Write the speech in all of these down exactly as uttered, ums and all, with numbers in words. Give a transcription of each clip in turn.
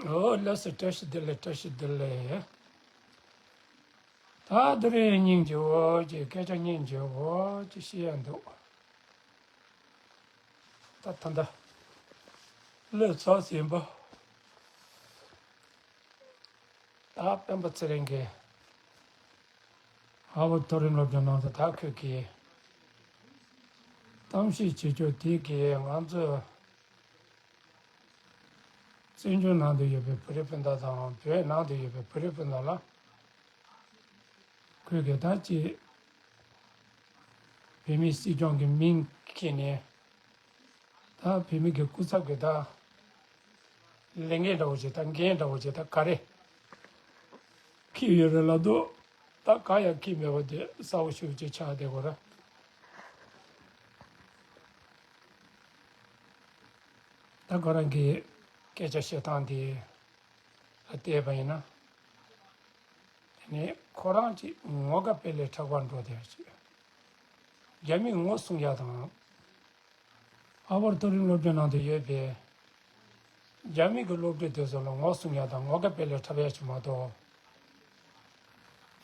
ཨོ་ལགས་སོ། བཀྲ་ཤིས་བདེ་ལེགས། བཀྲ་ཤིས་བདེ་ལེགས། ད་དེ་རིང་སྙིང་རྗེ་བོ་ཅིག་སྐད་ཆ་སྙིང་རྗེ་བོ་ཅིག་བཤད་ཡ་འདུག་ད་ད་ལྟ་བློས་ཚོགས་ཟིན་པ། ད་སྤེན་པ་ཚེ་རིང་གིས་ཧར་ཝརཌ་མཐོ་རིམ་སློབ་གྲྭ་ནང་དུ་ད་ཁོས་ཀྱིས་གཏམ་བཤད་བྱེད་ཕྱོགས་དེ་གིས་ང་ཚོས་བཙན་བྱོལ་ནང་དུ་ཡོད་པའི་བོད་རིགས་སྤུན་ཟླ་དང་བོད་ནང་དུ་ཡོད་པའི་བོད་རིགས་སྤུན་ཟླ་ལ། ཁོས་ཀྱིས་ད་ཅི་བོད་མིའི་སྲིད་སྐྱོང་གི་མིང་ཁྱེར་ནས། ད་བོད་མི་གི་སྐུ་ཚབ་ཀྱི་ད་ལས་འགན་འདྲ་བོ་ཞིག་ད་འགན་འདྲ་བོ་ཞིག་ད་ག་རེ་འཁྱེར་ཡོད་རེད་ལབ་དུས། ད་གང་ཡང་འཁྱེར་མེད་པ་དེ་གསལ་པོ་ཞེ་པོ་ཅིག་ཆགས་བསྡད་ཡོད་རེད། ད་ཁོ་རང་གི་སྐད་ཆ་བཤད་སྟངས་དེ་ལ་བལྟས་པ་ཡིན་ན། དེ་ནས་ཁོ་རང་གཅིག་ངོ་དགའ་དཔེ་ལས་དྲག་པར་འགྲོ་བསྡད་ཡོད་ཅིག་རྒྱ་མིས་ངོ་སྲུང་ཡ་དང་། ཧར་ཝརཌ་མཐོ་རིམ་སློབ་གྲྭའི་ནང་དུ་ཡོད་པའི་རྒྱ་མི་གི་སློབ་ཕྲུག་དེ་ཚོ་ལ་ངོ་སྲུང་ཡ་དང་ངོ་དགའ་དཔེ་ལས་འཁྲབ་ཡ་ཞིག་མ་གཏོགས།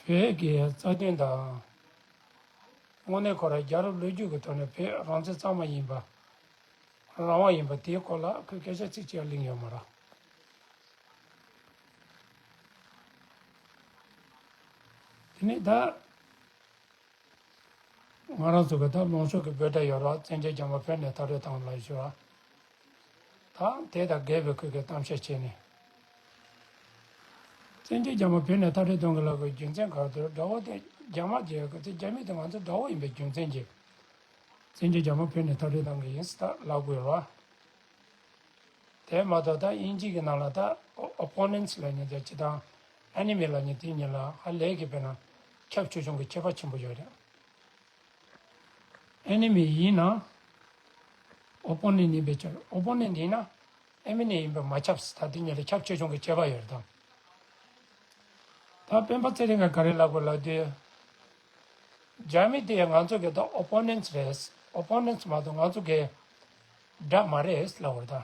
བོད་ཀྱི་རྩ་དོན་དང་། དངོས་གནས་ཁོ་རང་རྒྱལ་རབས་ལོ་རྒྱུས་ཀྱི་ཐོག་ནས་བོད་རང་བཙན་གཙང་མ་ཡིན་པ། རང་དབང་ཡིན་པ་དེའི་སྐོར་ལ་ཁོས་སྐད་ཆ་ཚིག་གཅིག་ཀྱང་གླེང་ཡོད་མ་རེད། དེ་ནས་ད། ང་རང་ཚོ་གི་ད་ལུང་ཕྱོགས་ཀྱི་བོད་སྒྲ་ཡོད་རེད། བཙན་བྱོལ་རྒྱ་དམར་བོད་ནས་མཐར་སྐྲོད་བཏང་ལབ་ཞུ་བ། ད་དེ་དང་འགལ་བའི་ཁུལ་གྱི་གཏམ་བཤད་བྱས་ནས། བཙན་བྱོལ་རྒྱ་དམར་བོད་ནས་མཐར་སྐྲོད་གཏོང་གི་ལབ་དགོས་རྒྱུ་མཚན་ག་རེ་འདུག་དགྲ་བོ་དེ་རྒྱ་དམར་གྱི་ག་ཚོད་རྒྱ་མི་དེ་ང་ཚོ་དགྲ་བོ་ཡིན་པའི་རྒྱུ་མཚན་གྱིས། བཙན་བྱོལ་རྒྱ་དམར་བོད་ནས་མཐར་སྐྲོད་བཏང་གི་ཡིན་ཟེར་ད་ལབ་དགོས་རེད་བ། དེ་མ་གཏོགས་ད་དབྱིན་ཇི་གི་ནང་ལ་ད་ཨོ་པོ་ནེན་ཊི་ལབ་མཁན་དེ་སྤྱིར་བཏང་ཨེ་ནི་མི་ལབ་མཁན་དེ་གཉིས་ལ་ཧ་ལས་ཀྱི་དཔེར་ན་ཁྱབ་ཆེ་ཆུང་གི་ཁྱད་པར་ཆེན་པོ་ཡོད་རེད། ཨེ་ནི་མི་ཡིན་ན་ཨོ་པོ་ནེན་ཊི་ཡིན་པས་ཁྱབ། ཨོ་པོ་ནེན་ཊི་ཡིན་ན་ཨེ་ནི་མི་ཡིན་པས་མ་ཁྱབ་ཟེར། ད་དེ་གཉིས་ལ་ཁྱབ་ཆེ་ཆུང་གི་ཁྱད་པར་ཡོད་རེད་དམ། ད་སྤེན་པ་ཚེ་རིང་གིས་ག་རེ་ལབ་དགོས་ལབ་དུས། རྒྱ་མི་དེ་ང་ཚོ་གི་ད་ཨོ་པོ་ནེན་ཊི་རེད། ཨོ་པོ་ནེན་ཊི་མ་གཏོགས་ང་ཚོ་གི་དགྲ་མ་རེད་ལབ་པ་རེད་ད།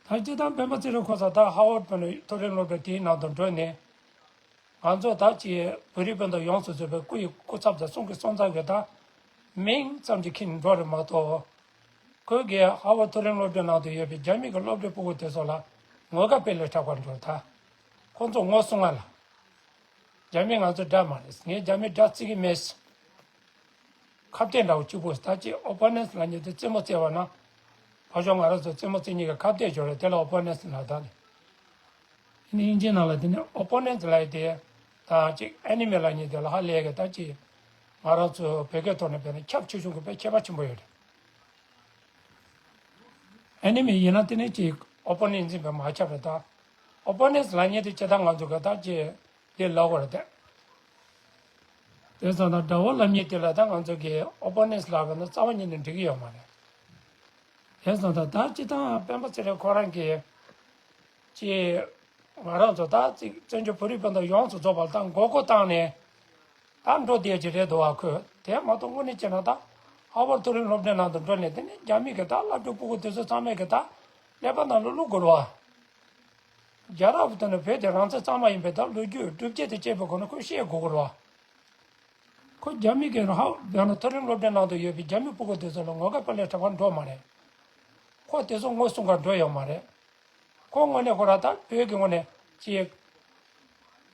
ད་སྤྱིར་བཏང་སྤེན་པ་ཚེ་རིང་ཁོ་ཚོ་ད་ཧར་ཝརཌ་མཐོ་རིམ་སློབ་གྲྭ་དེའི་ནང་དུ་འགྲོ་ནས། ང་ཚོ་ད་ཅི་བོད་རིགས་སྤུན་ཟླ་ཡོངས་སུ་རྫོགས་པའི་སྐུ་ཡི་སྐུ་ཚབ་དང་གསུང་གི་གསུང་ཚབ་ཀྱི་ད་མིང་ཙམ་གྱིས་ཁྱེར་འགྲོ་རེད་མ་གཏོགས། ཁོས་ཀྱིས་ཧར་ཝརཌ་མཐོ་རིམ་སློབ་གྲྭའི་ནང་དུ་ཡོད་པའི་རྒྱ་མི་གི་སློབ་ཕྲུག་སྤུ་གུ་དེ་ཚོ་ལ་ངོ་དགའ་དཔེ་ལས་དྲག་པར་འགྲོ་ད། ཁོ་ཚོ་ངོ་སྲུང་ང་ལ། རྒྱ་མི་ང་ཚོ་དགྲ་མ་རེད། ངས་རྒྱ་མི་དགྲ་བརྩི་གི་མེད། ཁ་གཏད་འདྲ་བོ་གཅིག་པོ་ད་ཅི་ཨོ་པོ་ནེན་ཊི་ལབ་མཁན་དེ་རྩེད་མོ་རྩེ་བ་ན། ཕར་ཕྱོགས་ང་རང་ཚོ་རྩེད་མོ་རྩེ་མཁན་གྱི་ཁ་གཏད་སྦྱོར་རེད། དེ་ལ་ཨོ་པོ་ནེན་ཊི་ལབ་ད་ནི། དེ་ནི་དབྱིན་ཇིའི་ནང་ལ་དེ་ནི་ཨོ་པོ་ནེན་ཊི་ལབ་ཡ་དེ། ད་ཅིག་ཨེ་ནི་མི་ལབ་མཁན་དེ་ལ་ཧ་ལས་ཀྱི་ད་ཅི། ང་རང་ཚོ་བོད་སྐད་ཐོག་ནས་བས་ན་ཁྱབ་ཆེ་ཆུང་གི་དཔེ་ཁྱད་པར་ཆེན་པོ་ཡོད་རེད། ཨེ་ནི་མི་ཡིན་ན་དེ་ནི་ཅིག་ཨོ་པོ་ནེན་ཊི་ཡིན་པས་མ་ཁྱབ་རེད་ད། ཨོ་པོ་ནེན་ཊི་ལབ་མཁན་དེ་སྤྱིར་བཏང་ང་ཚོ་གི་ད་ཅི་དེ་ལབ་དགོས་རེད་དེ། དེ་སོང་ཙང་དགྲ་བོ་ལབ་མཁན་དེ་ལ་ད་ང་ཚོ་གི་ཨོ་པོ་ནེན་ཊི་ལབ་པ་ན་རྩ་བ་ཉིད་ནས་འགྲིག་གི་ཡོད་མ་རེད། དེ་སོང་ཙང་ད་སྤྱིར་བཏང་སྤེན་པ་ཚེ་རིང་ཁོ་རང་གིས་ཅི། ང་རང་ཚོ་ད་ཅིག་བཙན་བྱོལ་བོད་རིགས་སྤུན་ཟླ་ཡོངས་སུ་རྫོགས་པ་ལ་ད་མགོ་སྐོར་བཏང་ནས་ད་འགྲོ་བསྡད་ཀྱི་རེད་འདུག་བ། ཁོས་དེ་མ་གཏོགས་དངོས་གནས་བྱས་ན་ད་ཧར་ཝརཌ་མཐོ་རིམ་སློབ་གྲྭའི་ནང་དུ་འགྲོ་ནས་དེ་ནས་རྒྱ་མི་གི་ད་སློབ་ཕྲུག་སྤུ་གུ་དེ་ཚོ་ཚང་མས་གི་ད་ཀླད་པ་ནང་ལ་བླུག་དགོས་རེད་བ། རྒྱལ་རབས་དེ་ནི་བོད་དེ་རང་བཙན་གཙང་མ་ཡིན་པའི་ད་ལོ་རྒྱུས་སྒྲུབ་བྱེད་དེ་བཅས་པའི་སྒོ་ནས་ཁོས་ཤེས་དགོས་ཀྱི་རེད་བ། ཁོ་རྒྱ་མི་གི་རང་ཧ་ཡང་ན་མཐོ་རིམ་སློབ་གྲྭའི་ནང་དུ་ཡོད་པའི་རྒྱ་མི་སྤུ་གུ་དེ་ཚོ་ལ་ངོ་དགའ་དཔེ་ལས་དྲག་པར་འགྲོ་མ་རེད། ཁོ་དེ་ཚོ་ངོ་སྲུང་གར་འགྲོ་ཡོད་མ་རེད། ཁོ་དངོས་གནས་ཁོ་རང་ད་བོད་ཀྱི་ངོས་ནས་ཅིག་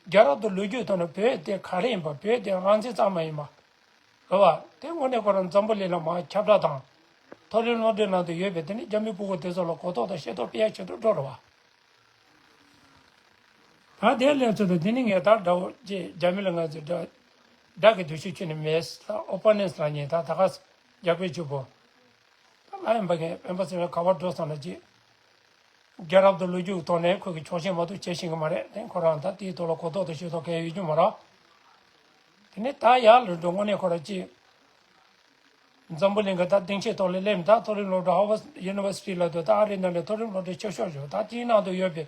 རྒྱལ་རབས་དང་ལོ་རྒྱུས་ཐོག་ནས་བོད་དེ་ག་རེ་ཡིན་པ། བོད་དེ་རང་བཙན་གཙང་མ་ཡིན་པ། རེད་བ། དེ་དངོས་གནས་ཁོ་རང་འཛམ་བུ་གླིང་ལ་མར་ཁྱབ་བསྒྲགས་དང་། མཐོ་རིམ་སློབ་གྲྭའི་ནང་དུ་ཡོད་པའི་དེ་ནི་རྒྱ་མི་སྤུ་གུ་དེ་ཚོ་ལ་གོ་རྟོགས་དང་ཤེས་རྟོགས་སྤེལ་ཡ་ཆེད་དུ་འགྲོ་རེད་བ། ད་དེ་སླེབས་ཚོད་དུ་དེ་ནི་ངས་ད་དགྲ་བོ་ཅེས་རྒྱ་མི་ལ་ང་ཚོས་དགྲ་དགྲ་གི་འདུ་ཤེས་ཁྱོན་ནས་མེད། ད་ཨོ་པོ་ནེན་ཊི་ལབ་མཁན་ད་ད་ག་རྒྱག་པའི་ཆུ་བོ། ད་ང་ཡིན་པ་ངས་སྤེན་པ་ཚེ་རིང་ག་པར་འགྲོ་སོང་ལ་ཅིག་རྒྱལ་རབས་དང་ལོ་རྒྱུས་ཐོག་ནས་ཁོ་གི་ཕྱོགས་ཞེན་མ་གཏོགས་བྱེད་ཤེས་ཀྱི་མ་རེད། དེ་ཁོ་རང་ད་དེའི་ཐོག་ལ་གོ་རྟོགས་དང་ཤེས་རྟོགས་གང་ཡང་ཡོད་རྒྱུ་མ་རེད། དེ་ནས་ད་ཡར་ལ་འགྲོ་དངོས་གནས་ཁོ་རང་ཅིག་འཛམ་བུ་གླིང་གི་ད་སྡིངས་ཆའི་ཐོག་ལ་སླེབས། ད་མཐོ་རིམ་སློབ་གྲྭ་ཧར་ཝརཌ་ཡུ་ནི་ཝར་སི་ཊི་ལབ་དུས་ད་ཨ་རིའི་ནང་ལ་མཐོ་རིམ་སློབ་གྲྭ་ཆེ་ཤོས་ཤིག་ད་དེའི་ནང་དུ་ཡོད་པའི་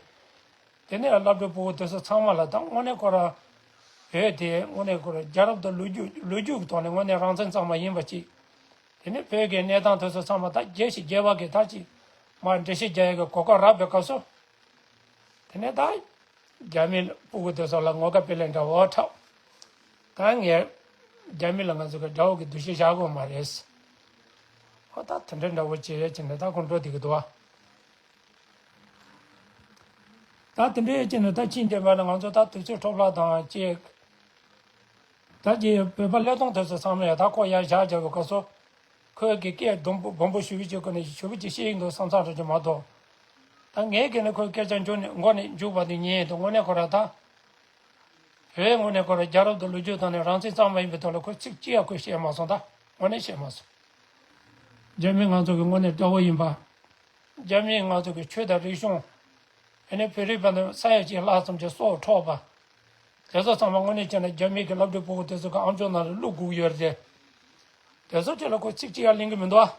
དེ་ནས་སློབ་ཕྲུག་སྤུ་གུ་དེ་ཚོ་ཚང་མ་ལ་ད་དངོས་གནས་ཁོ་རང་བོད་དེ་དངོས་གནས་ཁོ་རང་རྒྱལ་རབས་དང་ལོ་རྒྱུས་ལོ་རྒྱུས་ཀྱི་ཐོག་ནས་དངོས་གནས་རང་བཙན་གཙང་མ་ཡིན་པ་ཅིག་དེ་ནས་བོད་ཀྱི་གནས་སྟངས་དེ་ཚོ་ཚང་མ་ད་རྒྱལ་ཞིང་རྒྱལ་བ་གི་ད་ཅིག་མར་འགྲེལ་བཤད་རྒྱག་ཡག་གི་གོ་སྐབས་རག་པའི་སྐབས་སུ། དེ་ནས་ད་རྒྱ་མི་ཕྲུ་གུ་དེ་ཚོ་ལ་ངོ་དགའ་སྤེལ་ལེ་འདྲ་བོ་འཁྲབ། ད་ངས་རྒྱ་མི་ལ་ང་ཚོ་གི་དགྲ་བོ་གི་འདུ་ཤེས་བཞག་དགོས་མ་རེད། ཨོ་ད་དེ་འདྲ་འདྲ་བོ་བྱས་བྱས་ནས་ད་ཁོང་འགྲོ་བསྡད་ཀྱི་འདུག་ཨ། ད་དེ་འདྲ་བྱས་ནས་ད་ཕྱིན་བསྡད་པ་ན་ང་ཚོ་ད་དུས་ཚོད་འཕྲོ་བརླག་དང་བཅས། ད་ཀྱི་བོད་པ་ཀླད་སྟོང་དེ་ཚོ་ཚང་མས་ད་ཁོ་ཡར་བཞག་བཞག་པའི་སྐབས་སུ། ཁོས་ཀྱི་སྐད་སྡོམ་པོ་སྦོམ་པོ་ཞུ་བའི་ཆེད་ཁོ་ནས་ཞུ་བ་ཅིག་བཤད་ཡིན་འདུག་བསམ་བསམ་རེ་ཅིག་མ་གཏོགས། ད་ངས་ཀྱི་ནི་ཁོའི་སྐད་ཆ་མཇུག་ནས་མགོ་ནས་མཇུག་བར་དུ་ཉན་ཡིན་འདུག་དངོས་གནས་ཁོ་ར་ད། བོད་དངོས་གནས་ཁོ་ར་རྒྱལ་རབས་དང་ལོ་རྒྱུས་དང་ནི་རང་བཙན་གཙང་མ་ཡིན་པའི་ཐོག་ལ་ཁོས་ཚིག་གཅིག་ཡང་ཁོས་བཤད་མ་སོང་། ད་དངོས་གནས་བཤད་མ་སོང་། རྒྱ་མི་ང་ཚོ་གི་དངོས་གནས་དགྲ་བོ་ཡིན་པ། རྒྱ་མིས་ང་ཚོ་གི་ཆོས་དང་རིག་གཞུང་། ཨ་ནི་བོད་རིགས་བར་དུ་ས་ཡ་གཅིག་ལྷག་ཙམ་གྱི་སྲོག་འཕྲོག་པ། དེ་ཚོ་ཚང་མ་དངོས་གནས་བྱས་ན་རྒྱ་མི་གི་སློབ་ཕྲུག་ཕྲུ་གུ་དེ་ཚོ་གི་ཨམ་ཅོག་ནང་ལ་བླུག་དགོས་ཡོད་རེད། དེ་ཚོ་ཐད་ལ་ཁོ་ཚིག་གཅིག་ཡང་གླེང་གི་མི་འདུག་ཨ།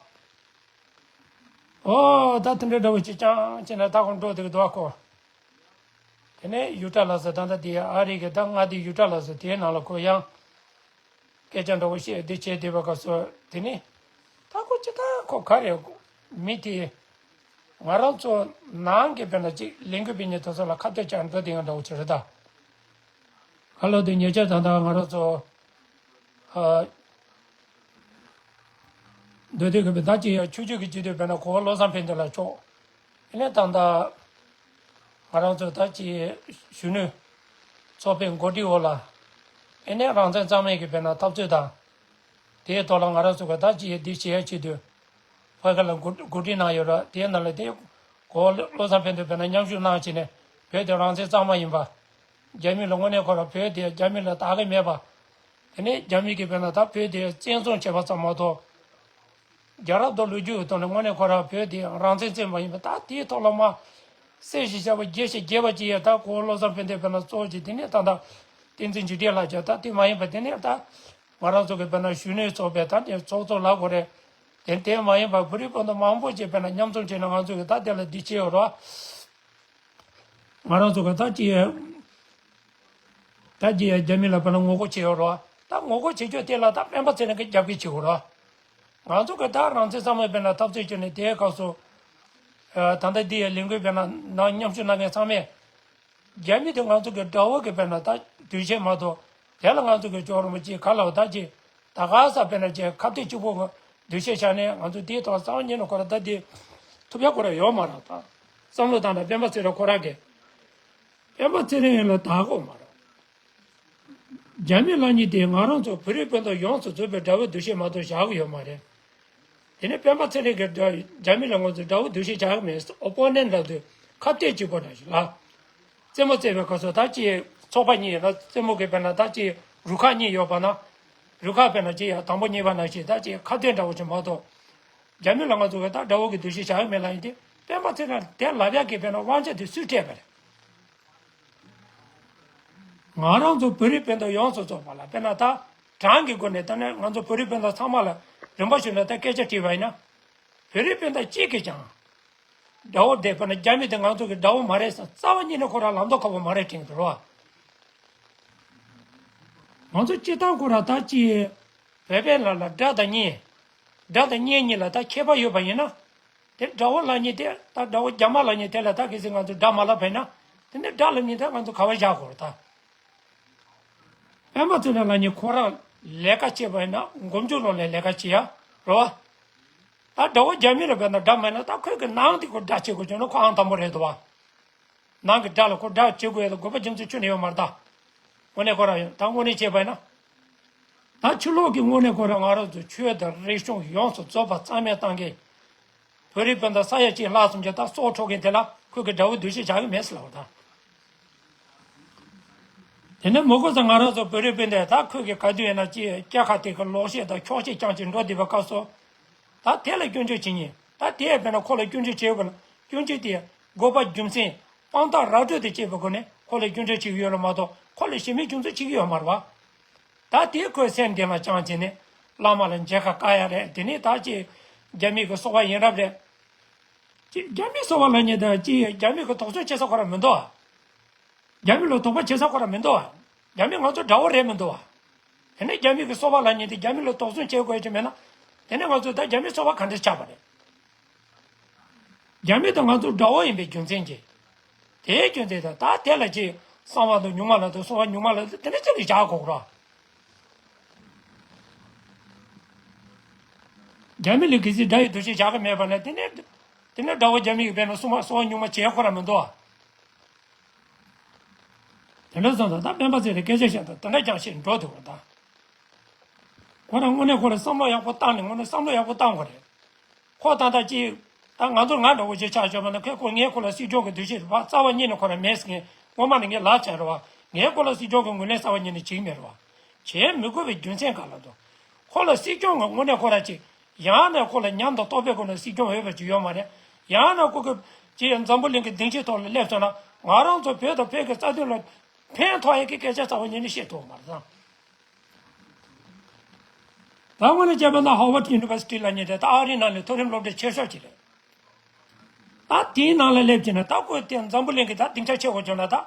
ཨོ་ད་དེ་འདྲ་འདྲ་བོ་ཅིག་ཅང་བྱས་ན་ད་ཁོ་འགྲོ་བསྡད་ཀྱི་འདུག་ཨ་ཁོ། དེ་ནས་ཡུ་ཊ་ལ་ཟེར་ད་ལྟ་དེ་ཨ་རི་གི་ད་མངའ་སྡེ་ཡུ་ཊ་ལ་ཟེར་དེའི་ནང་ལ་ཁོ་ཡང་། སྐད་ཆ་འདྲ་བོ་བཤད་འདི་བྱས་བསྡད་པའི་སྐབས་སུ་དེ་ནི། ད་ཁོ་ཅི་ད་ཁོ་ག་རེ། མི་དེ། ང་རང་ཚོ་ནང་གི་དཔེར་ན་ཅིག་ལས་འགུལ་སྤེལ་མཁན་དེ་ཚོ་ལ་ཁ་གཏད་བཅག་འགྲོ་དེ་ཡང་འདྲ་བོ་ཅིག་རེད་ད། ཁ་ལོ་དེ་ཉེ་ཆར་ད་ལྟ་ང་རང་ཚོ། ཨ། མདོ་སྟོད་ཀྱི་བོད་ཟླ་གཅིག་ཡ་ཆུ་ཆུ་གི་སྤྱི་འཐུས་དཔེར་ན་གོ་བ་བློ་བཟང་ཕན་བདེ་ལགས་མཆོག་ཨེ་ནས་ད་ལྟ་ང་རང་ཚོ་ད་ཅི་གཞོན་ནུ་ཚོགས་པའི་འགོ་ཁྲིད་འོག་ལ་ཨེ་ནས་རང་བཙན་གཙང་མའི་གི་དཔེར་ན་འཐབ་རྩོད་དང་དེའི་ཐོག་ལ་ང་རང་ཚོ་གི་ད་ཅི་འདི་བྱེད་ཡ་ཆེད་དུ་ཕ་གི་ལ་འགོ་འགོ་ཁྲིད་གནང་ཡོད་ར། དེའི་ནང་ལ་དེ་གོ་བློ་བཟང་ཕན་བདེ་དཔེར་ན་མཉམ་ཞུགས་གནང་བྱས་ནས་བོད་དེ་རང་བཙན་གཙང་མ་ཡིན་པ། རྒྱ་མི་ལ་དངོས་གནས་ཁོ་ར་བོད་དེ་རྒྱ་མི་ལ་བདག་གི་མེད་པ། དེ་ནས་རྒྱ་མི་གི་དཔེར་ན་ད་བོད་དེ་བཙན་བཟུང་བྱས་པ་ཙམ་མ་གཏོགས། རྒྱལ་རབས་དང་ལོ་རྒྱུས་ཀྱི་ཐོག་ནས་དངོས་གནས་ཁོ་རང་བོད་དེ་རང་བཙན་བཙན་པ་ཡིན་པ་ད་དེའི་ཐོག་ལ་མ། གསལ་ཞིག་བྱ་བ་རྒྱས་ཤིག་རྒྱས་པ་ཅིག་ཡོད་ད་གོ་བློ་བཟང་ཕན་བདེ་དཔེར་ན་གཙོ་བོ་ཅིག་དེ་ནས་ད་ལྟ་བསྟན་འཛིན་འཇིགས་བྲལ་ལགས་ཀྱང་ད་དེ་མ་ཡིན་པ་དེ་ནས་ད་ང་རང་ཚོ་གི་དཔེར་ན་གཞོན་ནུའི་ཚོགས་པའི་ད་དེ་ཚོགས་གཙོ་ལབ་དགོས་རེད། དེ་དེ་མ་ཡིན་པ་བོད་རིགས་སྤུན་ཟླ་མང་པོ་ཅིག་དཔེར་ན་མཉམ་འཛོམས་བྱས་ནས་ང་ཚོ་གི་ད་དེ་ལ་འདི་བྱས་ཡོད་རོགས། ང་རང་ཚོ་གི་ད་ཅི། ད་ཅི་ཡ་རྒྱ་མི་ལ་དཔེར་ན་ངོ་རྒོལ་བྱེད་ཡོད་རོགས། ད་ངོ་རྒོལ་བྱེད་རྒྱུ་དེ་ལ་ད་སྤེན་པ་ཚེ་རིང་གི་རྒྱབ་སྐྱོར་བྱེད་དགོས་རོགས། ང་ཚོ་གི་ད་རང་བཙན་གཙང་མའི་དཔེར་ན་འཐབ་རྩོད་བྱས་ནས་དེའི་སྐབས་སུ། ད་ལྟ་འདི་ཡ་ལས་འགུལ་དཔེར་ན་ནང་མཉམ་ཞུགས་གནང་མཁན་ཚང་མས། རྒྱ་མི་དེ་ང་ཚོ་གི་དགྲ་བོ་གི་དཔེར་ན་ད་འདུ་ཤེས་མ་གཏོགས། དེ་ལ་ང་ཚོ་གི་ཅོག་རོ་མ་ཅིག་ག་ལ་བ་ད་ཅི། ད་ག་ས་དཔེར་ན་ཅི་ཁ་གཏད་གཅིག་པོ་གི་འདུ་ཤེས་བཞག་ནས་ང་ཚོ་དེའི་ཐོག་གསང་བ་ཉིད་ནས་ཁོ་ར་ད་དེ་ཐུབ་ཡ་ཁོ་ར་ཡོད་མ་རེད་ད། བསམ་བློ་བཏང་ན་སྤེན་པ་ཚེ་རིང་ཁོ་ར་གི། སྤེན་པ་ཚེ་རིང་ལ་དག་གོ་མ་རེད། རྒྱ་མི་ལབ་མཁན་དེ་ང་རང་ཚོ་བོད་རིགས་སྤུན་ཟླ་ཡོངས་སུ་རྫོགས་པའི་དགྲ་བོའི་འདུ་ཤེས་མ་གཏོགས་བཞག་གི་ཡོད་མ་རེད། དེ་ནས་སྤེན་པ་ཚེ་རིང་གིས་དགྲ་རྒྱ་མི་ལ་ང་ཚོ་དགྲ་བོའི་འདུ་ཤེས་བཞག་གི་མེད། ཨོ་པོ་ནན་ལབ་དུས་ཁ་གཏད་གཅིག་པོ་འདྲ་ཞིག་ལ། རྩེད་མོ་རྩེ་བའི་སྐབས་སུ་ད་ཅི་ཚོགས་པ་གཉིས་ཡོད་ན་རྩེད་མོ་གི་དཔེར་ན་ད་ཅི་རུ་ཁག་གཉིས་ཡོད་པ་ན། རུ་ཁག་དཔེར་ན་ཅི་ཡ་དང་པོ་གཉིས་པ་ནང་བཞིན་ད་ཅི་ཁ་གཏད་འདྲ་བོ་ཅིག་མ་གཏོགས། རྒྱ་མི་ལ་ང་ཚོ་གི་ད་དགྲ་བོ་གི་འདུ་ཤེས་བཞག་གི་མེད་ལབ་ཡིན་ཏེ་སྤེན་པ་ཚེ་རིང་དེ་ལབ་ཡག་གི་དཔེར་ན་དབང་ཆ་དེ་སུས་སྤྲད་པ་རེད། ང་རང་ཚོ་བོད་རིགས་སྤུན་ཟླ་ཡོངས་སུ་རྫོགས་པ་ལ་དཔེར་ན་ད་གྲངས་ཀྱི་སྒོ་ནས་ད་ནི་ང་ཚོ་བོད་རིགས་སྤུན་ཟླ་ཚང་མ་ལ་རིམ་པ་བྱས་ནས་ད་སྐད་ཆ་དྲིས་པ་ཡིན་ན། བོད་རིགས་སྤུན་ཟླ་གཅིག་གིས་ཀྱང་དགྲ་བོ་དེ་དཔེར་ན་རྒྱ་མི་དེ་ང་ཚོ་གི་དགྲ་བོ་མ་རེད་ཟེར་རྩ་བ་ཉིད་ནས་ཁོ་རང་ལམ་ཐོག་ཁ་བོ་མ་རེད་དྲན་གི་འདུག་རོ། ང་ཚོ་སྤྱིར་བཏང་ཁོ་རང་ད་ཅི་བོད་པའི་ལ་ལ་དགྲ་དང་གཉེན། དགྲ་དང་གཉེན་གཉིས་ལ་ད་ཁྱད་པར་ཡོད་པ་ཡིན་ན། དེ་དགྲ་བོ་ལབ་མཁན་དེ་ད་དགྲ་བོ་རྒྱ་དམར་ལབ་མཁན་དེ་ལ་ད་གལ་སྲིད་ང་ཚོ་དགྲ་མ་ལབ་པ་ཡིན་ན། དེ་ནི་དགྲ་ལབ་མཁན་དེ་ང་ཚོ་ག་བ་བཞག་དགོས་རེད་ད། སྤེན་པ་ཚེ་རིང་ལབ་མཁན་ཁོ་རང་ལས་ཀ་བྱེད་པ་ཡིན་ན་མགོ་མཇུག་ལོག་ལས་ལས་ཀ་བྱེད་ཡ་རོ། ད་དགྲ་བོ་རྒྱ་མི་ལ་བས་ན་དགྲ་མ་ཡིན་ན་ད་ཁོས་ཀྱི་ནང་དེ་ཁོ་དགྲ་བྱེད་དགོས་བྱུང་ན་ཁོ་ཨང་དང་པོ་རེད་འདུག་བ། ནང་གི་དགྲ་ལ་ཁོ་དགྲ་བྱེད་དགོས་ཡ་ལ་དགོས་པ་རྒྱུ་མཚན་ཁྱོན་ནས་ཡོད་མ་རེད་ད། དངོས་གནས་ཁོ་རང་ཡོད་ད་དངོས་གནས་བྱས་པ་ཡིན་ན། ད་ཕྱི་ལོགས་ཀྱི་དངོས་གནས་ཁོ་རང་ང་རང་ཚོ་ཆོས་དང་རིག་གཞུང་ཡོངས་སུ་རྫོགས་པ་རྩ་མེད་བཏང་མཁན། བོད་རིགས་སྤུན་ཟླ་ས་ཡ་གཅིག་ལྷག་ཙམ་གྱི་ད་སྲོག་འཕྲོག་མཁན་དེ་ལ་ཁོས་ཀྱི་དགྲ་བོའི་འདུ་ཤེས་བཞག་གི་མེད་ཟེར་ལབ་པ་དང་། དེ་ནས་མི་གོ་ས་ང་རང་ཚོ་བོད་རིགས་སྤུན་ཟླས་ད་ཁོས་ཀྱི་ག་དུས་ཡིན་ན་ཅི་སྐྱ་ཁ་དེ་གི་ལོག་བཤད་དང་འཁྱོག་བཤད་རྐྱང་ཅིག་འགྲོ་བསྡད་པའི་སྐབས་སུ། ད་དེ་ལ་སྐྱོན་བརྗོད་བྱེད་མཁན་ད་དེ་ཡང་དཔེར་ན་ཁོ་ལ་སྐྱོན་བརྗོད་བྱེད་དགོས་ན་སྐྱོན་བརྗོད་དེ་དགོས་པ་རྒྱུ་མཚན་དཔང་རྟགས་ར་སྤྲོད་དེ་བྱེད་པའི་སྒོ་ནས་ཁོ་ལ་སྐྱོན་བརྗོད་བྱེད་ཀྱི་ཡོད་ལ་མ་གཏོགས་ཁོ་ལ་ཞེ་མེད་སྐྱོན་འཛུགས་བྱེད་ཀྱི་ཡོད་མ་རེད་བ། ད་དེ་ཁོའི་སེམས་གཏིང་ལ་བཅངས་བྱས་ནས་བླ་མ་ལ་མཇལ་ཁ་བཀག་ཡ་རེད། དེ་ནས་ད་ཅི་རྒྱ་མི་གི་སོ་པ་ཡིན་རབས་རེད། ཅི་རྒྱ་མི་སོ་པ་ལབ་མཁན་ད་ཅི་རྒྱ་མི་གི་དོགས་ཟོན་བྱེད་ས་ཁོ་རང་མི་འདུག་ཨ། རྒྱ་མི་ལ་དོགས་པ་བྱེད་ས་ཁོ་རང་མི་འདུག་ཨ། རྒྱ་མི་ང་ཚོ་དགྲ་བོ་རེད་མི་འདུག་ཨ། དེ་ནས་རྒྱ་མི་གི་སོ་པ་ལབ་མཁན་དེ་རྒྱ་མི་ལ་དོགས་ཟོན་བྱེད་དགོས་ཀྱི་མེད་ན། དེ་ནས་ང་ཚོ་ད་རྒྱ་མི་སོ་པ་ག་འདྲ་ཆགས་པ་རེད། རྒྱ་མི་དང་ང་ཚོ་དགྲ་བོ་ཡིན་པའི་རྒྱུ་མཚན་གྱིས། དེའི་རྒྱུ་མཚན་དང་ད་དེ་ལ་ཅིག་གསང་བ་དང་ཉུང་མ་ལ་དང་གསང་བ་ཉུང་མ་ལ་དེ་འདྲ་ཅིག་ལ་བཞག་དགོས་ར། རྒྱ་མི་ལ་གལ་སྲིད་དགྲ་ཡི་འདུ་ཤེས་བཞག་གི་མེད་པ་ན་དེ་ནས་དེ་ནས་དགྲ་བོ་རྒྱ་མི་ཡིས་དཔེར་ན་གསང་བ་གསང་བ་ཉུང་མ་བྱེད་ཁོ་ར་མི་འདུག་ཨ། དེ་འདྲ་སོང་ཙང་ད་སྤེན་པ་ཚེ་རིང་སྐད་ཆ་བཤད་དང་དེ་འདྲ་ཀྱང་བཤད་འགྲོ་ཐུབ་པ་དང་། ཁོ་རང་དངོས་གནས་ཁོ་རང་བསམ་བློ་ཡག་པོ་བཏང་ནས་དངོས་གནས་བསམ་བློ་ཡག་པོ་བཏང་དགོས་རེད། ཁོ་ད་ལྟ་ཅི། ད་ང་ཚོ་ང་འདྲ་བོ་ཅིག་ཆགས་བྱུང་བ་ན་ཁོས་ཁོ་ངས་ཁོ་ལ་སྲིད་སྐྱོང་གི་འདུ་ཤེས་རྩ་བ་ཉིད་ནས་ཁོ་རང་མེད་ཟེར་མཁན་སྔོན་མ་ནས་ངས་ལབ་བྱས་རེད་བ། ངས་ཁོ་ལ་སྲིད་སྐྱོང་གི་ངོས་ལེན་རྩ་བ་ཉིད་ནས་བྱེད་ཀྱི་མེད་རེད་བ། བྱེད་མི་དགོས་པའི་རྒྱུ་མཚན་ག་ལ་འདུག་ཁོ་ལ་སྲིད་སྐྱོང་གི་དངོས་གནས་ཁོ་རང་ཅིག་ཡང་ན་ཁོ་ལ་ཉམས་དང་རྟོགས་པའི་སྒོ་ནས་སྲིད་སྐྱོང་འོས་པ་ཅིག་ཡོད་མ་རེད། ཡང་ན་ཁོ་གི་ཅིག་འཛམ་བུ་གླིང་གི་སྡིངས་ཆའི་ཐོག་ལ་སླེབས་སོང་ན་ང་རང་ཚོ་བོད་དང་བོད་ཀྱི་རྩ་དོན་ལ་ཕན་ཐོགས་ཡས་ཀྱི་སྐད་ཆ་རྩ་བ་ཉིད་ནས་བཤད་ཐུབ་མ་རེད་ད། ད་དངོས་གནས་བྱས་པ་ན་Harvard University་ལབ་མཁན་དེ་ད་ཨ་རིའི་ནང་ནས་མཐོ་རིམ་སློབ་གྲྭ་ཆེ་ཤོས་ཅིག་རེད། ད་དེའི་ནང་ལ་སླེབས་ཀྱི་ན་ད་ཁོས་དེ་འཛམ་བུ་གླིང་གི་ད་སྡིངས་ཆ་ཆེ་བོ་བྱུང་ན་ད།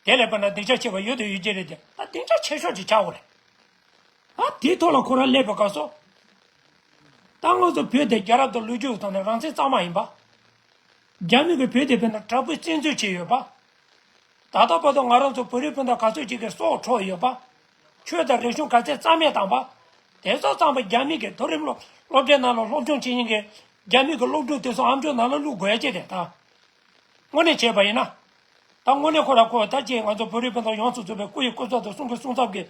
དེ་ལས་པ་ན་སྡིངས་ཆ་ཆེ་བ་ཡོད་དུ་ཡོད་ཀྱི་རེད་དེ་ད་སྡིངས་ཆ་ཆེ་ཤོས་ཅིག་ཆགས་དགོས་རེད། ད་དེའི་ཐོག་ལ་ཁོ་རང་སླེབས་པའི་སྐབས་སུ། ད་ང་ཚོ་བོད་དེ་རྒྱལ་རབས་དང་ལོ་རྒྱུས་ཐོག་ནས་རང་བཙན་གཙང་མ་ཡིན་པ། རྒྱ་མི་གིས་བོད་དེ་བོད་ནང་དྲག་པོའི་བཙན་འཛུལ་བྱས་ཡོད་པ། ད་ལྟ་བར་དུ་ང་རང་ཚོ་བོད་རིགས་སྤུན་ཟླ་ག་ཚོད་ཅིག་གི་སྲོག་འཕྲོག་ཡོད་པ། ཆོས་དང་རིག་གཞུང་ག་ཚད་རྩ་མེད་བཏང་པ། དེ་ཚོ་ཚང་མ་རྒྱ་མི་གི་མཐོ་རིམ་སློབ་སློབ་གྲྭའི་ནང་ལ་སློབ་སྦྱོང་བྱེད་མཁན་གྱི་རྒྱ་མི་གི་སློབ་ཕྲུག་དེ་ཚོ་ཨམ་ཅོག་ནང་ལ་བླུག་དགོས་ཀྱི་རེད་ད། དངོས་གནས་བྱས་པ་ཡིན་ན། ད་དངོས་གནས་ཁོ་ར་ཁོ་ད་ཅིག་ང་ཚོ་བོད་རིགས་སྤུན་ཟླ་ཡོངས་སུ་རྫོགས་པའི་སྐུ་ཡི་སྐུ་ཚབ་དང་གསུང་གི་གསུང་ཚབ་ཀྱི་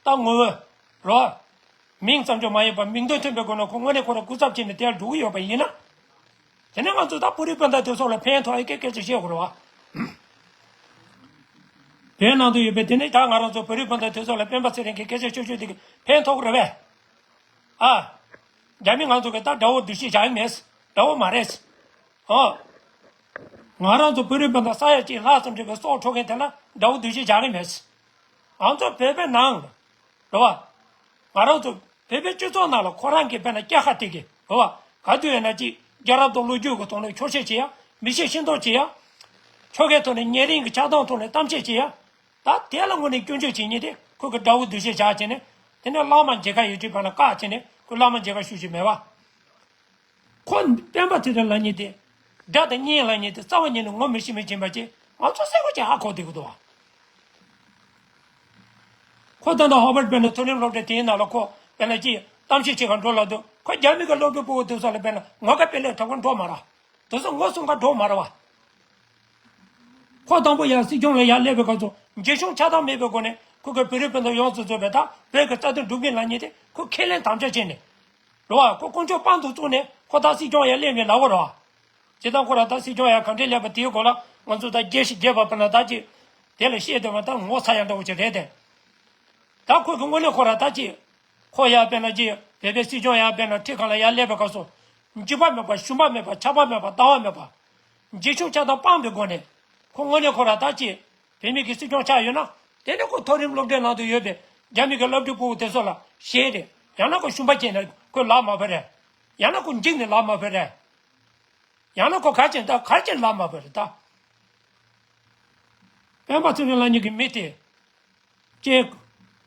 ད་ངོ་བོ། རོ། མིང་ཙམ་ཅིག་མ་ཡིན་པར་མིང་དོན་མཐུན་པའི་སྒོ་ནས་ཁོ་དངོས་གནས་ཁོ་ར་སྐུ་ཚབ་བྱས་ནས་དེར་འགྲོ་གི་ཡོད་པ་ཡིན་ན། དེ་ནས་ང་ཚོ་ད་བོད་རིགས་སྤུན་ཟླ་དེ་ཚོ་ལ་ཕན་ཐོགས་ཡས་སྐད་སྐད་ཆ་བཤད་དགོས་རེད་བ། བོད་ནང་དུ་ཡོད་པའི་དེ་ནས་ད་ང་རང་ཚོ་བོད་རིགས་སྤུན་ཟླ་དེ་ཚོ་ལ་སྤེན་པ་ཚེ་རིང་གི་སྐད་ཆ་ཤོད་ཤོད་དེ་གི་ཕན་ཐོགས་ཀྱི་རེད་པས། ཨ། རྒྱ་མི་ང་ཚོ་གི་ད་དགྲ་བོ་འདུ་ཤེས་བཞག་གི་མེད། དགྲ་བོ་མ་རེད། ཨོ། ང་རང་ཚོ་བོད་རིགས་སྤུན་ཟླ་ས་ཡ་གཅིག་ལྷག་ཙམ་ཅིག་གི་སྲོག་འཕྲོག་མཁན་དེ་ལ་དགྲ་བོ་འདུ་ཤེས་བཞག་གི་མེད། ང་ཚོ་བོད་པའི་ནང་། རེད་བ། ང་རང་ཚོ་བོད་པའི་སྤྱི་ཚོགས་ནང་ལ་ཁོ་རང་གིས་དཔེར་ན་སྐྱ་ཁ་སྟེར་གི་རེད་བ། ག་དུས་ཡིན་ན་ཅིག་རྒྱལ་རབས་དང་ལོ་རྒྱུས་ཀྱི་ཐོག་ནས་འཁྱོག་བཤད་བྱེད་ཡ། མི་ཤེས་ཤེས་མདོག་བྱེད་ཡ། ཆོལ་ཁའི་ཐོག་ནས་ཉེ་རིང་གི་ཆགས་སྡང་ཐོག་ནས་གཏམ་བཤད་བྱེད་ཡ། ད་དེ་ལ་དངོས་གནས་སྐྱོན་བརྗོད་བྱེད་མཁན་དེ་ཁོ་གི་དགྲ་བོ་འདུ་ཤེས་བཞག་བྱས་ནས་དེ་ནས་བླ་མ་མཇལ་ཁ་ཡོད་དུས་བར་ལ་བཀག་བྱས་ནས་ཁོ་བླ་མ་མཇལ་ཁ་ཞུ་རྒྱུ་མེད་པ། ཁོ་སྤེན་པ་ཚེ་རིང་ལབ་མཁན་དེ། དགྲ་དང་གཉེན་ལབ་མཁན་དེ་རྩ་བ་ཉིད་ནས་ངོ་མི་ཤེས་མི་ཤེས་པ་ཅིག་ང་ཚོ་གསལ་པོ་ཅིག་ཧ་གོ་བསྡད་ཀྱི་འདུག་བ། ཁོ་ད་ལྟ་ཧོ་བར་དཔེར་ན་མཐོ་རིམ་སློབ་གྲྭ་དེའི་ནང་ལ་ཁོ་དཔེར་ན་ཅིག་གཏམ་བཤད་བྱེད་ག་འགྲོ་ལབ་དུས་ཁོ་རྒྱ་མི་གི་སློབ་ཕྲུག་ཕྲུ་གུ་དེ་ཚོ་ལ་དཔེར་ན་ངོ་དགའ་དཔེ་ལེགས་དྲག་པོ་འགྲོ་མ་རེད། དེ་ཚོ་ངོ་སྲུང་ག་འགྲོ་མ་རེད་བ། ཁོ་དང་པོ་ཡར་སྲིད་སྐྱོང་ལ་ཡར་སླེབས་པའི་སྐབས་སུ་རྒྱལ་གཞུང་ཆགས་སྡང་མེད་པའི་སྒོ་ནས་ཁོ་གི་བོད་རིགས་སྤུན་ཟླ་ཡོངས་སུ་རྫོགས་པའི་ད་བོད་ཀྱི་རྩ་དོན་སྒྲུབ་མཁན་ལབ་མཁན་དེ་ཁོ་ཁས་ལེན་དམ་བཅའ་བྱས་ནས། རེད་བ། ཁོ་དཀོན་མཆོག་དཔང་དུ་བཙུགས་ནས་ཁོ་ད་སྲིད་སྐྱོང་ཡར་སླེབས་ནས་ལབ་པ་རེད་བ། སྤྱིར་བཏང་ཁོ་རང་ད་སྲིད་སྐྱོང་ཡར་ག་འདྲས་སླེབས་པ་དེའི་སྐོར་ལ་ང་ཚོ་ད་རྒྱས་ཤིག་རྒྱས་པ་དཔེར་ན་ད་ཅིག་དེ་ལ་བཤད་བསྡད་པ་ད་ངོ་ཚ་ཡག་འདྲ་བོ་ཅིག་རེད་དེ། ད་ཁོ་གི་དངོས་གནས་ཁོ་རང་ད་ཅིག་ཁོ་ཡར་དཔེར་ན་ཅིག་བོད་པའི་སྲིད་སྐྱོང་ཡར་དཔེར་ན་ཁྲི་ཁང་ལ་ཡར་སླེབས་པའི་སྐབས་སུ། འཇིགས་པ་མེད་པ་ཞུམ་པ་མེད་པ་ཆགས་པ་མེད་པ་ལྟ་བ་མེད་པ། རྒྱལ་གཞུང་ཆགས་སྡང་སྤངས་པའི་སྒོ་ནས་ཁོ་དངོས་གནས་ཁོ་རང་ད་ཅིག་བོད་མི་གི་སྲིད་སྐྱོང་ཆགས་ཡོད་ན། དེ་ནི་ཁོ་མཐོ་རིམ་སློབ་གྲྭའི་ནང་དུ་ཡོད་པའི་རྒྱ་མི་གི་སློབ་ཕྲུག་ཕྲུ་གུ་དེ་ཚོ་ལ་ཞེད་རེད། ཡང་ན་ཁོ་ཞུམ་པ་སྐྱེས་ནས་ཁོས་ལབ་མ་ཕོད་རེད། ཡང་ན་ཁོ་འཇིགས་ནས་ལབ་མ་ཕོད་རེད། ཡང་ན་ཁོ་ག་ཅན་ད་གར་ཅན་ལབ་མ་ཕོད་རེད་ད། སྤེན་པ་ཚེ་རིང་ལབ་མཁན་གྱི་མི་དེ། ཅེས།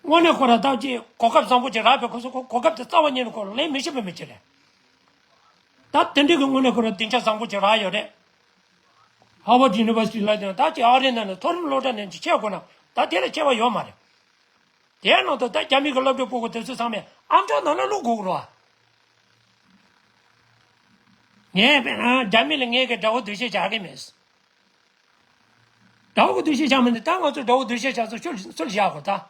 དངོས་གནས་ཁོ་རང་ད་ཅེས་གོ་སྐབས་བཟང་པོ་ཅིག་རག་པའི་ཁོ་ཚོ་གོ་གོ་སྐབས་དེ་རྩ་བ་ཉིད་ནས་ཁོ་ལེན་མི་ཤེས་པའི་མི་ཅིག་རེད། ད་དེ་འདྲའི་གི་དངོས་གནས་ཁོ་རང་སྡིངས་ཆ་བཟང་པོ་ཅིག་རག་ཡོད་རེད། Harvard University་ལ་དེ་ད་ཅེས་ཨ་རིའི་ནང་ནས་མཐོ་རིམ་སློབ་གྲྭ་ནས་ཅིག་ཆས་དགོས་ན་ད་དེ་ལས་ཆེ་བ་ཡོད་མ་རེད། དེའི་ནང་དུ་ད་རྒྱ་མི་གི་སློབ་ཕྲུག་ཕྲུ་གུ་དེ་ཚོ་ཚང་མས་ཨམ་ཅོག་ནང་ལ་བླུག་དགོས་རོ། ངས་དཔེར་ན་རྒྱ་མི་ལ་ངས་གི་དགྲ་བོ་འདུ་ཤེས་བྱ་གི་མེད། དགྲ་བོ་གི་འདུ་ཤེས་བྱ་མི་འདུག་ད་ང་ཚོ་དགྲ་བོ་འདུ་ཤེས་བྱ་ཚོ་ཤུལ་སུལ་བཞག་གོ་ད།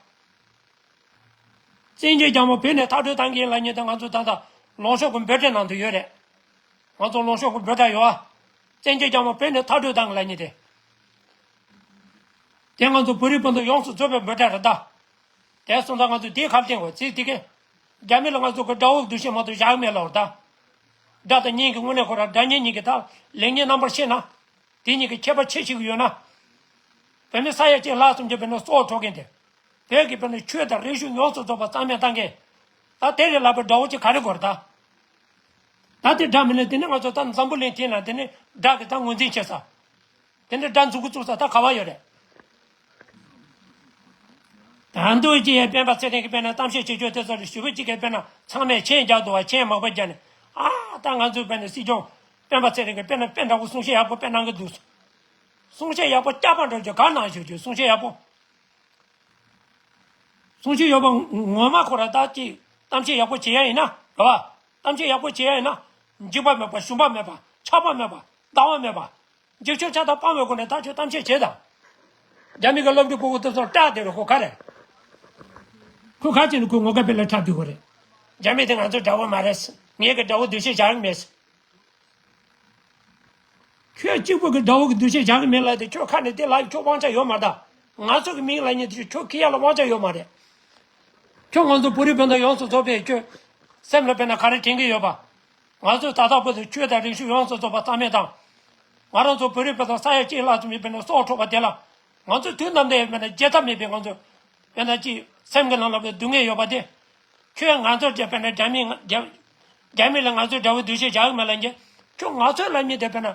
བཙན་བྱོལ་རྒྱལ་མོ་བོད་ནས་མཐར་སྐྲོད་བཏང་གི་ཡིན་ལབ་མཁན་དེ་ང་ཚོ་ད་ལྟ་ལུང་ཤོག་གི་འབོད་སྒྲའི་ནང་དུ་ཡོད་རེད། ང་ཚོ་ལུང་ཤོག་གི་འབོད་སྒྲ་ཡོད་ཨ། བཙན་བྱོལ་རྒྱལ་མོ་བོད་ནས་མཐར་སྐྲོད་བཏང་གི་ལབ་མཁན་དེ། དེ་ང་ཚོ་བོད་རིགས་སྤུན་ཟླ་ཡོངས་སུ་རྫོགས་པའི་འབོད་སྒྲ་རེད་ད། དེ་སོང་ཙང་ང་ཚོས་དེའི་ཁ་བསྟན་དགོས་ཚིག་དེ་གས། རྒྱ་མི་ལ་ང་ཚོ་གི་དགྲ་བོ་འདུ་ཤེས་མ་གཏོགས་བཞག་མེད་ལབ་རེད་ད། དགྲ་དང་གཉེན་གྱི་དངོས་གནས་ཁོ་རང་དགྲ་གཉེན་གཉིས་ཀྱི་ཐག་ལེགས་ཉེས་རྣམ་པར་ཤེས་ན། དེ་གཉིས་ཀྱི་ཁྱད་པར་ཕྱེ་ཤེས་ཀྱི་ཡོད་ན། བོད་མི་ས་ཡ་གཅིག་ལྷག་ཙམ་གྱི་བོད་ནས་སྲོག་འཕྲོག་མཁན་དེ། བོད་ཀྱི་བོད་ནས་ཆོས་དང་རིག་གཞུང་ཡོངས་སུ་རྫོགས་པ་རྩ་མེད་བཏང་མཁན། ད་དེ་རེད་ལབ་པའི་དགྲ་བོ་གཅིག་ག་རེ་དགོས་རེད་ད། ད་དེ་དགྲ་མིན་ན་དེ་ནི་ང་ཚོ་ད་འཛམ་བུ་གླིང་སྟེང་ན་དེ་ནི་དགྲ་གི་ད་ངོས་འཛིན་བྱེད་ས། དེ་འདྲ་དགྲ་འཛུགས་འགོ་བཙུགས་ས་ད་ག་བ་ཡོད་རེད། ད་འདོད་ཀྱི་ཡ་སྤེན་པ་ཚེ་རིང་གི་དཔེར་ན་གཏམ་བཤད་བྱེད་རྒྱུ་དེ་ཚོ་ལ་ཞུ་བ་གཅིག་གི་དཔེར་ན་ཚང་མས་མཆན་རྒྱག་འདུག་བ། མཆན་མང་པོ་རྒྱག་ནས་ཨ་ད་ང་ཚོའི་དཔེར་ན་སྲིད་སྐྱོང་། སྤེན་པ་ཚེ་རིང་གིས་དཔེ་ན་དཔེ་འདྲ་བོ་གསུང་བཤད་ཡག་པོ་དཔེ་གནང་གི་འདུག་གསུང་བཤད་ཡག་པོ་སྐྱག་པ་འདྲ་བོ་ཅིག་ག་གནང་ཞུ་རྒྱུ། གསུང་བཤད་ཡག་པོ། གསུང་བཤད་ཡག་པོ་ངོ་མ་ཁོ་ར་ད་ཅིག་གཏམ་བཤད་ཡག་པོ་བྱེད་ཡ་ཡིན་ན་རེད་བ། གཏམ་བཤད་ཡག་པོ་བྱེད་ཡ་ཡིན་ན། འཇིགས་པ་མེད་པ། ཞུམ་པ་མེད་པ། ཆགས་པ་མེད་པ། སྡང་བ་མེད་པ། འཇིགས་ཆུང་ཆགས་སྡང་སྤངས་པའི་སྒོ་ནས་ད་ཁྱོད་གཏམ་བཤད་བྱེད་དང་། རྒྱ་མི་གི་སློབ་ཕྲུག་ཕྲུ་གུ་དེ་ཚོར་སྐྲག་བསྡད་རེད། ཁོ་ག་རེད། ཁོ་ག་ཅིག་ནས་ཁོ་ངོ་དགའ་དཔེ་ལ་འཁྲབ་སྡོད་དགོས་རེད། རྒྱ་མི་དེ་ང་ཚོའི་དགྲ་བོ་མ་རེད། ངས་གི་དགྲ་བོ་འདུ་ཤེས་བཞག་གི་མེད། ཁྱོད་གཅིག་པུ་གི་དགྲ་བོ་གི་འདུ་ཤེས་བཞག་གི་མེད་ལབ་དེ། ཁྱོད་ཁ་ནས་དེ་ལབ་ཁྱོད་དབང་ཆ་ཡོད་མ་རེད་ད། ང་ཚོ་གི་མིང་ལབ་མཁན་དེ་ཁྱོད་ཁྱི་ཡ་ལ་དབང་ཆ་ཡོད་མ་རེད། ཁྱོད་ང་ཚོ་བོད་རིགས་སྤུན་ཟླ་ཡོངས་སུ་རྫོགས་པས་ཁྱོད་སེམས་ལ་དཔེར་ན་ག་རེ་དྲན་གྱི་ཡོད་པ། ང་ཚོས་ད་ལྟ་བར་དུ་ཆོས་དང་རིག་གཞུང་ཡོངས་སུ་རྫོགས་པ་རྩ་མེད་བཏང་། ང་རང་ཚོ་བོད་རིགས་སྤུན་ཟླ་ས་ཡ་གཅིག་ལྷག་ཙམ་ཡིན་པས་ན་སྲོག་འཕྲོག་པ་དེ་ལ། ང་ཚོས་དུས་ནམ་དུ་ཡང་དཔེར་ན་བརྗེད་ཐབས་མེད་པའི་ང་ཚོ་དཔེར་ན་ཅིག་སེམས་ཀྱི་ནང་ལ་སྡུག་བསྔལ་ཡོད་པ་དེ། ཁྱོད་ང་ཚོར་བྱས་པས་ན་རྒྱ་མི་རྒྱ་རྒྱ་མི་ལ་ང་ཚོའི་དགྲ་བོའི་འདུ་ཤེས་བཞག་གི་མེད་ལབ་མཁན། ཁྱོད་ང་ཚོའི་ལབ་མཁན་དེ་དཔེར་ན།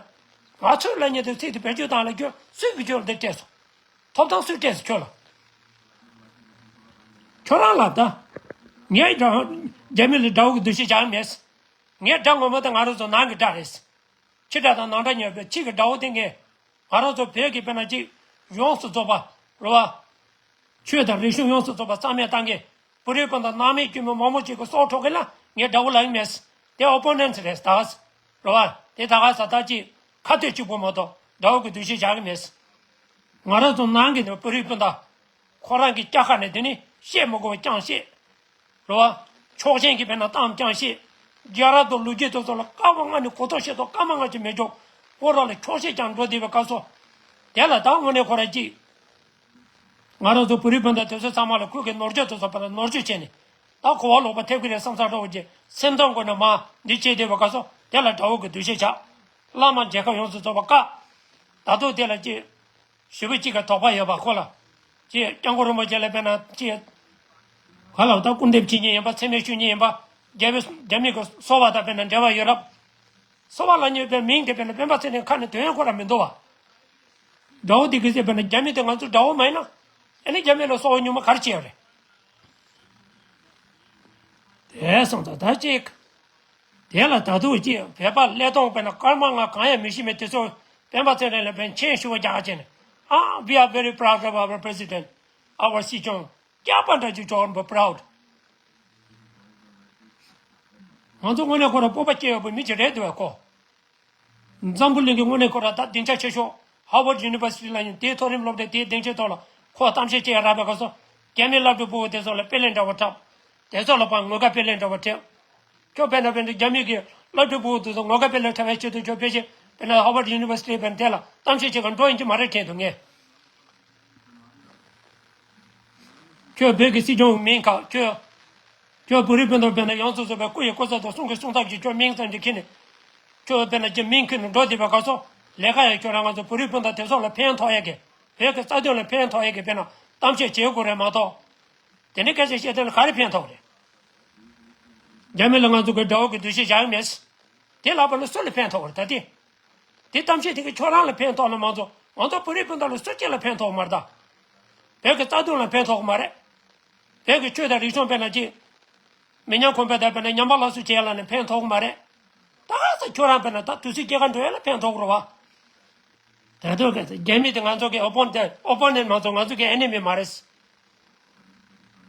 ང་ཚོའི་ལབ་མཁན་དེ་ཚིག་དེ་བེད་སྤྱོད་བཏང་ལ་ཁྱོད་སུས་ཀྱིས་ཁྱོད་ལ་དེ་སྤྲད་སོང་། ཐོབ་ཐང་སུས་སྤྲད་སོང་ཁྱོད་ལ། ཁྱོད་རང་ལབ་ད། ངས་དགྲ་རྒྱ་མི་ལ་དགྲ་བོ་གི་འདུ་ཤེས་བཞག་གི་མེད། ངའི་དགྲ་ངོ་མ་དེ་ང་རང་ཚོ་ནང་གི་དགྲ་རེད། ཕྱི་དགྲ་དང་ནང་དགྲ་ཉོས་པའི་ཕྱི་གི་དགྲ་བོ་དེ་ངས། ང་རང་ཚོ་བོད་ཀྱི་དཔེར་ན་ཅིག་ཡོངས་སུ་རྫོགས་པ་རེད་བ། ཆོས་དང་རིག་གཞུང་ཡོངས་སུ་རྫོགས་པ་རྩ་མེད་བཏང་མཁན། བོད་རིགས་སྤུན་ཟླ་སྣང་མེད་སྐྱེ་མི་མང་པོ་ཅིག་གི་སྲོག་འཕྲོག་མཁན་ལ་ངས་དགྲ་བོ་ལབ་ཀྱི་མེད། དེ་ཨོ་པོ་ནེན་ཊི་རེད་ད། རེད་བ། དེ་ད་ག་ས་ད་ཅིག་ཁ་ཐུག་གཅིག་པོ་མ་གཏོགས་དགྲ་བོ་གི་འདུ་ཤེས་བཞག་གི་མེད། ང་རང་ཚོ་ནང་གི་ནི་བོད་རིགས་སྤུན་ཟླ། ཁོ་རང་གི་སྐྱ་ཁ་ནས་དེ་ནི་བཤད་མི་དགོས་པ་རྐྱང་བཤད། རེད་བ། ཕྱོགས་ཞེན་གྱི་དཔེར་ན་གཏམ་རྐྱང་བཤད། རྒྱལ་རབས་དང་ལོ་རྒྱུས་དེ་ཚོ་ལ་སྐར་མ་ལྔ་ནས་གོ་རྟོགས་ཤེས་རྟོགས་སྐར་མ་ལྔ་ཅིག་མེད་ཅོག་ཁོ་རང་ལ་འཁྱོག་བཤད་རྐྱང་འགྲོ་བསྡད་པའི་སྐབས་སུ། དེ་ལ་ད་དངོས་གནས་ཁོ་རང་གཅིག་ང་རང་ཚོ་བོད་རིགས་སྤུན་ཟླ་དེ་ཚོ་ཚང་མ་ལ་ཁོས་ཀྱི་ནོར་འཁྲུལ་དེ་ཚོ་དཔེར་ན་ནོར་འཁྲུལ་བྱས་ནས། ད་གོ་བ་ལོག་པ་ཐེབས་ཀྱི་རེད་བསམ་ས་འདྲ་བོ་ཅིག་སེམས་གཏམ་སྒོ་ནས་མ་འདི་བྱས་བསྡད་པའི་སྐབས་སུ་དེ་ལ་དགྲ་བོ་གི་འདུ་ཤེས་བཞག་བླ་མ་མཇལ་ཁ་ཡོངས་སུ་རྫོགས་པ་བཀག་ད་དུང་དེ་ལ་ཅིག་ཞེ་པོ་ཅིག་གི་དོགས་པ་ཡོད་པ་ཁོ་ལ། ཅེས་སྐྱབས་མགོན་རིན་པོ་ཆེ་ལ་དཔེར་ན་ཅེས། ག་ལ་ད་སྐུར་འདེབས་བྱེད་མཁན་ཡིན་པ། མཚན་སྨད་ཞུ་མཁན་ཡིན་པ། རྒྱ་བོད་རྒྱ་མི་གི་སོ་པ་དང་དཔེར་ན་འབྲེལ་བ་ཡོད་རབས། སོ་པ་ལབ་མཁན་དཔེར་མིང་དེ་དཔེར་ན་སྤེན་པ་ཚེ་རིང་ཁ་ནས་དོན་ཡང་ཁོ་རང་མི་འདུག་བ། དགྲ་བོ་དེ་གི་ཟེར་དཔེར་ན་རྒྱ་མི་དེ་ང་ཚོ་དགྲ་བོ་མ་ཡིན་ན། ཨ་ནི་རྒྱ་མི་ལ་སོ་པ་ཉུང་མ་ག་རེ་བྱས་ཡོད་རེད། དེ་སོང་ཙང་ད་ཅིག་དེ་ལ་ད་དུང་ཅིག་བོད་པ་ཀླད་སྟོང་དཔེར་ན་སྐར་མ་ལྔ་གང་ཡང་མི་ཤེས་མེད་དེ་ཚོ་སྤེན་པ་ཚེ་རིང་ལ་དཔེར་མཆན་ཞུ་བ་རྒྱག་བྱས་ནས། ཨ། We are very proud of our president, our སྲིད་སྐྱོང་། སྐྱག་པ་འདྲ་ཅིག་ཇོར་པོ་proud། ང་ཚོ་དངོས་གནས་ཁོ་རང་སྤོབས་པ་སྐྱེ་ཡོད་པའི་མི་ཅིག་རེད་འདུག་བས་ཁོ། འཛམ་བུ་གླིང་གི་དངོས་གནས་ཁོ་རང་ད་སྡིངས་ཆ་ཆེ་ཤོས་Harvard University ལ་ཡིན་དེའི་མཐོ་རིམ་སློབ་གྲྭའི་དེའི་སྡིངས་ཆའི་ཐོག་ལ་ཁོ་གཏམ་བཤད་བྱེད་ཡ་རག་པའི་སྐབས་སུ། རྒྱ་མིའི་སློབ་ཕྲུག་ཕྲུ་གུ་དེ་ཚོ་ལ་དཔེ་ལེན་འདྲ་བོ་འཁྲབ། དེ་ཚོ་ལ་ཕར་ངོ་དགའ་དཔེ་ལེན་འདྲ་བོ་འཁྲབ། ཁྱོད་དཔེར་ན་དཔེར་ན་རྒྱ་མི་གི་སློབ་ཕྲུག་ཕྲུ་གུ་དེ་ཚོ་ངོ་དགའ་དཔེ་ལེན་འཁྲབ་པའི་ཆེད་དུ་ཁྱོད་ཕལ་ཆེར་དཔེར་ན་Harvard University དཔེར་ན་དེ་ལ་གཏམ་བཤད་བྱེད་གར་འགྲོ་ཡིན་གྱི་མ་རེད་དྲན་འདུག་ངས། ཁྱོད་བོད་ཀྱི་སྲིད་སྐྱོང་མིང་ག་ཁྱོད། ཁྱོད་བོད་རིགས་སྤུན་ཟླ་དཔེར་ན་ཡོངས་སུ་རྫོགས་པའི་སྐུ་ཡི་སྐུ་ཚབ་དང་གསུང་གི་གསུང་ཐབས་ཀྱི་ཁྱོད་མིང་ཙམ་ཅིག་ཁྱེར་ནས། ཁྱོད་དཔེར་ན་ཀྱི་མིང་ཁྱེར་ནས་འགྲོ་བསྡད་པའི་སྐབས་སུ་ལས་ཀ་ཡང་ཁྱོད་རང་ང་ཚོ་བོད་རིགས་སྤུན་ཟླ་དེ་ཚོ་ལ་ཕན་ཐོགས་ཡས་ཀྱི། བོད་ཀྱི་རྩ་དོན་ལ་ཕན་ཐོགས་ཡས་ཀྱི་དཔེར་ན་གཏམ་བཤད་བྱེད་དགོས་རེད་མ་གཏོགས། དེ་ནས་སྐད་ཆ་བཤད་དོན་ལ་ག་རེ་ཕན་ཐོགས་རེད། རྒྱ་མི་ལ་ང་ཚོ་གི་དགྲ་བོ་གི་འདུ་ཤེས་བཞག་གི་མེད། དེ་ལབ་པ་ལ་སུ་ལ་ཕན་ཐོགས་རེད་ད་དེ། དེ་གཏམ་བཤད་དེ་གི་ཁྱོད་རང་ལ་ཕན་ཐོགས་ན་མ་གཏོགས་ང་ཚོ་བོད་རིགས་སྤུན་ཟླ་ལ་སུ་གཅིག་ལ་ཕན་ཐོགས་མ་རེད་ད། བོད་ཀྱི་རྩ་དོན་ལ་ཕན་ཐོགས་མ་རེད། བོད་ཀྱི་ཆོས་དང་རིག་གཞུང་དཔེར་ན་ཅིག་མི་ཉམས་གོང་འཕེལ་དང་དཔེར་ན་ཉམས་པ་སླར་གསོ་བྱེད་ཡ་ལ་ནི་ཕན་ཐོགས་མ་རེད། ད་ག་ས་ཁྱོད་རང་དཔེར་ན་ད་དུས་ཚོད་སྐྱེལ་ག་འགྲོ་ཡ་ལ་ཕན་ཐོགས་རེད་བ། ད་དུང་ག་ས་རྒྱ་མི་དེ་ང་ཚོ་གི་ཨོ་པོ་ནེན་ཨོ་པོ་ནེན་མ་ཚོ་ང་ཚོ་གི་ཨེ་ནི་མི་མ་རེད།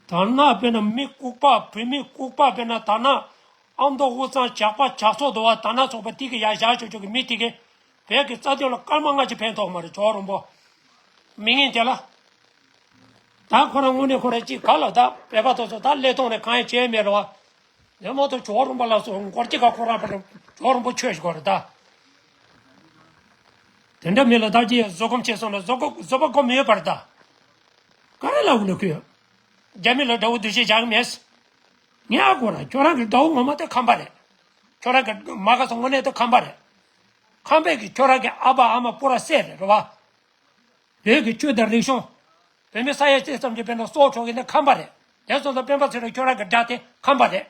ད་ན་དཔེར་ན་མི་ལྐུགས་པ་བུད་མེད་ལྐུགས་པ་དཔེར་ན་ད་ན་ཨ་མདོ་དབུས་གཙང་ཇག་པ་ཇག་ཚོགས་འདུ་བ་ད་ན་ཚོགས་པ་དེ་གི་ཡ་བཞག་ཆོག་ཆོག་གི་མི་དེ་གི་བོད་ཀྱི་རྩ་དོན་ལ་སྐར་མ་ལྔ་ཅིག་ཕན་ཐོགས་མ་རེད་ཇོ་རོང་པོ། མི་ངན་དེ་ལ། ད་ཁོ་རང་དངོས་གནས་ཁོ་རང་ཅིག་ག་ལ་ད་བོད་པ་དེ་ཚོ་ད་ཀླད་སྟོང་ནས་གང་ཡང་བྱས་མེད་རེད་བ། དེ་མ་གཏོགས་ཇོ་རོང་པོ་ལ་སོགས་མགོ་སྐྱེ་ག་ཁོ་རང་པ་ཇོ་རོང་པོ་ཆོས་ཞིག་གོ་རེད་ད། དེ་འདྲ་མི་ལ་ད་ཅི་ཡང་བཟོད་སྒོམ་བྱས་སོང་ན་བཟོད་སྒོ་བཟོད་པ་སྒོམ་ཡོད་པར་ད། ག་རེ་ལབ་དགོས་ལ་ཁུ་ཡོད། རྒྱ་མི་ལ་དགྲ་བོ་འདུ་ཤེས་བཞག་གི་མེད། ངས་ཨ་ཁོ་ར་ཁྱོད་རང་གི་དགྲ་བོ་ངོ་མ་དེ་ཁམས་པ་རེད། ཁྱོད་རང་གི་མ་ག་སོང་དངོས་གནས་དེ་ཁམས་པ་རེད། ཁམས་པའི་གི་ཁྱོད་རང་གི་ཨ་ཕ་ཨ་མ་སྤུ་ར་སྲས་རེད་རེད་བ། བོད་ཀྱི་ཆོས་དང་རིག་གཞུང་། བོད་མི་ས་ཡ་གཅིག་ཙམ་གྱི་དཔེར་ན་སྲོག་འཕྲོག་གི་ནི་ཁམས་པ་རེད། དེ་སོང་ཙང་སྤེན་པ་ཚེ་རིང་ཁྱོད་རང་གི་དགྲ་དེ་ཁམས་པ་རེད།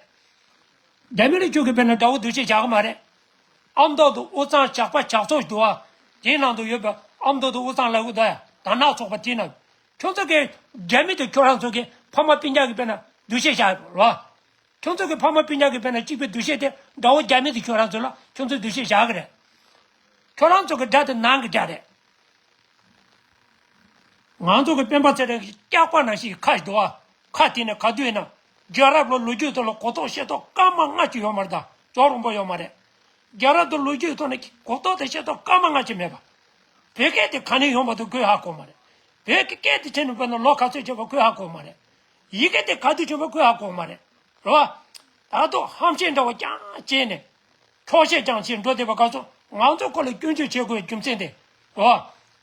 རྒྱ་མི་ལ་ཁྱོད་ཀྱི་དཔེར་ན་དགྲ་བོ་འདུ་ཤེས་བཞག་གི་མ་རེད། ཨ་མདོ་དང་དབུས་གཙང་ཇག་པ་ཇག་ཚོགས་འདུ་བ། དེའི་ནང་དུ་ཡོད་པའི་ཨ་མདོ་དང་དབུས་གཙང་ལ་འུ་ད་ཡ་དར་ནག་ཚོགས་པ་དེའི་ནང་། ཁྱོད་ཚོ་གི་རྒྱ་མི་དང་ཁྱོད་རང་ཚོ་གི་ཕ་མ་སྤུན་ཀྱག་གི་དཔེར་ན་འདུ་ཤེས་བཞག་ཡོད་རེད་བ། ཁྱོད་ཚོ་གི་ཕ་མ་སྤུན་ཀྱག་གི་དཔེར་ན་གཅིག་པའི་འདུ་ཤེས་དེ་དགྲ་བོ་རྒྱ་མི་དང་ཁྱོད་རང་ཚོ་ལ་ཁྱོད་ཚོས་འདུ་ཤེས་བཞག་གི་རེད། ཁྱོད་རང་ཚོ་གི་དགྲ་དེ་ནང་གི་དགྲ་རེད། ང་ཚོ་གི་སྤེན་པ་ཚེ་རིང་སྐྱག་པ་ནང་བཞིན་ཁ་ཞིག་འདུག་བ། ཁ་དེ་ནས་ག་དུས་ཡིན་ན། རྒྱལ་རབས་ལོ་ལོ་རྒྱུས་ཐོག་ལ་གོ་རྟོགས་ཤེས་རྟོགས་སྐར་མ་ལྔ་གཅིག་ཡོད་མ་རེད་ད། ཅོག་རོང་པོ་ཡོད་མ་རེད། རྒྱལ་རབས་དང་ལོ་རྒྱུས་ཐོག་ནས་གོ་རྟོགས་དང་ཤེས་རྟོགས་སྐར་མ་ལྔ་གཅིག་མེད་པ། བོད་སྐད་དེ་ག་ནས་ཡོང་བ་དང་ཁོས་ཧ་གོ་མ་རེད། བོད་ཀྱི་སྐད་དེ་ཁྱེར་ནས་བོད་ནང་ལོ་ག་ཚོད་བྱས་པ་ཁོས་ཧ་གོ་མ་རེད། ཡི་གེ་དེ་ག་དུས་བྱུང་བ་ཁོས་ཧ་གོ་མ་རེད། རེད་བ། ད་དུང་ཧམ་བཤད་འདྲ་བ་རྐྱང་བྱས་ནས། འཁྱོག་བཤད་རྐྱང་བྱས་འགྲོ་བསྡད་པ་ག་ཚོད་ང་ཚོ་ཁོ་ལ་སྐྱོན་བརྗོད་བྱེད་དགོས་རྒྱུ་མཚན་དེ། རེད་བ།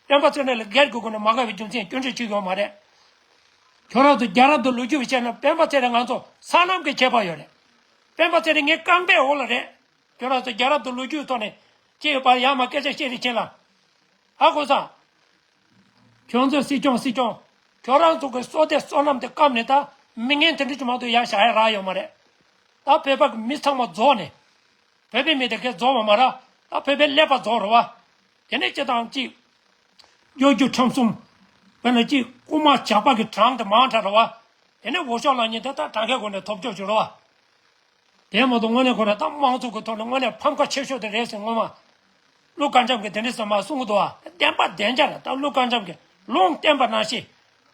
སྤེན་པ་ཚེ་རིང་ལ་སྒེར་གྱི་སྒོ་ནས་མ་དགའ་བའི་རྒྱུ་མཚན་སྐྱོན་བརྗོད་བྱེད་ཡོད་མ་རེད། ཁྱོད་རང་ཚོ་རྒྱལ་རབས་དང་ལོ་རྒྱུས་བཤད་ན་སྤེན་པ་ཚེ་རིང་ང་ཚོ་སྲང་ལམ་གྱི་ཁྱད་པར་ཡོད་རེད། སྤེན་པ་ཚེ་རིང་ངའི་རྐང་པའི་འོག་ལ་རེད། ཁྱོད་རང་ཚོ་རྒྱལ་རབས་དང་ལོ་རྒྱུས་ཐོག་ནས་ཅི་ཡོད་པར་ཡར་མར་སྐད་ཆ་བཤད་རེས་བྱེད་ལ། ཧ་གོ་སོང་། ཁྱོད་ཚོ་སྲིད་སྐྱོང་སྲིད་སྐྱོང་། ཁྱོད་རང་ཚོ་གི་བསོད་བདེ་བསོད་ནམས་དེ་བསྐམས་ནས་ད་མི་ངན་དེ་འདྲ་ཅིག་མ་གཏོགས་ཡར་བཞག་ཡ་རག་ཡོད་མ་རེད། ད་བོད་པ་གི་མི་ཚང་མ་རྫོགས་ནས། བོད་པའི་མི་དེ་གས་རྫོགས་པ་མ་རེད། ད་བོད་པའི་ཀླད་པ་རྫོགས་རེད་བ། དེ་ནས་སྤྱི་དང་གཅིག་གཡོ་སྒྱུ་ཁྲམ་གསུམ། དཔེར་ན་གཅིག་རྐུན་མ་ཇག་པ་གི་གྲངས་དེ་མང་དྲགས་རེད་བ། དེ་ནས་འོས་ཤོག་ལེན་མཁན་དེ་ད་གྲངས་ཀའི་སྒོ་ནས་ཐོབ་སྐྱོར་བྱུང་རེད་བ། དེ་མ་གཏོགས་དངོས་གནས་ཁོ་རང་ད་དམངས་གཙོ་གི་ཐོག་ནས་དངོས་གནས་ཕམ་ཁ་ཆེ་ཤོས་དེ་རེད་ཟེར་སྔོན་མ། ཀླུ་དཀར་འཇམ་གྱིས་དེ་འདྲ་ཟེར་མ་གསུང་གི་འདུག་བ། བདེན་པ་བདེན་རྐྱང་རེད། ད་ཀླུ་དཀར་འཇམ་གྱིས་ལུང་བསྟན་པ་ནང་བཞིན།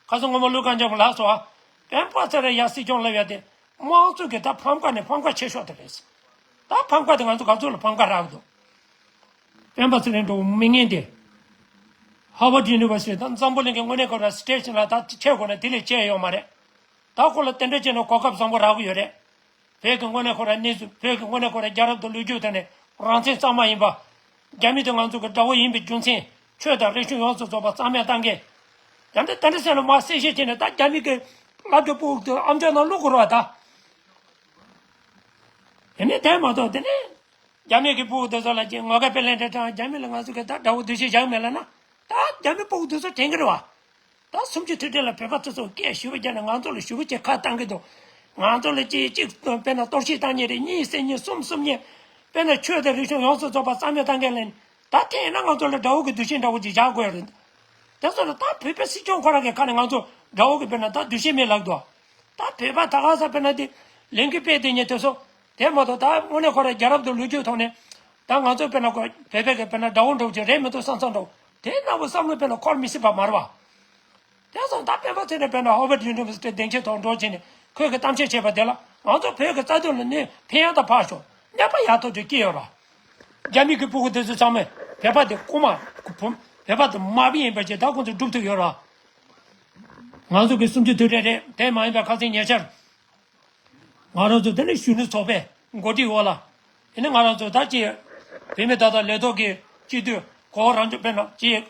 ཁ་སང་སྔོན་མ་ཀླུ་དཀར་འཇམ་གྱིས་ལབ་སོང་བ། སྤེན་པ་ཚེ་རིང་ཡར་སྲིད་སྐྱོང་སླེབས་ཡ་དེ། དམངས་གཙོ་གི་ད་ཕམ་ཁ་ནས་ཕམ་ཁ་ཆེ་ཤོས་དེ་རེད། ད་ཕམ་ཁ་དེ་ང་ཚོ་ག་ཚོད་ལ་ཕམ་ཁ་རག་གི་འདུག་སྤེན་པ་ཚེ་རིང་འགྲོ་མི་ངན་དེ། ཧར་ཝར་ཌི་ཡུ་ནི་ཝར་སི་ཊི་དང་འཛམ་བུ་གླིང་གི་དངོས་གནས་ཁོ་རང་སི་ཊེ་ཤན་ལ་ད་ཁྲལ་དགོས་ན་དེ་ལས་ཆེ་ཡོད་མ་རེད། ད་ཁོ་ལ་དེ་འདྲ་བྱས་ན་གོ་སྐབས་བཟང་པོ་རག་གི་ཡོད་རེད། བོད་ཀྱི་དངོས་གནས་ཁོ་རང་གནས་ཚུལ། བོད་ཀྱི་དངོས་གནས་ཁོ་རང་རྒྱལ་རབས་དང་ལོ་རྒྱུས་དེ་ནས་རང་བཙན་གཙང་མ་ཡིན་པ། རྒྱ་མི་དེ་ང་ཚོ་གི་དགྲ་བོ་ཡིན་པའི་རྒྱུ་མཚན། ཆོས་དང་རིག་གཞུང་ཡོངས་སུ་རྫོགས་པ་རྩ་མེད་བཏང་མཁན། ཡང་དེ་དེ་འདྲ་ཟེར་ན་མ་གསལ་བཤད་བྱས་ནས་ད་རྒྱ་མི་གི་སློབ་གྲྭ་ཕྲུ་གུ་དེ་ཨམ་ཅོག་ནང་བླུག་དགོས་རེད་བ་ད། དེ་ནས་དེ་མ་གཏོགས་དེ་ནས་རྒྱ་མི་གི་ཕྲུ་གུ་དེ་ཚོ་ལ་ཅིག་ངོ་དགའ་དཔེ་ལེན་འདྲ་དང་རྒྱ་མི་ལ་ང་ཚོ་གི་ད་དགྲ་བོ་འདུ་ཤེས་བཞག་མེད་ལབ་ན། ད་རྒྱ་མི་ཕྲུ་གུ་དེ་ཚོ་དྲན་གི་རེད་བ། ད་སུམ་ཅུ་དུས་དྲན་ལ་བོད་པ་ཚོ་ཚོ་སྐད་ཞུ་བ་རྒྱག་ནས་ང་ཚོ་ལ་ཞུ་བ་བྱེད་ཁ་བཏང་གི་འདུག་ང་ཚོ་ལ་ཅིག་ཅིག་དཔེར་ན་གཏོར་བཤིག་བཏང་མཁན་རེད། གཉིས་བསད་མཁན། གསུམ་གསོབ་མཁན། དཔེར་ན་ཆོས་དང་རིག་གཞུང་ཡོངས་སུ་རྫོགས་པ་རྩ་མེད་བཏང་མཁན་ལ་ནི། ད་དེ་ཡིན་ན་ང་ཚོ་ལ་དགྲ་བོ་གི་འདུ་ཤེས་འདྲ་བོ་ཅིག་བཞག་དགོས་རེད། དེ་ཚོ་ལ་ད་བོད་པའི་སྲིད་སྐྱོང་ཁོ་རང་གི་ཁ་ནས་ང་ཚོ་དགྲ་བོ་གི་དཔེར་ན་ད་འདུ་ཤེས་མེད་ལབ་འདུག་ད་བོད་པ་ད་ག་ས་དཔེར་ན་དེ་ལས་འགུལ་སྤེལ་བསྡད་མཁན་དེ་ཚོ། དེ་མ་གཏོགས་ད་དངོས་གནས་ཁོ་རང་རྒྱལ་རབས་དང་ལོ་རྒྱུས་ཐོག་ནས། ད་ང་ཚོ་དཔེར་ན་ཁོ་བོད་པའི་གི་དཔེར་ན་དགྲ་བོ་འདྲ་བོ་ཅིག་རེད་མི་འདུག་བསམ་བསམ་འདྲ་བོ། དེ་ལྟ་བུ་བསམ་བློ་དཔེར་ན་འཁོར་མི་སྲིད་པ་མ་རེད་བ། དེ་སོང་ད་སྤེན་པ་ཚེ་རིང་དཔེར་ན་ཧར་ཝར་ཌི་ཡུ་ནི་ཝར་སི་ཊི་སྡིངས་ཆའི་ཐོག་འགྲོ་བྱས་ནས་ཁོས་གི་གཏམ་བཤད་བྱས་པ་དེ་ལ་ང་ཚོ་བོད་ཀྱི་རྩ་དོན་ལ་ནི་ཕན་ཡང་དང་ཕར་ཞོག་གནོད་པ་ཡག་ཐོག་ཏུ་སྐྱེས་ཡོད་ར། རྒྱ་མི་གི་ཕྲུ་གུ་དེ་ཚོ་ཚང་མས་བོད་པ་དེ་རྐུན་མ། བོད་པ་དེ་མ་བི་ཡིན་པ་ཅིག་ད་ཁོང་ཚོས་སྒྲུབ་ཐུབ་ཡོད་ར། ང་ཚོ་གི་སུམ་ཅུ་དུས་དྲན་རེད། དེ་མ་ཡིན་པ་ཁ་སང་ཉེ་ཆར། ང་རང་ཚོ་དེ་ནས་གཞོན་ནུ་ཚོགས་པའི་འགོ་ཁྲིད་འོག་ལ། དེ་ནས་ང་རང་ཚོ་ད་ཅི། བོད་མི་ད་ལྟ་ལས་ཐོག་གི་སྤྱི་འཐུས་གོ་རང་ཚོ་དཔེར་ན་ཅི།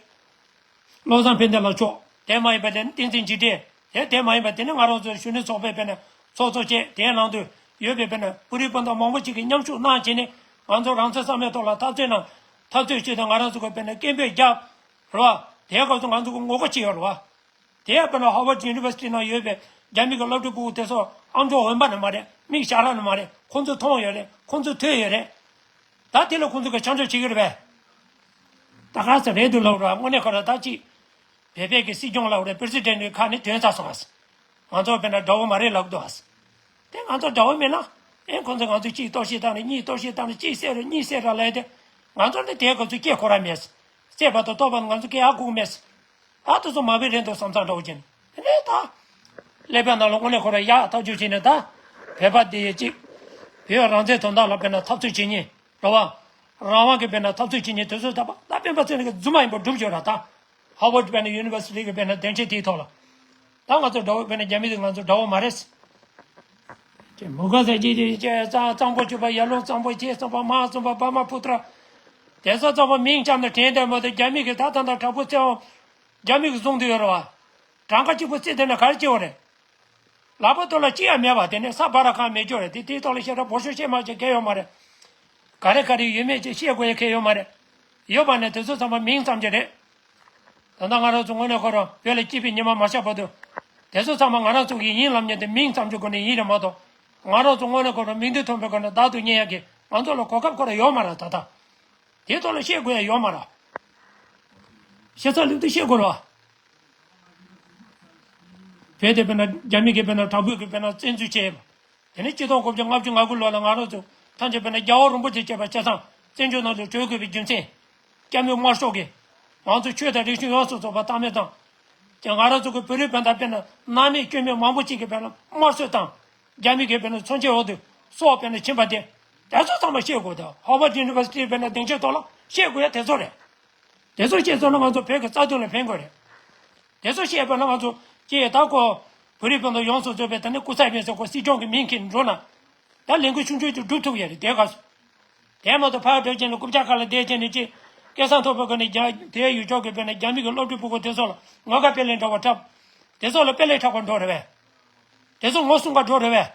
བློ་བཟང་ཕན་བདེ་ལགས་མཆོག་དེ་མ་ཡིན་པ་དེ་ནས་བསྟན་འཛིན་འཇིགས་བྲལ། དེ་དེ་མ་ཡིན་པ་དེ་ནས་ང་རང་ཚོ་གཞོན་ནུ་ཚོགས་པའི་དཔེར་ན་ཚོགས་གཙོ་བཅས་དེའི་ནང་དུ་ཡོད་པའི་དཔེར་ན་བོད་རིགས་སྤུན་ཟླ་མང་པོ་ཅིག་གིས་མཉམ་ཞུགས་གནང་བྱས་ནས་ང་ཚོ་རང་བཙན་གསར་མའི་ཐོག་ལ་འཐབ་རྩོད་གནང་། འཐབ་རྩོད་བྱས་ཏེ་ང་རང་ཚོ་གི་དཔེར་ན་སྐད་འབོད་བརྒྱབ། རེད་བ། དེའི་སྐབས་སུ་ང་ཚོ་གི་ངོ་རྒོལ་བྱས་ཡོད་རེད་བ། དེ་ཡང་དཔེར་ན་ཧར་ཝར་ཌི་ཡུ་ནི་ཝར་སི་ཊི་ནང་ཡོད་པའི་རྒྱ་མི་གི་སློབ་ཕྲུག་ཕྲུ་གུ་དེ་ཚོ་ཨམ་ཅོག་འོན་པ་ནི་མ་རེད། མིག་ཞར་ལྷག་ནི་མ་རེད། ཁོང་ཚོས་མཐོང་ཡོད་རེད། ཁོང་ཚོས་ཐོས་ཡོད་རེད། ད་དེ་ལ་ཁོང་ཚོ་གི་ཆ་འཇོག་བྱེད་ཀྱི་རེད་པས། ད་ག་ས་རེད་འདུག་ལབ་ར། དངོས་གནས་ཁོ་ར་ད་ཅི། བོད་པའི་གི་སྲིད་སྐྱོང་ལབ་རེད། པི་རེ་སི་ཌེན་ཊི་གི་ཁ་ནས་ཐོན་ཚར་སོང་ཨ། ང་ཚོ་དཔེར་ན་དགྲ་བོ་མ་རེད་ལབ་འདུག་ཨ། དེ་ང་ཚོ་དགྲ་བོ་མིན་ན། ཨེ་ཁོང་ཚོས་ང་ཚོ་གཅིག་གཏོར་བཤིག་བཏང་ནས་གཉིས་གཏོར་བཤིག་བཏང་ནས་གཅིག་བསད་རེད། གཉིས་བསད་ར་ལབ་དེ། ང་ཚོ་ནི་དེའི་སྐབས་སུ་སྐད་ཁོ་ར་མེད། བསད་པ་དང་གཏོར་བ་ནི་ང་ཚོ་སྐད་ཡག་གོ་མེད། ད་དེ་ཚོ་མ་བི་རེད་འདུག་བསམ་བསམ་འདྲ་བོ་བྱས་ནས། དེ་ནས་ད། ཀླད་པའི་ནང་ལ་དངོས་གནས་ཁོ་ར་ཡག་ཐག་གཅོད་བྱས་ནས་ད། བོད་པ་འདི་ཡི་གཅིག་བོད་རང་བཙན་དོན་དག་ལ་དཔེར་ན་འཐབ་རྩོད་བྱེད་མཁན། རེད་བ། རང་དབང་གི་དཔེར་ན་འཐབ་རྩོད་བྱེད་མཁན་དེ་ཚོས་ད་ད་སྤེན་པ་ཚེ་རིང་གི་རྫུན་མ་ཡིན་པ་སྒྲུབ་ཡོད་ར་ད། ཧར་ཝར་ཌི་དཔེར་ན་ཡུ་ནི་ཝར་སི་ཊི་གི་དཔེར་ན་སྡིངས་ཆའི་དེའི་ཐོག་ལ། ད་ང་ཚོ་དགྲ་བོ་དཔེར་ན་རྒྱ་མི་དེ་ང་ཚོ་དགྲ་བོ་མ་རེད། ཅེས་མུ་ཁ་ཟེར་གྱི་དེ་ཅེས་གཙང་གཙང་པོ་བྱུག་པ། ཡར་ལུང་གཙང་པོ། ཆེ་གཙང་པ། མར་གཙང་པ། བ་མ་ཕུ་ཏྲ། དེ་ཚོ་གཙང་པོ་མིང་བཅངས་ནས་དྲན་བསྡད་མ་གཏོགས་རྒྱ་མི་གིས་ད་ད་ད་དྲག་པོ་བཙན་དབང་རྒྱ་མི་གིས་བཟུང་དུ་ཡོད་རེད་བ། གྲངས་ཀ་གཅིག་པུ་བརྩིས་བསྡད་ན་ག་རེ་སྐྱེ་བ་རེད། ལག་པ་ཐོག་ལ་ཅི་ཡང་མེད་པ་དེ་ནས་ས་བ་ར་ཁང་མེད་རྒྱུ་རེད། དེ་དེའི་ཐོག་ལ་བཤད་གྲྭ་བོ་ཤོ་བཤད་མ་བྱེད་མཁན་ཡོད་མ་རེད། ག་རེ་ག་རེ་ཡོད་མེད་ཅེས་བཤད་དགོས་ཡ་གལ་ཡོད་མ་རེད། ཡོད་པ་ནས་དེ་ཚོ་ཚང་མ་མིང་ཙམ་གྱི་རེད། ད་ལྟ་ང་རང་ཚོ་དངོས་གནས་ཁོ་རང་བོད་ལ་སྐྱིད་པའི་ཉི་མ་མ་ཤར་བར་དུ། དེ་ཚོ་ཚང་མ་ང་རང་ཚོ་གི་ཡིན་ལབ་མཁན་དེ་མིང་ཙམ་གྱི་སྒོ་ནས་ཡིན་རེད་མ་གཏོགས། ང་རང་ཚོ་དངོས་གནས་ཁོ་རང་མིང་དོན་མཐོན་པོའི་སྒོ་ནས་བདག་ཏུ་རྙེད་ཡ་གི་ང་ཚོ་ལ་གོ་སྐབས་ཁོ་རང་ཡོད་མ་རེད་ད་ལྟ། དེ་ཐོག་ལ་བཤད་དགོས་ཡ་ཡོད་མ་རེད། བཤད་ཚར་ལུགས་དེ་བཤད་དགོས་རེད་བ། བོད་དེ་དཔེར་ན་རྒྱ་མི་གིས་དཔེར་ན་དྲག་པོའི་གིས་དཔེར་ན་བཙན་འཛུལ་བྱས་པ། དེ་ནས་ཆིག་སྟོང་དགུ་བརྒྱ་ལྔ་བཅུ་ང་དགུ་ལོ་ལ་ང་རང་ཚོ་ཐམས་ཅད་དཔེར་ན་རྒྱལ་བ་རིན་པོ་ཆེ་བཅས་པ་ཆ་ཚང་བཙན་བྱོལ་ནང་དུ་བྲོས་དགོས་པའི་རྒྱུ་མཚན། སྐྱབས་མགོན་དམར་ཤོག་གིས་ང་ཚོ་ཆོས་དང་རིག་གཞུང་ཡོངས་སུ་རྫོགས་པ་རྟག་མེད་བཏང་། ཀྱང་ང་རང་ཚོ་གི་བོད་རིགས་སྤུན་ཟླ་དཔེར་ན་སྣང་མེད་སྐྱོན་མེད་མང་པོ་ཅིག་གིས་དཔེར་ན་དམར་གསོད་བཏང་། རྒྱ་མི་གིས་དཔེར་ན་མཚོན་ཆའི་འོག་ཏུ་སྲོག་དཔེར་ན་ཕྱིན་པ་དེ། དེ་ཚོ་ཚང་མ་ཤེས་དགོས། ད་ཧར་ཝརཌ་ཡུ་ནི་ཝར་སི་ཊི་དཔེར་ན་སྡིངས་ཆའི་ཐོག་ལ་ཤེས་དགོས་ཡ་དེ་ཚོ་རེད། དེ་ཚོ་ཤེས་སོང་ན་ང་ཚོ་བོད་ཀྱི་རྩ་དོན་ལ་ཕན་དགོས་རེད། དེ་ཚོ་ཤེས་པ་ན་ང་ཚོ་ཀྱེ་ད་ཁོ་བོད་རིགས་སྤུན་ཟླ་ཡོངས་སུ་རྫོགས་པའི་ད་ནི་སྐུ་ཚབ་ཡིན་ཟེར་ཁོ་སྲིད་སྐྱོང་གི་མིང་འཁྱེར་འགྲོ་ན། ད་ལས་འགུལ་ཆུང་ཆུང་ཅིག་སྒྲུབ་ཐུབ་ཡ་རེད་དེ་ག་སོ། དེ་མ་གཏོགས་ཕར་འགྲོ་བྱས་ནས་རྐུབ་བཀྱག་ཁ་ལ་བསྡད་བྱས་ནས་ཅིག་སྐལ་བཟང་ཐོབ་པའི་སྒོ་ནས་རྒྱ་དེའི་ཡུལ་ཕྱོགས་ཀྱི་དཔེར་ན་རྒྱ་མི་གི་སློབ་ཕྲུག་ཕྲུ་གུ་དེ་ཚོ་ལ་ངོ་དགའ་དཔེ་ལེན་འདྲ་བ་འཁྲབ། དེ་ཚོ་ལ་དཔེ་ལེན་འཁྲབ་པར་འགྲོ་རེད་པས། དེ་ཚོ་ངོ་སྲུང་ག་འགྲོ་རེད་པས།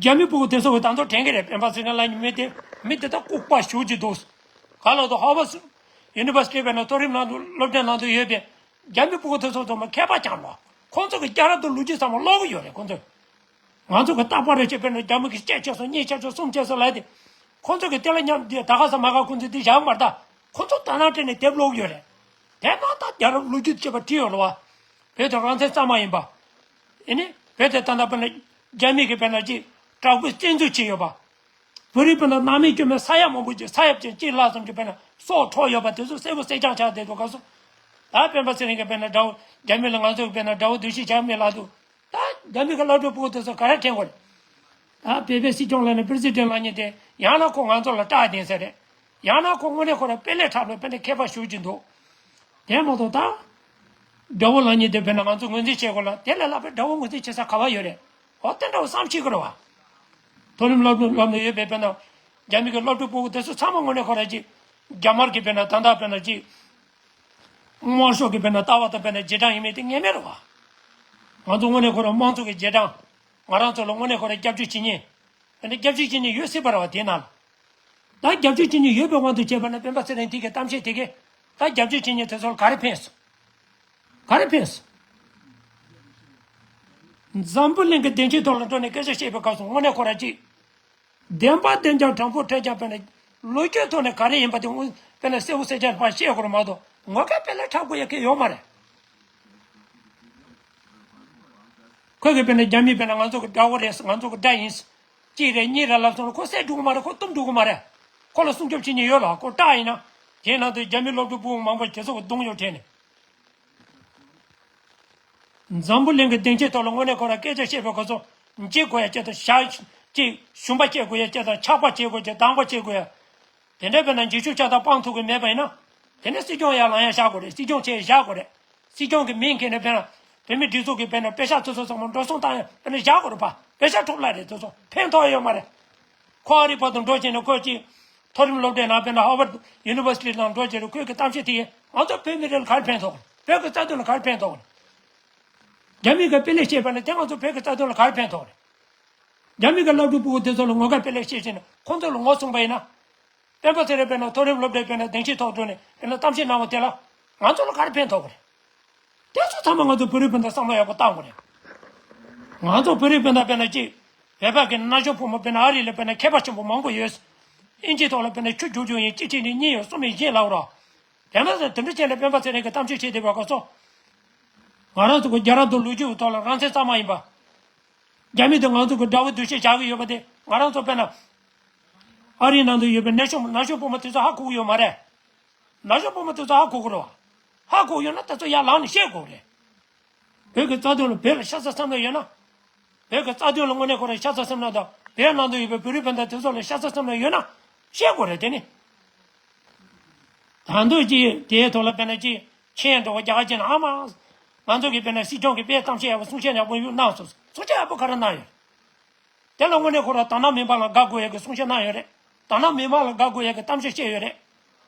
རྒྱ་མི་ཕྲུ་གུ་དེ་ཚོ་གི་ད་དུང་དྲན་གི་རེད། སྤེན་པ་ཚེ་རིང་ལགས་ཀྱི་མི་དེ་མི་དེ་ད་ལྐུགས་པ་ཞེ་པོ་ཅིག་འདུག་ག་ལ་དུ་ཧར་ཝརཌ་ཡུ་ནི་ཝར་སི་ཊི་དཔེར་ན་མཐོ་རིམ་ནང་དུ་སློབ་གྲྭའི་ནང་དུ་ཡོད་པའི་རྒྱ་མི་ཕྲུ་གུ་དེ་ཚོ་ཚང་མ་མཁས་པ་རྐྱང་རེད། ཁོང་ཚོ་གི་རྒྱལ་རབས་དང་ལོ་རྒྱུས་ཚང་མ་ཀློག་གི་ཡོད་རེད་ཁོང་ཚོས། ང་ཚོ་གི་རྟག་པར་རེ་བྱེད་པའི་ནང་རྒྱ་མི་གི་གཅིག་བྱས་སོང་གཉིས་བྱས་སོང་གསུམ་བྱས་སོང་ལབ་དེ། ཁོང་ཚོ་གི་དེ་ལ་མཉམ་དེ་ད་ག་ས་མ་ག་ཁོང་ཚོས་དེ་བཞག་མ་རེད་ད། ཁོང་ཚོ་ད་ནང་དྲན་ནས་དེབ་ཀློག་གི་ཡོད་རེད། དེ་ནང་ད་རྒྱལ་རབས་ལོ་རྒྱུས་བྱས་པ་བྲིས་ཡོད་རེད་བ། བོད་དེ་རང་བཙན་གཙང་མ་ཡིན་པ། ཨེ་ནི་བོད་དེ་ད་ལྟ་བོད་ནས་རྒྱ་མི་གི་བོད་ནང་ཅིག་དྲག་པོས་བཙན་འཛུལ་བྱས་ཡོད་པ། བོད་རིགས་བོད་ནང་སྣང་མེད་སྐྱོན་མེད་ས་ཡ་མང་པོ་ཅིག་ས་ཡ་བཅུ་གཅིག་ལྷག་ཙམ་གྱི་བོད་ནང་སྲོག་འཕྲོག་ཡོད་པ་དེ་ཚོ་གསལ་པོ་གསལ་རྐྱང་ཆགས་བསྡད་འདུག་ག་སོ། ད་སྤེན་པ་ཚེ་རིང་གི་བོད་ནང་དགྲ་བོ་རྒྱ་མི་ལ་ང་ཚོ་གི་བོད་ནང་དགྲ་བོ་འདུ་ཤེས་བྱ་མེད་ལབ་འདུག་ད་རྒྱ་མི་གི་སློབ་ཕྲུག་ཕྲུ་གུ་དེ་ཚོ་ག་རེ་དྲན་དགོས་རེད། ད་བོད་པའི་སྲིད་སྐྱོང་ལ་ནི་པི་རེ་སི་ཌེན་ལ་ནི་དེ་ཡང་ན་ཁོ་ང་ཚོ་ལ་སྐྲག་བསྡད་ས་རེད། ཡང་ན་ཁོ་དངོས་གནས་ཁོ་རང་དཔེ་ལས་འཁྲབ་ལ་དཔེ་ལས་མཁས་པ་ཞེ་པོ་ཅིག་འདུག་དེ་མ་གཏོགས་ད། དགྲ་བོ་ལ་ནི་དེ་བོད་ནང་ང་ཚོ་ངོས་འཛིན་བྱེད་དགོས་ལ་དེ་ལས་ལྷག་པའི་དགྲ་བོ་ངོས་འཛིན་བྱེད་ས་ག་བ་ཡོད་རེད། འོ་དེ་འདྲ་བོ་བསམ་ཤེས་དགོས་རེད་བ། མཐོ་རིམ་སློབ་སློབ་ནས་ཡོད་པའི་དཔེར་ན། རྒྱ་མི་གི་སློབ་ཕྲུག་ཕྲུ་གུ་དེ་ཚོ་ཚང་མ་དངོས་གནས་ཁོ་རང་ཅིག་རྒྱ་དམར་གྱི་དཔེར་ན་ད་ལྟ་དཔེར་ན་ཅིག་དམར་ཤོག་གི་དཔེར་ན་ལྟ་བ་དང་དཔེར་ན་རྗེས་འབྲང་ཡིན་མིན་དེ་ངེས་མེད་རེད་བ། ང་ཚོ་དངོས་གནས་ཁོ་རང་དམངས་གཙོ་གི་རྗེས་འབྲང་། ང་རང་ཚོ་ལ་དངོས་གནས་ཁོ་རང་སྐྱབས་བཅོལ་བྱེད་མཁན། དཔེར་ན་སྐྱབས་བཅོལ་བྱེད་མཁན་ཡོད་སྲིད་པ་རེད་བ་དེའི་ནང་ལ། ད་སྐྱབས་བཅོལ་བྱེད་མཁན་ཡོད་པའི་དབང་དུ་བྱས་པ་ན་སྤེན་པ་ཚེ་རིང་དེ་གའི་གཏམ་བཤད་དེ་གས་ད་སྐྱབས་བཅོལ་བྱེད་མཁན་དེ་ཚོ་ལ་ག་རེ་ཕན་སོང་། ག་རེ་ཕན་སོང་། འཛམ་བུ་གླིང་གི་སྡིངས་ཆའི་ཐོག་ལ་འགྲོ་ནས་སྐད་ཆ་བཤད་པའི་སྐབས་སུ་དངོས་གནས་ཁོ་རང་ཅིག་བདེན་པ་བདེན་ཀྱང་དྲང་པོ་དྲན་ཀྱང་དཔེར་ན་ལོ་རྒྱུས་ཐོག་ནས་ག་རེ་ཡིན་པ་དེ་དངོས་དཔེར་ན་གསལ་པོ་གསལ་རྐྱང་ཕར་བཤད་དགོས་རེད་མ་གཏོགས་ངོ་སྐལ་དཔེ་ལས་འཁྲབ་དགོས་ཡ་གི་ཡོད་མ་རེད། ཁོས་གི་དཔེར་ན་རྒྱ་མི་དཔེར་ན་ང་ཚོ་གི་དགྲ་བོ་རེད་ང་ཚོ་གི་དགྲ་ཡིན། གཅིག་རེད་གཉིས་རེད་ལབ་སོང་ན་ཁོ་བསད་འགྲོ་གི་མ་རེད། ཁོ་གཏུབ་འགྲོ་གི་མ་རེད། ཁོ་ལ་སྲུང་སྐྱོབ་བྱེད་མཁན་ཡོད་ལ་ཁོ་སྐྲག་ཡིན་ན། དེའི་ནང་དུ་རྒྱ་མི་སློབ་ཕྲུག་ཕྲུ་གུ་མང་པོ་ཁྱེད་ཚོ་གི་གདོང་ཡོད་དྲན་ནས། འཛམ་བུ་གླིང་གི་སྡིངས་ཆའི་ཐོག་ལ་དངོས་གནས་ཁོ་རང་སྐད་ཆ་བཤད་པའི་སྐབས་སུ་འཇིགས་དགོས་ཡ་སྐད་དང་ཞག་གཅིག་ཞུམ་པ་སྐྱེ་དགོས་ཡ་སྐད་དང་ཆགས་པ་སྐྱེ་དགོས་ཀྱི་སྡང་པ་སྐྱེ་དགོས་ཡ། དེ་འདྲ་བས་ན་འཇིགས་ཤུགས་ཆགས་སྡང་སྤང་ཐུབ་ཀྱི་མེད་པ་ཡིན་ན། དེ་ནས་སྲིད་སྐྱོང་ཡར་ལངས་ཡ་བཞག་དགོས་རེད། སྲིད་སྐྱོང་བྱས་བཞག་དགོས་རེད། སྲིད་སྐྱོང་གི་མིང་འཁྱེར་ནས་དཔེར་ན་བོད་མི་སྒྲིག་འཛུགས་ཀྱི་དཔེར་ན་དཔེ་ཤག་ཚོ་ཚོ་ཚང་མ་འགྲོ་སོང་བཏང་ཡ་དཔེར་ན་བཞག་དགོས་རེད་པ། དཔེ་ཤག་འཕྲོ་བརླག་རེད་དེ་ཚོ་ཕན་ཐོགས་ཡོད་མ་རེད། ཁོ་ཨ་རིའི་བར་དུ་འགྲོ་བྱས་ནས་ཁོ་ཅིག་མཐོ་རིམ་སློབ་གྲྭའི་ནང་དཔེར་ན་ཧར་ཝརཌ་ཡུ་ནི་ཝར་སི་ཊི་ནང་འགྲོ་བྱས་རེད། ཁོས་ཀྱི་གཏམ་བཤད་དེ་ཡིས་ང་ཚོ་བོད་མི་རིགས་ལ་ག་རེ་ཕན་ཐོགས་རེད། བོད་ཀྱི་རྩ་དོན་ལ་ག་རེ་ཕན་ཐོགས་རེད། རྒྱ་མི་གིས་དཔེ་ལེགས་བཤད་པ་ནི་དེ་ང་ཚོ་བོད་ཀྱི་རྩ་དོན་ལ་ག་རེ་ཕན་ཐོགས་རེད། རྒྱ་མི་གི་སློབ་ཕྲུག་ཕྲུ་གུ་དེ་ཚོ་ལ་ངོ་དགའ་དཔེ་ལེགས་བཤད་བྱས་ནས་ཁོང་ཚོ་ལ་ངོ་སྲུང་པ་ཡིན་ན། སྤེན་པ་ཚེ་རིང་དཔེར་ན་མཐོ་རིམ་སློབ་གྲྭའི་དཔེར་ན་སྡིངས་ཆའི་ཐོག་འགྲོ་ནས་དཔེར་ན་གཏམ་བཤད་གནང་བ་དེ་ལ་ང་ཚོ་ལ་ག་རེ་ཕན་ཐོགས་གི་རེད། དེ་ཚོ་ཚང་མ་ང་ཚོ་བོད་རིགས་སྤུན་ཟླ་བསམ་བློ་ཡག་པོ་བཏང་དགོས་རེད། ང་ཚོ་བོད་རིགས་སྤུན་ཟླ་དཔེར་ན་ཅིག་བོད་པ་གི་ན་གཞོན་ཕོ་མོ་དཔེར་ན་ཨ་རི་ལ་དཔེར་ན་མཁས་པ་ཆེན་པོ་མང་པོ་ཡོད། ཨིན་ཇིའི་ཐོག་ལ་དཔེར་ན་ཆུ་རྒྱུག་རྒྱུག་ཡིན་གཅིག་བྲིས་ནས་གཉིས་ཡོད་གསུམ་ཡིན་བཞིན་ལབ་རོགས། དེ་ན་ཚོ་དེ་འདྲ་བྱས་ནས་སྤེན་པ་ཚེ་རིང་གི་གཏམ་བཤད་བྱས་བསྡད་པ་ག་ཚོད། ང་རང་ཚོ་གི་རྒྱལ་རབས་དང་ལོ་རྒྱུས་ཀྱི་ཐོག་ལ་རང་བཙན་གཙང་མ་ཡིན་པ། རྒྱ་མི་དང་ང་ཚོ་གི་དགྲ་བོ་འདུ་ཤེས་བཞག་གི་ཡོད་པ་དེ་ང་རང་ཚོ་དཔེར་ན། ཨ་རིའི་ནང་དུ་ཡོད་པའི་ན་གཞོན་ན་གཞོན་ཕོ་མོ་དེ་ཚོ་ཧ་གོ་གི་ཡོད་མ་རེད། ན་གཞོན་ཕོ་མོ་དེ་ཚོ་ཧ་གོ་གི་རེད་བ། ཧ་གོ་ཡོད་ན་དེ་ཚོ་ཡར་ལངས་ནས་བཤད་དགོས་རེད། བོད་ཀྱི་རྩ་དོན་ལ་བོད་ལ་ཤ་ཚ་བསམ་བློ་ཡོད་ན། བོད་ཀྱི་རྩ་དོན་ལ་དངོས་གནས་ཁོ་རང་ཤ་ཚ་བསམ་བློ་དང་བོད་ནང་དུ་ཡོད་པའི་བོད་རིགས་སྤུན་ཟླ་དེ་ཚོ་ལ་ཤ་ཚ་བསམ་བློ་ཡོད་ན་བཤད་དགོས་རེད་དེ་ནི། ད་འདོད་ཀྱི་དེའི་ཐོག་ལ་དཔེར་ན་ཅིག་མཆན་འགྲོ་བ་རྒྱ་གར་ཅན་ཨ་མ། ང་ཚོ་གི་དཔེར་ན་སྲིད་སྐྱོང་གི་དཔེ་གཏམ་བཤད་ཡག་པོ་གསུང་བཤད་ཡག་པོ་ཡོད་གནང་སོང་། གསུང་བཤད་ཡག་པོ་ག་རེ་གནང་ཡོད། དེ་ལ་དངོས་གནས་ཁོ་རང་དག་སྣང་མི་མང་ལ་དགའ་དགོས་ཡག་གི་གསུང་བཤད་གནང་ཡོད་རེད། དག་སྣང་མི་མང་ལ་དགའ་དགོས་ཡག་གི་གཏམ་བཤད་བཤད་ཡོད་རེད།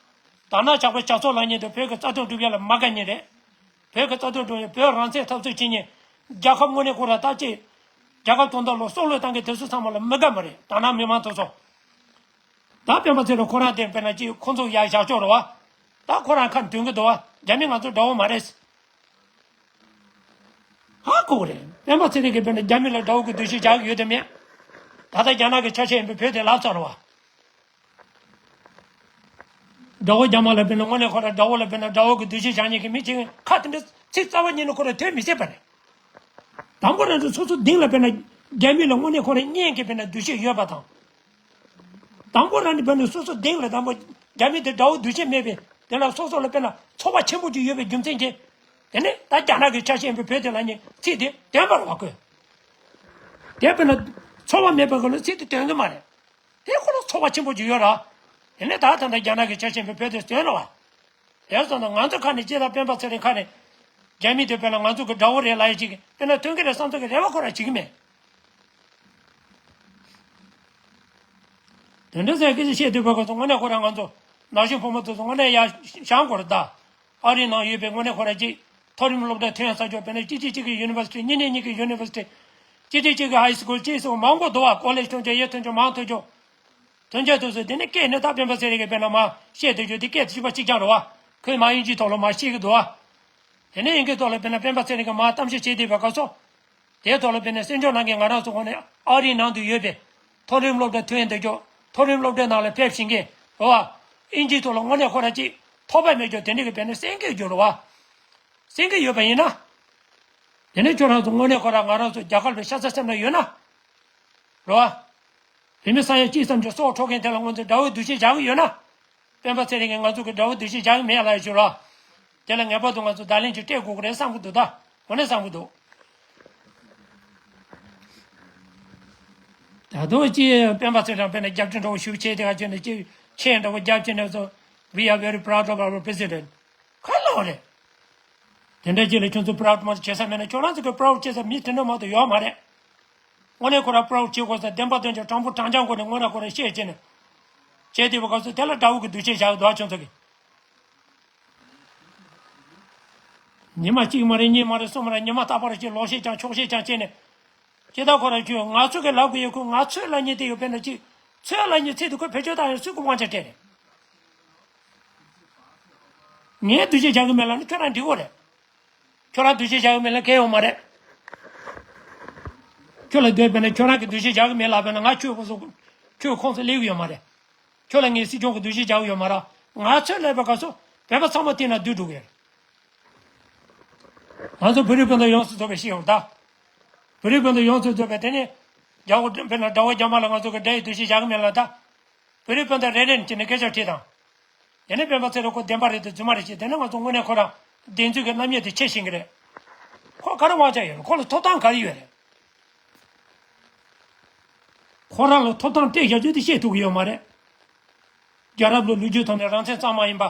དག་སྣང་ཇག་པའི་ཇག་ཚོགས་ལབ་མཁན་དེ་བོད་ཀྱི་རྩ་དོན་སྒྲུབ་ཡག་ལ་མ་དགའ་མཁན་རེད། བོད་ཀྱི་རྩ་དོན་སྒྲུབ་ཡག་བོད་རང་བཙན་འཐབ་རྩོད་བྱེད་མཁན། རྒྱལ་ཁབ་དངོས་གནས་ཁོ་རང་ད་ཅིག་རྒྱལ་ཁབ་དོན་དག་ལ་སྲོག་བློས་བཏང་མཁན་དེ་ཚོ་ཚང་མ་ལ་མི་དགའ་མ་རེད། དག་སྣང་མི་མང་དེ་ཚོ། ད་སྤེན་པ་ཚེ་རིང་ཁོ་རང་དེ་དཔེར་ན་ཅིག་ཁོང་ཚོ་ཡར་བཞག་ཆོག་རེད་བ། ད་ཁོ་རང་ཁ་འདོན་གི་འདུག་བ། རྒྱ་མི་ང་ཚོ་དགྲ་བོ་མ་རེད། ཧ་གོ་གི་རེད། སྤེན་པ་ཚེ་རིང་གིས་དཔེར་ན་རྒྱ་མི་ལ་དགྲ་བོ་གི་འདུ་ཤེས་བཞག་གི་ཡོད་དམ་མེད། ད་ལྟ་རྒྱ་ནག་གི་ཆ་ཤས་ཡིན་པའི་བོད་དེ་ལབ་ཚར་བ། དགྲ་བོ་རྒྱ་དམར་ལ་དཔེར་ན་དངོས་གནས་ཁོ་རང་དགྲ་བོ་ལ་དཔེར་ན་དགྲ་བོ་གི་འདུ་ཤེས་བཞག་མཁན་གྱི་མི་གཅིག་ཁ་དེ་འདྲ་ཚིག་རྩ་བ་ཉིད་ནས་ཁོ་རང་ཐོན་མི་སྲིད་པ་རེད། དང་པོ་རང་ཚོ་སོ་སོ་གདིང་ལ་དཔེར་ན་རྒྱ་མི་ལ་དངོས་གནས་ཁོ་རང་གཉེན་གྱི་དཔེར་ན་འདུ་ཤེས་ཡོད་པ་དང་། དང་པོ་རང་ནི་དཔེར་ན་སོ་སོ་སྡིངས་ལ་དང་པོ་རྒྱ་མི་དེ་དགྲ་བོ་འདུ་ཤེས་མེད་པས་དེ་ལ་སོ་སོ་ལ་དཔེར་ན་ཚོར་བ་ཆེན་པོ་ཅིག་ཡོད་པའི་རྒྱུ་མཚན་གྱིས། དེ་ནས་ད་རྒྱ་ནག་གི་ཆ་ཤས་པའི་བོད་དེ་ལ་ནི་ཚིག་དེ་བདེན་པ་རེད་བ་ཁོས། དེ་དཔེར་ན་ཚོར་བ་མེད་པའི་སྐོར་ལ་ཚིག་དེ་སྟོན་གི་མ་རེད། དེ་ཁོ་ལ་ཚོར་བ་ཆེན་པོ་ཅིག་ཡོད་ར། དེ་ནས་ད་ད་ལྟ་རྒྱ་ནག་གི་ཆ་ཤས་པའི་བོད་དེ་སྟོན་ར་བ། དེ་སོང་ན་ང་ཚོ་ཁ་ནས་ཅི་ལ་སྤེན་པ་ཚེ་རིང་ཁ་ནས་རྒྱ་མི་དེ་དཔེར་ན་ང་ཚོ་གི་དགྲ་བོ་རེད་ལབ་ཡ་ཅིག་དཔེར་ན་ཐོན་གི་རེད་བསམ་ཚོད་ཀྱི་རེ་བ་ཁོ་ར་བྱེད་གི་མེད། དེ་འདྲ་ཟེར་སྐད་ཆ་བཤད་སྡོད་པའི་སྐབས་སུ་དངོས་གནས་ཁོ་རང་ང་ཚོ་ན་གཞོན་ཕོ་མོ་ཚོ་ཚོ་དངོས་གནས་ཡར་བཞེངས་དགོས་རེད་ད། ཨ་རིའི་ནང་ཡོད་པའི་དངོས་གནས་ཁོ་རང་གཅིག་མཐོ་རིམ་སློབ་གྲྭ་ཐོན་ས་ཆོག་དཔེར་ན་གཅིག་གཅིག་གཅིག་གི་ཡུ་ནི་ཝར་སི་ཊི་གཉིས་ནས་གཉིས་ཀྱི་ཡུ་ནི་ཝར་སི་ཊི། གཅིག་གཅིག་གཅིག་གི་ཧའི་སི་ཀུལ་གཅིག་སོགས་མང་པོ་འདུག་བ། ཀོ་ལེཇ་ཐོན་ཆོག་ཡེ་ཐོན་ཆོག་མང་ཐོན་ཆོག་ཐོན་ཆོག་དུས་སུ་དེ་ནས་སྐད་ནི་ད་སྤེན་པ་ཚེ་རིང་གི་དཔེར་ན་མ་བཤད་དུས་རྒྱུ་དེ་སྐད་དེ་བཞི་པ་གཅིག་རྐྱང་རེད་བ། ཁོས་མ་ཡིན་གཅིག་ཐོག་ལ་མ་བཤད་གི་འདུག་བ། དེ་ནས་ཡིན་གྱི་ཐོག་ལ་དཔེར་ན་སྤེན་པ་ཚེ་རིང་གིས་མ་གཏམ་བཤད་བྱེད་བསྡད་པའི་སྐབས་སུ། དེའི་ཐོག་ལ་དཔེར་ན་གསན་སྦྱོང་གནང་མཁན་ང་རང་ཚོ་ངོས་ནས་ཨ་རིའི་ནང་དུ་ཡོད་པའི་མཐོ་རིམ་སློབ་གྲྭ་ཐོན་འདི་ཅོག་མཐོ་རིམ་སློབ་གྲྭའི་ནང་ལ་ཕེབས་ཤིང་གི་རེད་བ། ཨིན་ཇིའི་ཐོག་ལ་དངོས་གནས་ཁོ་རང་ཅིག་ཐོགས་པ་མེད་ཅོག་དེ་འདྲ་གི་དཔེར་ན་གསན་གི་ཡོད་རེད་བ། གསན་གི་ཡོད་པ་ཡིན་ན། དེ་ནས་ཁྱོད་རང་ཚོ་དངོས་གནས་ཁོ་རང་ང་རང་ཚོ་རྒྱ་གར་བའི་ཤ་ཚ་སེམས་ལ་ཡོད་ན། རེད་བ། བོད་མི་ས་ཡ་གཅིག་ཙམ་གྱི་སྲོག་འཕྲོག་མཁན་དེ་ལ་ང་ཚོས་དགྲ་བོའི་འདུ་ཤེས་བཞག་གི་ཡོད་ན། སྤེན་པ་ཚེ་རིང་གིས་ང་ཚོ་གི་དགྲ་བོའི་འདུ་ཤེས་བཞག་གི་མེད་ལབ་ཡ་ཞུ་རོགས། དེ་ལ་ངེས་པར་དུ་ང་ཚོ་བརྡ་ལན་ཅིག་སྤྲད་དགོས་ཀྱི་རེད་བསམ་གི་འདུག་ད་དངོས་གནས་བསམ་གི་འདུག་ད་དུང་ཅི་སྤེན་པ་ཚེ་རིང་དཔེར་ན་རྒྱབ་སྐྱོར་འདྲ་བོ་ཞུ་བྱས་དེ་ག་ཅི་ནས་ཅི་ཆེན་འདྲ་བོ་རྒྱབ་ཀྱི་ནས་ཚོ། We are very proud of our president. ག་ལ་བ་རེད། དེ་འདྲ་ཅིག་ལ་ཁྱོད་ཚོ་པ་རའུ་ཌི་མ་བྱེད་ས་མེད་ན་ཁྱོད་རང་ཚོ་གི་པ་རའུ་ཌི་བྱེད་ས་མི་དེ་འདྲ་མ་གཏོགས་ཡོད་མ་རེད། དངོས་གནས་ཁོ་རང་པ་རའུ་ཌི་བྱེད་དགོས་ས་བདེན་པ་དོན་ཆེན་དྲང་པོ་དྲང་རྐྱང་སྒོ་ནས་དངོས་གནས་ཁོ་རང་བཤད་བྱས་ནས། བྱས་དེ་བ་སྐབས་སུ་དེ་ལ་དགྲ་བོ་གི་འདུ་ཤེས་བཞག་འདུག་ཁྱོད་ཚོ་གི། ཉི་མ་གཅིག་མ་རེད་གཉིས་མ་རེད་གསུམ་མ་རེད་ཉི་མ་རྟག་པར་ཅིག་ལོག་བཤད་ཀྱང་ཕྱོགས་བཤད་ཀྱང་བྱས་ནས། ཇི་ལྟར་ཁོ་རང་ཁྱོད་ང་ཚོ་གི་ལབ་དགོས་ཡོད་ཁོ་ང་ཚོའི་ལབ་མཁན་དེ་ཡོད་པས་ན་ཅིག་ཚོའི་ལབ་མཁན་ཚིག་དེ་ཁོས་བེད་སྤྱོད་བཏང་ཡང་སུས་ཁོ་དབང་ཆ་སྤྲད་རེད། ངའི་འདུ་ཤེས་བཞག་གི་མེད་ལབ་ན་ཁྱོད་རང་འགྲིག་གོ་རེད། ཁྱོད་རང་འདུ་ཤེས་བཞག་གི་མེད་ལབ་མཁན་ཡོད་མ་རེད། ཁྱོད་ལ་འདོད་པས་ན་ཁྱོད་རང་གི་འདུ་ཤེས་བཞག་གི་མེད་ལབ་པས་ན་ང་ཁྱོད་ཁོང་ཚོ་ཁྱོད་ཁོང་ཚོ་སླེབས་གི་ཡོད་མ་རེད། ཁྱོད་ལ་ངས་སྲིད་སྐྱོང་གི་འདུ་ཤེས་བཞག་གི་ཡོད་མ་རེད། ང་ཚོས་སླེབས་པའི་སྐབས་སུ་བོད་པ་ཚང་མ་དེ་ན་སྡོད་འགྲོ་གི་ཡོད་རེད། ང་ཚོ་བོད་རིགས་སྤུན་ཟླ་ཡོངས་སུ་རྫོགས་པའི་ཤེས་ཡོང་ད། བོད་རིགས་སྤུན་ཟླ་ཡོངས་སུ་རྫོགས་པའི་དེ་ནས་རྒྱ་བོད་དཔེར་ན་དགྲ་བོ་རྒྱ་དམར་ལ་ང་ཚོ་གི་དགྲ་ཡི་འདུ་ཤེས་བཞག་གི་མེད་ལ་ད། བོད་རིགས་སྤུན་ཟླ་རེ་རེ་ནས་ཅི་ནས་སྐད་ཆ་དྲིས་དང་། དེ་ནས་སྤེན་པ་ཚེ་རིང་ཁོ་བདེན་པ་རེད་དེ་རྫུན་མ་རེད་ཅེས་དེ་ནས་ང་ཚོ་དངོས་གནས་ཁོ་རང་བདེན་རྫུན་གྱི་རྣམ་དབྱེ་དེ་ཕྱེ་ཤེས་ཀྱི་རེད། ཁོ་ག་རེ་དབང་ཆ་ཡོད་རེད་ཁོ་ལ་ཐོབ་ཐང་ག་རེ་ཡོད་རེད། ཁོ་རང་ལ་ཐོབ་ཐང་སྤྲད་བཞག་རྒྱུ་དེ་བཤད་ཐུབ་ཀྱི་ཡོད་མ་རེད། རྒྱལ་རབས་ལ་ལོ་རྒྱུས་ཐོག་ནས་རང་བཙན་གཙང་མ་ཡིན་པ།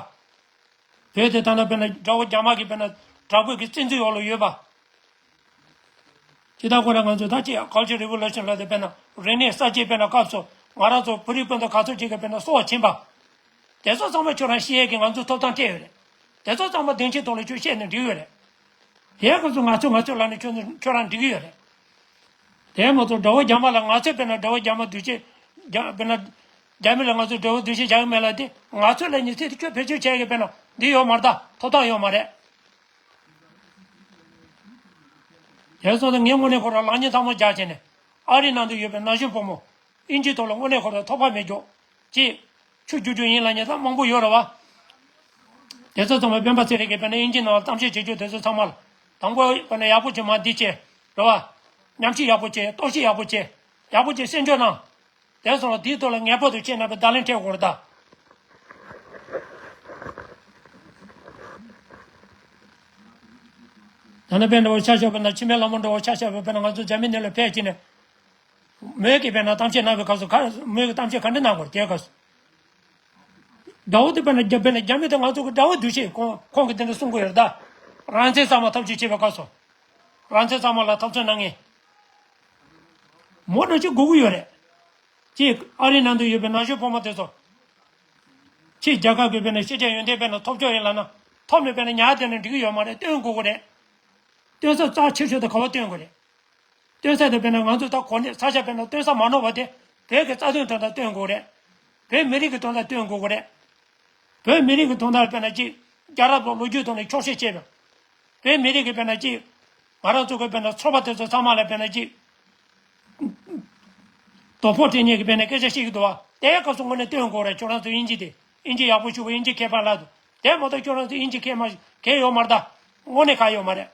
བོད་དེ་ད་ལྟ་དཔེར་ན་དགྲ་བོ་རྒྱ་དམར་གྱི་དཔེར་ན་དྲག་པོའི་གི་བཙན་འཛུལ་འོག་ལ་ཡོད་པ། ཇི་ལྟར་ཁོ་རང་ང་ཚོས་ད་ཅི་Cultural Revolution ལབ་དེ་དཔེར་ན་རིག་གནས་གསར་བརྗེ་དཔེར་ན་སྐབས་སུ་ང་རང་ཚོ་བོད་རིགས་སྤུན་ཟླ་ག་ཚོད་ཅིག་གིས་དཔེར་ན་སྲོག་ཕྱིན་པ། དེ་ཚོ་ཚང་མ་ཁྱོད་རང་ཤེས་ཡས་ཀྱི་ང་ཚོས་ཐོབ་ཐང་སྤྲད་ཡོད་རེད། དེ་ཚོ་ཚང་མ་སྡིངས་ཆའི་ཐོག་ལ་ཁྱོད་བཤད་ནས་འགྲིག་ཡོད་རེད། དེའི་སྐབས་སུ་ང་ཚོས་ང་ཚོས་ལབ་ནས་ཁྱོད་ཚོ་ཁྱོད་རང་འགྲིག་གི་ཡོད་རེད། དེ་མ་གཏོགས་དགྲ་བོ་རྒྱ་དམར་ལ་ང་ཚོས་དཔེར་ན་དགྲ་བོ་རྒྱ་དམར་འདུ་ཤེས་རྒྱ་དཔེར་ན་རྒྱ་མི་ལ་ང་ཚོས་དགྲ་བོ་འདུ་ཤེས་བཞག་གི་མེད་ལ་དེ་ང་ཚོས་ལབ་ནས་ཚིག་དེ་ཁྱོད་བེད་སྤྱོད་བྱས་ཀྱི་དཔེར་ན་འདི་ཡོད་མ་རེད་ད་ཐོབ་ཐང་ཡོད་མ་རེད། དེ་སོང་ཙང་ངས་དངོས་གནས་ཁོ་རང་ལག་གཉིས་ཐལ་མོ་སྦྱར་བྱས་ནས་ཨ་རིའི་ནང་དུ་ཡོད་པའི་ན་གཞོན་ཕོ་མོ་ཨིན་ཇིའི་ཐོག་ལ་དངོས་གནས་ཁོ་རང་ཐོགས་པ་མེད་རྒྱུ་ཅེས་ཆུ་རྒྱུག་རྒྱུ་ཡིན་ལབ་མཁན་ད་མང་པོ་ཡོད་རེད་བ། དེ་ཚོ་ཚང་མ་སྤེན་པ་ཚེ་རིང་གིས་དཔེར་ན་ཨིན་ཇིའི་ནང་ལ་གཏམ་བཤད་བྱེད་རྒྱུ་དེ་ཚོ་ཚང་མ་ལ་དང་པོ་དཔེར་ན་ཡག་པོ་བྱེད་མ་འདི་བྱེད་རེད་བ། ཉམས་ཞིབ་ཡག་པོ་བྱེད་རྟོག་ཞིབ་ཡག་པོ་བྱེད་ཡག་པོ་བྱེད་གསན་རྒྱུ་གནང་། དེ་སོང་ལ་དེའི་ཐོག་ལ་ངེས་པར་དུ་ཁྱེད་རྣམ་པས་བརྡ་ལན་སྤྲད་དགོས་རེད་ད། ད་ནི་དཔེར་འདྲ་བོ་ཆ་བཞག་པ་ན་ཕྱི་མའི་ལྷ་མོ་འདྲ་བོ་ཆ་བཞག་པ་དཔེར་ན་ང་ཚོ་འཛམ་བུ་གླིང་ལ་ཕེབས་ཀྱི་ནས། མོས་ཀྱིས་དཔེར་ན་གཏམ་བཤད་གནང་བའི་སྐབས་སུ་ག་མོས་ཀྱིས་གཏམ་བཤད་ག་འདྲ་གནང་དགོས་རེད་དེའི་སྐབས་སུ། དགྲ་བོ་དེ་དཔེར་ན་རྒྱ་དཔེར་ན་རྒྱ་མི་དེ་ང་ཚོ་གི་དགྲ་བོ་འདུ་ཤེས་ཁོང་ཁོང་གིས་དེ་འདྲ་གསུང་གི་ཡོད་རེད་ད། རང་བཙན་གཙང་མ་ཐག་གཅོད་བྱེད་པའི་སྐབས་སུ། རང་བཙན་གཙང་མ་ལ་འཐབ་རྩོད་གནང་མཁན། མོ་འདྲ་ཅིག་དགོས་ཀྱི་ཡོད་རེད། ཅེས་ཨ་རིའི་ནང་དུ་ཡོད་པའི་ན་གཞོན་ཕོ་མོ་དེ་ཚོ། ཕྱིས་རྒྱ་གར་གྱི་དཔེར་ན་ཤེས་བྱ་ཡོན་ཏན་དཔེར་ན་ཐོབ་ཆོག་ཡིན་ལབ་ན། ཐོབ་ནས་དཔེར་ན་ཉར་བསྡད་ན་འགྲིག་གི་ཡོད་མ་རེད་སྟོན་དགོས་ཀྱི་རེད། སྟོན་ས་རྩ་ཆེ་ཤོས་དེ་ག་པར་སྟོན་དགོས་རེད། སྟོན་ས་དེ་དཔེར་ན་ང་ཚོ་ད་གོ་གནས་ས་ཆ་དཔེར་ན་སྟོན་ས་མ་ནོར་བ་དེ་བོད་ཀྱི་རྩ་དོན་དོན་དག་སྟོན་དགོས་རེད། བོད་མི་རིགས་ཀྱི་དོན་དག་སྟོན་དགོས་ཀྱི་རེད། བོད་མི་རིགས་ཀྱི་དོན་དག་དཔེར་ན་ཅིག་རྒྱལ་རབས་ལ་ལོ་རྒྱུས་ཐོག་ནས་འཁྱོག་བཤད་བྱས་པ། བོད་མི་རིགས་ཀྱི་དཔེར་ན་ཅིག་ང་རང་ཚོ་གི་དཔེར་ན་ཚོར་བ་དེ་ཚོ་ཚང་མ་ལ་དཔེར་ན་ཅིག་དོ་ཕོག་སྤྲད་མཁན་གྱི་དཔེར་ན་སྐད་ཆ་བཤད་ཀྱི་འདུག་བ། དེའི་སྐབས་སུ་དངོས་གནས་སྟོན་དགོས་རེད་ཁྱོད་རང་ཚོ་དབྱིན་ཇི་དེ་དབྱིན་ཇི་ཡག་པོ་ཞུ་བ་དབྱིན་ཇི་མཁས་པ་ལ་དུ་དེ་མ་གཏོགས་ཁྱོད་རང་ཚོ་དབྱིན་ཇི་མཁས་མ་མཁས་ཡོད་མ་རེད་ད། དངོས་གནས་ག་ཡོད་མ་རེད།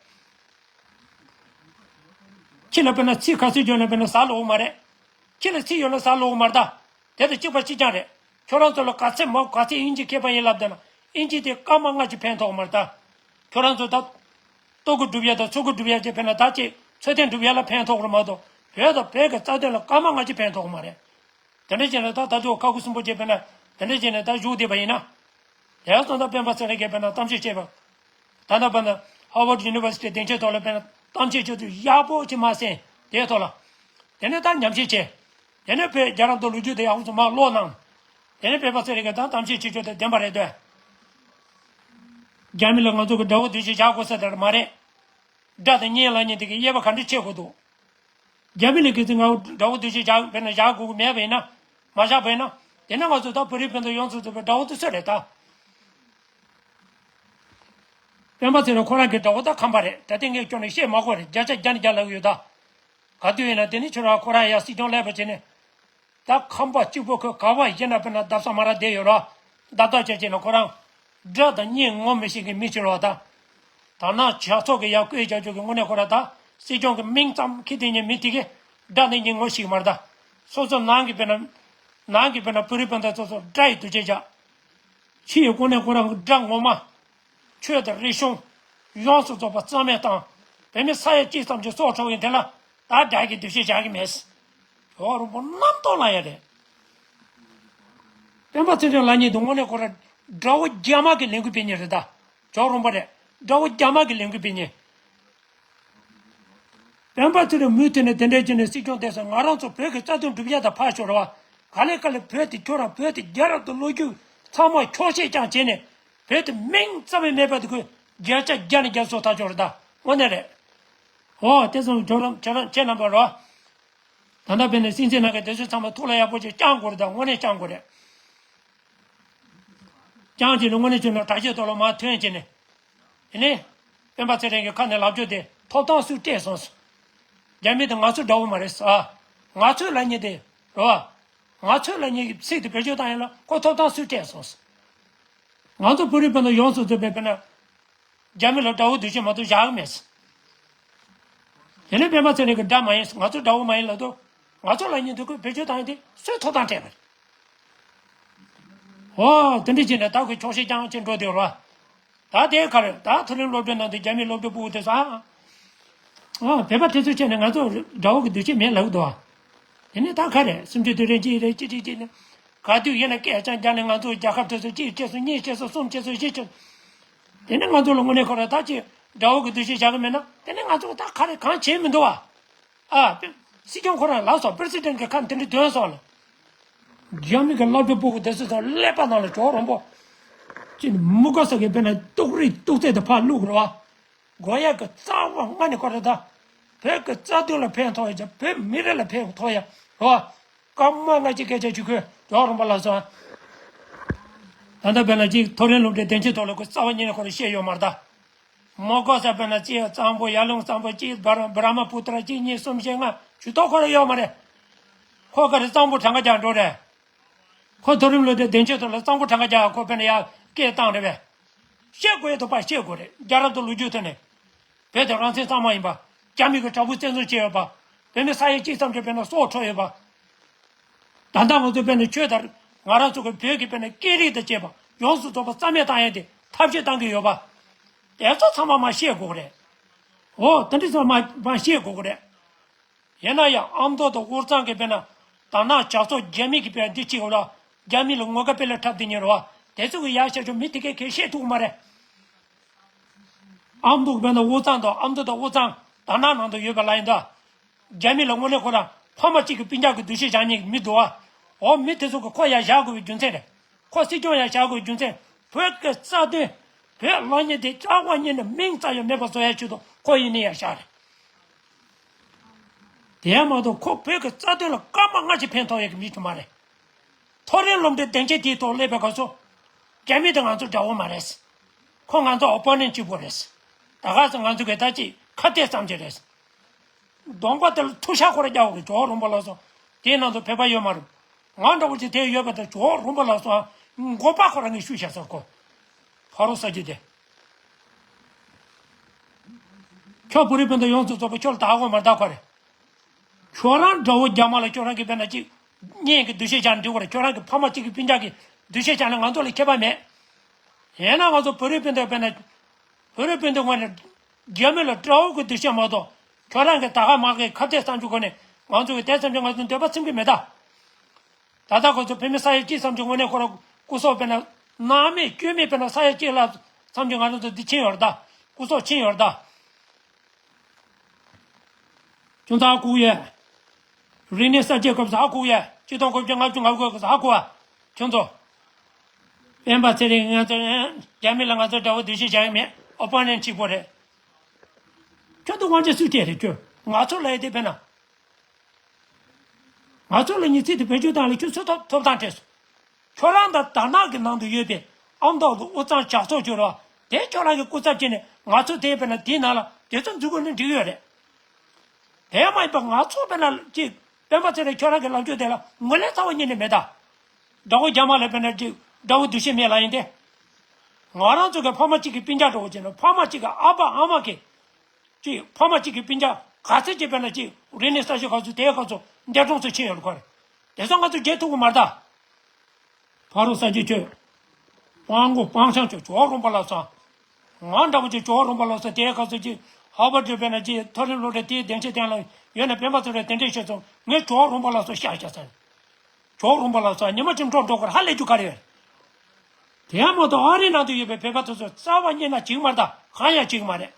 ཁྱི་ལ་དཔེར་ན་ཚིག་ཁ་ཚིག་བརྗོད་ན་དཔེར་ན་ཟ་ལོག་མ་རེད། ཁྱི་ལ་ཚིག་ཡོད་ན་ཟ་ལོག་མ་རེད་ད། དེ་དང་གཅིག་པ་གཅིག་རྐྱང་རེད། ཁྱོད་རང་ཚོ་ལ་ག་ཚད་མང་ག་ཚད་དབྱིན་ཇི་མཁས་པ་ཡིན་ལབ་བསྡད་ན་དབྱིན་ཇི་དེ་སྐར་མ་ལྔ་གཅིག་ཕན་ཐོགས་མ་རེད་ད། ཁྱོད་རང་ཚོ་ད། ལྟོ་གོས་སྒྲུབ་ཡ་དང་ཚོགས་གོས་སྒྲུབ་ཡ་བྱས་ཕན་ན་ད་ཅིག་འཚོ་རྟེན་སྒྲུབ་ཡ་ལ་ཕན་ཐོགས་རེད་མ་གཏོགས་བོད་དང་བོད་ཀྱི་རྩ་དོན་ལ་སྐར་མ་ལྔ་གཅིག་ཕན་ཐོགས་མ་རེད། དེ་འདྲ་བྱས་ན་ད་ད་དུང་ཁ་ཁུ་སུམ་པོ་བྱས་ཕན་ན་དེ་འདྲ་བྱས་ན་ད་བཞུགས་བསྡད་པ་ཡིན་ན། དེ་སོང་ཙང་སྤེན་པ་ཚེ་རིང་གིས་ཕན་ན་གཏམ་བཤད་བྱས་པ། ད་ལྟ་བར་ན་ཧར་ཝར་ཌི་ཡུ་ནི་ཝར་སི་ཊི་སྡིངས་ཆའི་ཐོག་ལ་ཕན་ན་གཏམ་བཤད་བྱེད་དུས་ཡག་པོ་ཅིག་མ་གསན་དེའི་ཐོག་ལ། དེ་ནས་ད་ཉམས་ཞིབ་བྱས། དེ་ནས་བོད་རྒྱལ་རབས་དང་ལོ་རྒྱུས་དེ་ཡག་པོ་ཚོ་མར་ཀློག་གནང་། དེ་ནས་སྤེན་པ་ཚེ་རིང་གིས་ད་གཏམ་བཤད་བྱེད་ཕྱོགས་དེ་བདེན་པ་རེད་འདོད། རྒྱ་མི་ལ་ང་ཚོ་གི་དགྲ་བོ་འདུ་ཤེས་བཞག་དགོས་ས་དེ་མ་རེད། དགྲ་དང་གཉེན་ལབ་མཁན་དེ་གི་དབྱེ་བ་ག་འདྲ་ཕྱེ་དགོས་འདུག་རྒྱ་མི་ལ་གི་ཚེ་ང་དགྲ་བོ་འདུ་ཤེས་བཞག་དཔེར་ན་བཞག་དགོས་ཀྱི་མེད་པ་ཡིན་ན། མ་བཞག་པ་ཡིན་ན། དེ་ནས་ང་ཚོ་ད་བོད་རིགས་སྤུན་ཟླ་ཡོངས་སུ་རྫོགས་པའི་དགྲ་བོ་དེ་སུ་རེད་ད། སྤེན་པ་ཚེ་རིང་ཁོ་རང་གི་དགྲ་བོ་ད་ཁམས་པ་རེད། ད་ལྟ་ངས་ཁྱོན་ནས་བཤད་མ་དགོས་རེད། བརྒྱ་ཆ་བརྒྱ་ནས་བརྒྱ་ལབ་ཀྱི་ཡོད་ད། ག་དུས་ཡིན་ན་དེ་ནི་ཁྱོད་རང་ཁོ་རང་ཡང་སྲིད་སྐྱོང་སླེབས་པ་བྱས་ནས། ད་ཁམས་པ་གཅིག་པོ་ཁོས་ག་བ་ཡིན་ན་དཔེར་ན་རྡབ་ས་མ་ར་བསྡད་ཡོད་ར། རྡབ་རྡབ་བྱས་བྱས་ན་ཁོ་རང་། དགྲ་དང་གཉེན་ངོ་མི་ཤེས་མཁན་མི་ཕྱིར་བ་ད། ད་ནང་ཇག་ཚོགས་ཀྱི་ཡར་བསྐོས་བྱ་རྒྱུ་གི་དངོས་གནས་ཁོ་ར་ད་སྲིད་སྐྱོང་གི་མིང་ཙམ་ཁྱི་དེ་ཉིད་མི་དེ་གས་དགྲ་ནི་གཉེན་ངོ་ཤེས་མ་རེད་ད། སོ་སོ་ནང་གི་དཔེར་ན། ནང་གི་དཔེར་ན་བོད་རིགས་སྤུན་ཟླ་སོ་སོ་དགྲ་ཡི་འདུ་བྱེད་བྱ། ཕྱི་ཡི་དངོས་གནས་ཁོ་རང་གི་དགྲ་ངོ་མ། ཆོས་དང་རིག་གཞུང་། ཡོངས་སུ་རྫོགས་པ་རྩ་མེད་བཏང་། བོད་མི་ས་ཡ་གཅིག་ཙམ་གྱི་སྲོག་འཕྲོག་ཡིན་དེ་ལ་ད་དགྲ་གི་འདུ་ཤེས་བཞག་གི་མེད། ཇོ་བོ་རིན་པོ་རྣམ་རྟོག་ལངས་ཡ་རེད། སྤེན་པ་ཚེ་རིང་ལབ་མཁན་དེ་དངོས་གནས་ཁོ་རང་དགྲ་བོ་རྒྱ་དམར་གྱི་ལས་འགུལ་སྤེལ་མཁན་རེད་ད། ཇོ་བོ་རིན་པོ་རེད། དགྲ་བོ་རྒྱ་དམར་གྱི་ལས་འགུལ་སྤེལ་མཁན། སྤེན་པ་ཚེ་རིང་མུ་མཐུད་ནས་དེ་འདྲས་བྱས་ནས་སྲིད་སྐྱོང་བསྡད་སོང་། ང་རང་ཚོ་བོད་ཀྱི་རྩ་དོན་སྒྲུབ་ཡ་དང་ཕར་ཞོག་ར་བ། ག་ལེ་ག་ལེ་བོད་དེ་ཁྱོད་རང་བོད་དེ་རྒྱལ་རབས་དང་ལོ་རྒྱུས་ཚང་མ་འཁྱོག་བཤད་རྐྱང་བྱས་ནས་བོད་དེ་མིང་རྩ་བའི་མེད་པ་དེ་ཁོས་བརྒྱ་ཆ་བརྒྱ་ནས་བརྒྱ་བཟོ་ཐག་ཆོད་རེད་ད། དངོས་གནས་རེད། ཨོ་དེ་ཚོ་ཁྱོད་རང་ཁྱེད་རང་ཁྱེད་རྣམ་པ་རོ། ད་ལྟ་བོད་ནས་སྲིད་འཛིན་ནང་གི་དེ་ཚོ་ཚང་མ་ཐུགས་ལ་ཡག་པོ་ཅིག་བཅང་དགོས་རེད་ད། དངོས་གནས་བཅང་དགོས་རེད། རྐྱང་གཅིག་ནི་དངོས་གནས་བྱུང་ན་དྲ་ཞབས་ཐོག་ལ་མར་ཐོན་བྱས་ནས། དེ་ནས། སྤེན་པ་ཚེ་རིང་གི་ཁ་ནས་ལབ་རྒྱུ་དེ་ཐོབ་ཐང་སུས་སྤྲད་སོང་ཟེར། རྒྱ་མི་དེ་ང་ཚོའི་དགྲ་བོ་མ་རེད་ཟེར། ང་ཚོའི་ལབ་མཁན་དེ་རེད་བ། ང་ཚོའི་ལབ་མཁན་གྱི་ཚིག་དེ་བེད་སྤྱོད་བཏང་ཡིན་ལ་ཁོ་ཐོབ་ཐང་སུས་སྤྲད་སོང་ཟེར། ང་ཚོ་བོད་རིགས་སྤུན་ཟླ་ཡོངས་སུ་རྫོགས་པའི་དཔེར་ན། རྒྱ་མི་ལ་དགྲ་བོ་འདུ་ཤེས་མ་གཏོགས་བཞག་གི་མེད་ཟེར། དེ་ནས་སྤེན་པ་ཚེ་རིང་གི་དགྲ་མ་ཡིན་ཟེར། ང་ཚོ་དགྲ་བོ་མ་ཡིན་ལབ་དུས། ང་ཚོ་ལབ་མཁན་དེ་ཁོས་བེད་སྤྱོད་བཏང་ཡིན་དེ་སུས་ཐོབ་ཐང་སྤྲད་པ་རེད། ཨོ། དེ་འདྲ་བྱས་ནས་ད་ཁོས་འཁྱོག་བཤད་རྐྱང་བྱས་འགྲོ་བསྡད་ཡོད་རེད་བ། ད་དེ་ག་རེད། ད་མཐོ་རིམ་སློབ་གྲྭའི་ནང་དུ་རྒྱ་མིའི་སློབ་གྲྭ་ཕྲུ་གུ་དེ་ཚོ་ཨ། ཨོ། བོད་པ་དེ་ཚོའི་ཆེད་ནས་ང་ཚོ་དགྲ་བོ་གི་འདུ་ཤེས་མེད་ལབ་འདུག་བ། དེ་ནས་ད་ག་རེད། སུམ་ཅུ་དུས་དྲན་གཅིག་རེད། གཅིག་གཅིག་གཅིག་ནས། ག་དུས་ཡིན་ན་སྐད་ཆ་རྒྱག་ནས་ང་ཚོ་རྒྱལ་ཁབ་དེ་ཚོ་གཅིག་བྱས་སོང་། གཉིས་བྱས་སོང་། གསུམ་བྱས་སོང་། བཞི་བྱས་སོང་། དེ་ནས་ང་ཚོ་ལ་དངོས་གནས་ཁོ་རང་ད་ཅིག་དགྲ་བོ་གི་འདུ་ཤེས་བཞག་གི་མེད་ན་དེ་ནས་ང་ཚོ་ད་ག་རེད། གང་བྱས་མི་འདུག་བ། ཨ། སྲིད་སྐྱོང་ཁོ་རང་ལབ་སོང་། པེ་རེ་སི་ཌེན་གྱི་ཁ་དེ་འདྲ་འདོན་སོང་ལ། རྒྱ་མི་གི་སློབ་གྲྭ་ཕྲུ་གུ་དེ་ཚོ་དང་ཀླད་པ་ནང་ལ་ཇོ་བོ་རིན་པོ། ཅི་ནི་མུ་ག་ས་གི་དཔེར་ན་ཏོག་རིགས་ཏོག་ཙེ་དེ་ཕར་བླུགས་རེད་བ། དགོས་ཡག་གི་རྩ་བ་སྔ་ནས་ཁོ་རེ་ད། བོད་ཀྱི་རྩ་དོན་ལ་ཕན་ཐོགས་ཡ། བོད་མི་རིགས་ལ་ཕན་ཐོགས་ཡ་རེད་བ། སྐར་མ་ལྔ་གཅིག་སྐད་ཆ་ཅིག་ཁོས་ཇོ་བོ་རིན་པོ་ལབ་སོང་། ད་ལྟ་དཔེར་ན་ཅིག་མཐོ་རིམ་སློབ་གྲྭའི་སྡིངས་ཆའི་ཐོག་ལ་ཁོས་རྩ་བ་ཉིད་ནས་ཁོ་རང་བཤད་ཡོད་མ་རེད་ད། མོ་གོ་ས་དཔེར་ན་ཅིག་གཙང་པོ། ཡར་ཀླུང་གཙང་པོ། ཅིག་བྷ་ར་བྷ་ར་མ་པུ་ཏྲ། ཅིག་གཉིས་གསུམ་བཞི་ལྔ་ཇུས་གཏོགས་ཁོ་རང་ཡོད་མ་རེད། ཁོ་ག་རེ་གཙང་པོ་གྲངས་ཀ་རྒྱག་འགྲོ་རེད། ཁོ་མཐོ་རིམ་སློབ་གྲྭའི་སྡིངས་ཆའི་ཐོག་ལ་གཙང་པོ་གྲངས་ཀ་རྒྱག་ཁོ་དཔེར་ན་ཡར་སྐད་བཏང་རེད་པས། བཤད་དགོས་ཡ་དོ་པ་བཤད་དགོས་རེད། རྒྱལ་རབས་དང་ལོ་རྒྱུས་ཐོག་ནས། བོད་དེ་རང་བཙན་གཙང་མ་ཡིན་པ། རྒྱ་མི་གི་དྲག་པོས་བཙན་བཟུང་བྱས་ཡོད་པ། བོད་མི་ས་ཡ་གཅིག་ཙམ་གྱི་དཔེར་ན་སྲོག་འཕྲོག་ཡོད་པ། ད་ལྟ་ང་ཚོ་དཔེར་ན་ཆོས་དང་། ང་རང་ཚོ་གི་བོད་ཀྱི་དཔེར་ན་སྐད་རིགས་དང་བཅས་པ་ཡོངས་སུ་རྫོགས་པ་རྩ་མེད་བཏང་ཡ་དེ་ཐབས་ཤེས་བཏང་གི་ཡོད་པ། དེ་ཚོ་ཚང་མ་མར་བཤད་དགོས་ཀྱི་རེད། འོ། དེ་འདྲ་ཚང་མ་མར་བཤད་དགོས་ཀྱི་རེད། ཡིན་ན་ཡང་ཨ་མདོ་དང་དབུས་གཙང་གི་དཔེར་ན། དར་ནག་ཇག་ཚོགས་རྒྱ་མི་གི་དཔེར་ན་འདི་གཅིག་ལ། རྒྱ་མི་ལ་ངོ་དགའ་དཔེ་ལ་འཁྲབ་བསྡད་མཁན་རེད་བ། དེ་ཚོ་གི་ཡར་བཤད་ཆོག་མི་དེ་གས་གས་བཤད་ཐུབ་ཀྱི་མ་རེད། ཨ་མདོ་དཔེར་ན་དབུས་གཙང་དང་། ཨ་མདོ་དང་དབུས་གཙང་དར་ནག་ནང་དུ་ཡོད་པ་ལ་ཡིན་ད། རྒྱ་མི་ལ་དངོས་གནས་ཁོ་རང་ཕ་མ་གཅིག་གི་སྤུན་ཀྱག་གི་འདུ་ཤེས་བཞག་མཁན་གྱི་མི་འདུག་བ། འོ། མི་དེ་ཚོ་གི་ཁོ་ཡར་བཞག་དགོས་པའི་རྒྱུ་མཚན་རེད། ཁོ་སྲིད་སྐྱོང་ཡར་བཞག་དགོས་པའི་རྒྱུ་མཚན། བོད་ཀྱི་རྩ་དོན། བོད་ལབ་མཁན་དེ་རྩ་བ་ཉིད་ནས་མིང་ཙམ་ཡང་མེད་པ་བཟོ་ཡ་ཆེད་དུ་ཁོ་ཡིན་ནའི་ཡར་བཞག་རེད། དེ་ཡང་མ་གཏོགས་ཁོ་བོད་ཀྱི་རྩ་དོན་ལ་སྐར་མ་ལྔ་གཅིག་ཕན་ཐོགས་ཡག་གི་མི་ཞིག་མ་རེད། མཐོ་རིམ་སློབ་གྲྭའི་སྡིངས་ཆ་དེའི་ཐོག་སླེབས་པའི་སྐབས་སུ། རྒྱ་མི་དང་ང་ཚོ་དགྲ་བོ་མ་རེད། ཁོ་ང་ཚོ་ཨོ་པོ་ནེན་གཅིག་པོ་རེད། ད་ག་ཚོད་ང་ཚོ་གི་ད་ཅིག་ཁ་གཏད་ཙམ་ཅིག་རེད། གདོང་པ་དེ་ལ་ཐུག་ཤག་ཁོ་ར་རྒྱག་གི་ཇོ་བོ་རིན་པོ་ལགས་སོ། དེའི་ནང་དུ་བོད་པ་ཡོད་མ་རེད། ང་འདྲ་བོ་ཅིག་དེ་ཡོད་པ་དང་ཇོ་བོ་རིན་པོ་ལགས་སོ། མགོ་པ་ཁོ་རང་གིས་གཞུས་བཞག་སོང་ཁོ། ཕ་རོ་ས་རྒྱུ་དེ། ཁྱོད་བོད་རིགས་སྤུན་ཟླ་ཡོངས་སུ་རྫོགས་པ་ཁྱོད་ལ་བདག་དབང་མ་བདག་ག་རེད། ཁྱོད་རང་དགྲ་བོ་རྒྱ་དམར་ལ་ཁྱོད་རང་གིས་དཔེར་ན་ཅིག་ གཉེན་གྱི་འདུ་ཤེས་བཞག་ནས་འགྲིག་གི་རེད། ཁྱོད་རང་གི་ཕ་མ་གཅིག་གི་སྤུན་ཀྱག་གི་འདུ་ཤེས་བཞག་ནས་ང་ཚོ་ལ་ཁྱད་པར་མེད། ཡིན་ན་ང་ཚོ་བོད་རིགས་སྤུན་ཟླ་དཔེར་ན། བོད་རིགས་སྤུན་ཟླ་ངོས་ནས་རྒྱ་མི་ལ་དགྲ་བོ་གི་འདུ་ཤེས་མ་གཏོགས། ཁྱོད་རང་གི་ད་ག་མ་གི་ཁ་གཏད་བསམ་རྒྱུ་སྒོ་ནས་ང་ཚོ་གི་དེ་བསམ་རྒྱུ་ང་ཚོ་འདོད་པ་ཚིམ་གི་མེད་ད། ད་ལྟ་ཁོ་ཚོ་བོད་མི་ས་ཡ་གཅིག་བསམ་རྒྱུ་དངོས་གནས་ཁོ་རང་སྐུ་སྲོག་དཔེར་ན་སྣང་མེད་སྐྱོན་མེད་དཔེར་ན་ས་ཡ་གཅིག་ལ་བསམ་རྒྱུ་ང་རང་ཚོ་འདི་ཕྱིན་ཡོད་རེད་ད། སྐུ་སྲོག་ཕྱིན་ཡོད་རེད་ད། ཁྱོད་ཚོ་ཧ་གོ་ཡས། རིག་གནས་གསར་བརྗེ་སྐབས་སུ་ཧ་གོ་ཡས། ཆིག་སྟོང་དགུ་བརྒྱ་ལྔ་བཅུ་ང་དགུ་སྐབས་སུ་ཧ་གོ་བ། ཁྱོད་ཚོ། སྤེན་པ་ཚེ་རིང་ང་ཚོ་རྒྱ་མི་ལ་ང་ཚོ་དགྲ་བོ་འདུ་ཤེས་བཞག་གི་མེད། ཨོ་པོ་ནེན་ཊི་གཅིག་པོ་རེད། ཁྱོད་ཚོ་དབང་ཆ་སུས་སྤྲད་རེད་ཁྱོད། ང་ཚོ་ལ་ཡ་དེ་དཔེར་ན། ང་ཚོ་ལ་ཉི་ཚེ་དེ་བེད་སྤྱོད་བཏང་ལ་ཁྱོད་ཚོ་ཐོབ་ཐོབ་ཐང་སྤྲད་སོང་། ཁྱོད་རང་དང་དར་ནག་གི་ནང་དུ་ཡོད་པའི་ཨ་མདོ་དང་དབུས་གཙང་ཇག་ཚོགས་བྱོས་རོགས། དེ་ཁྱོད་རང་གི་སྐུ་ཚབ་བྱས་ནས་ང་ཚོ་དེ་དཔེར་ན་དེའི་ནང་ལ་དེ་ཚོ་འཛུལ་དགོས་ན་འགྲིག་ཡོད་རེད། དེ་མ་ཡིན་པ་ང་ཚོ་དཔེར་ན་ཅིག་སྤེན་པ་ཚེ་རིང་ཁྱོད་རང་གི་ལབ་རྒྱུ་དེ་ལ་ངོས་ལེན་རྩ་བ་ཉིད་ནས་མེད་ད། དགྲ་བོ་རྒྱ་དམར་ལ་དཔེར་ན་ཅིག་དགྲ་བོ་འདུ་ཤེས་མེད་ལབ་ཡིན་ཏེ། ང་རང་ཚོ་གི་ཕ་མ་གཅིག་གི་སྤུན་ཀྱག་འདྲ་བོ་བྱས་ན་ཕ་མ་གཅིག་གི་ཨ་ཕ་ཨ་མ་གི་ཅིག་ཕ་མ་གཅིག་གི་སྤུན་ཀྱག་ག་ཚོད་ཅིག་དཔེར་ན་ཅིག་རིག་གནས་གསར་ཤོག་ཁ་ཚོ་དེའི་ཁ་ཚོ་འདས་གྲོངས་སུ་ཕྱིན་ཡོད་ཁོ་རེད། དེ་ཚོ་ང་ཚོ་བརྗེད་ཐུབ་ཀྱི་མ་རེད་ད། ཕ་རོ་ས་ཆུ་ཁྱོད། སྤང་མགོ་སྤང་ཤང་ཁྱོད་ཇོ་རོང་པ་ལ་སོང་། ང་འདྲ་པོ་ཅིག་ཇོ་རོང་པ་ལ་སོང་དེའི་སྐབས་སུ་ཅིག་ཧར་བར་ཌི་དཔེར་ན་ཅིག་མཐོ་རིམ་སློབ་གྲྭ་དེའི་སྡིངས་ཆ་སྟེང་ལ་ཡོད་ན་སྤེན་པ་ཚེ་རིང་དེ་འདྲས་བཤད་སོང་། ངས་ཇོ་རོང་པ་ལ་སོང་ཤག་ཤག་ཟེར། ཇོ་རོང་པ་ལ་སོང་ཉི་མ་གཅིག་འགྲོ་འགྲོ་གར་ཧ་ལས་རྒྱུ་ག་རེ་ཡོད། དེ་ཡང་མ་གཏོགས་ཨ་རིའི་ནང་དུ་ཡོད་པའི་བོད་པ་དེ་ཚོ་རྩ་བ་ཉིད་ནས་གཅིག་མ་རེད་ད། གང་ཡང་གཅིག་མ་རེད།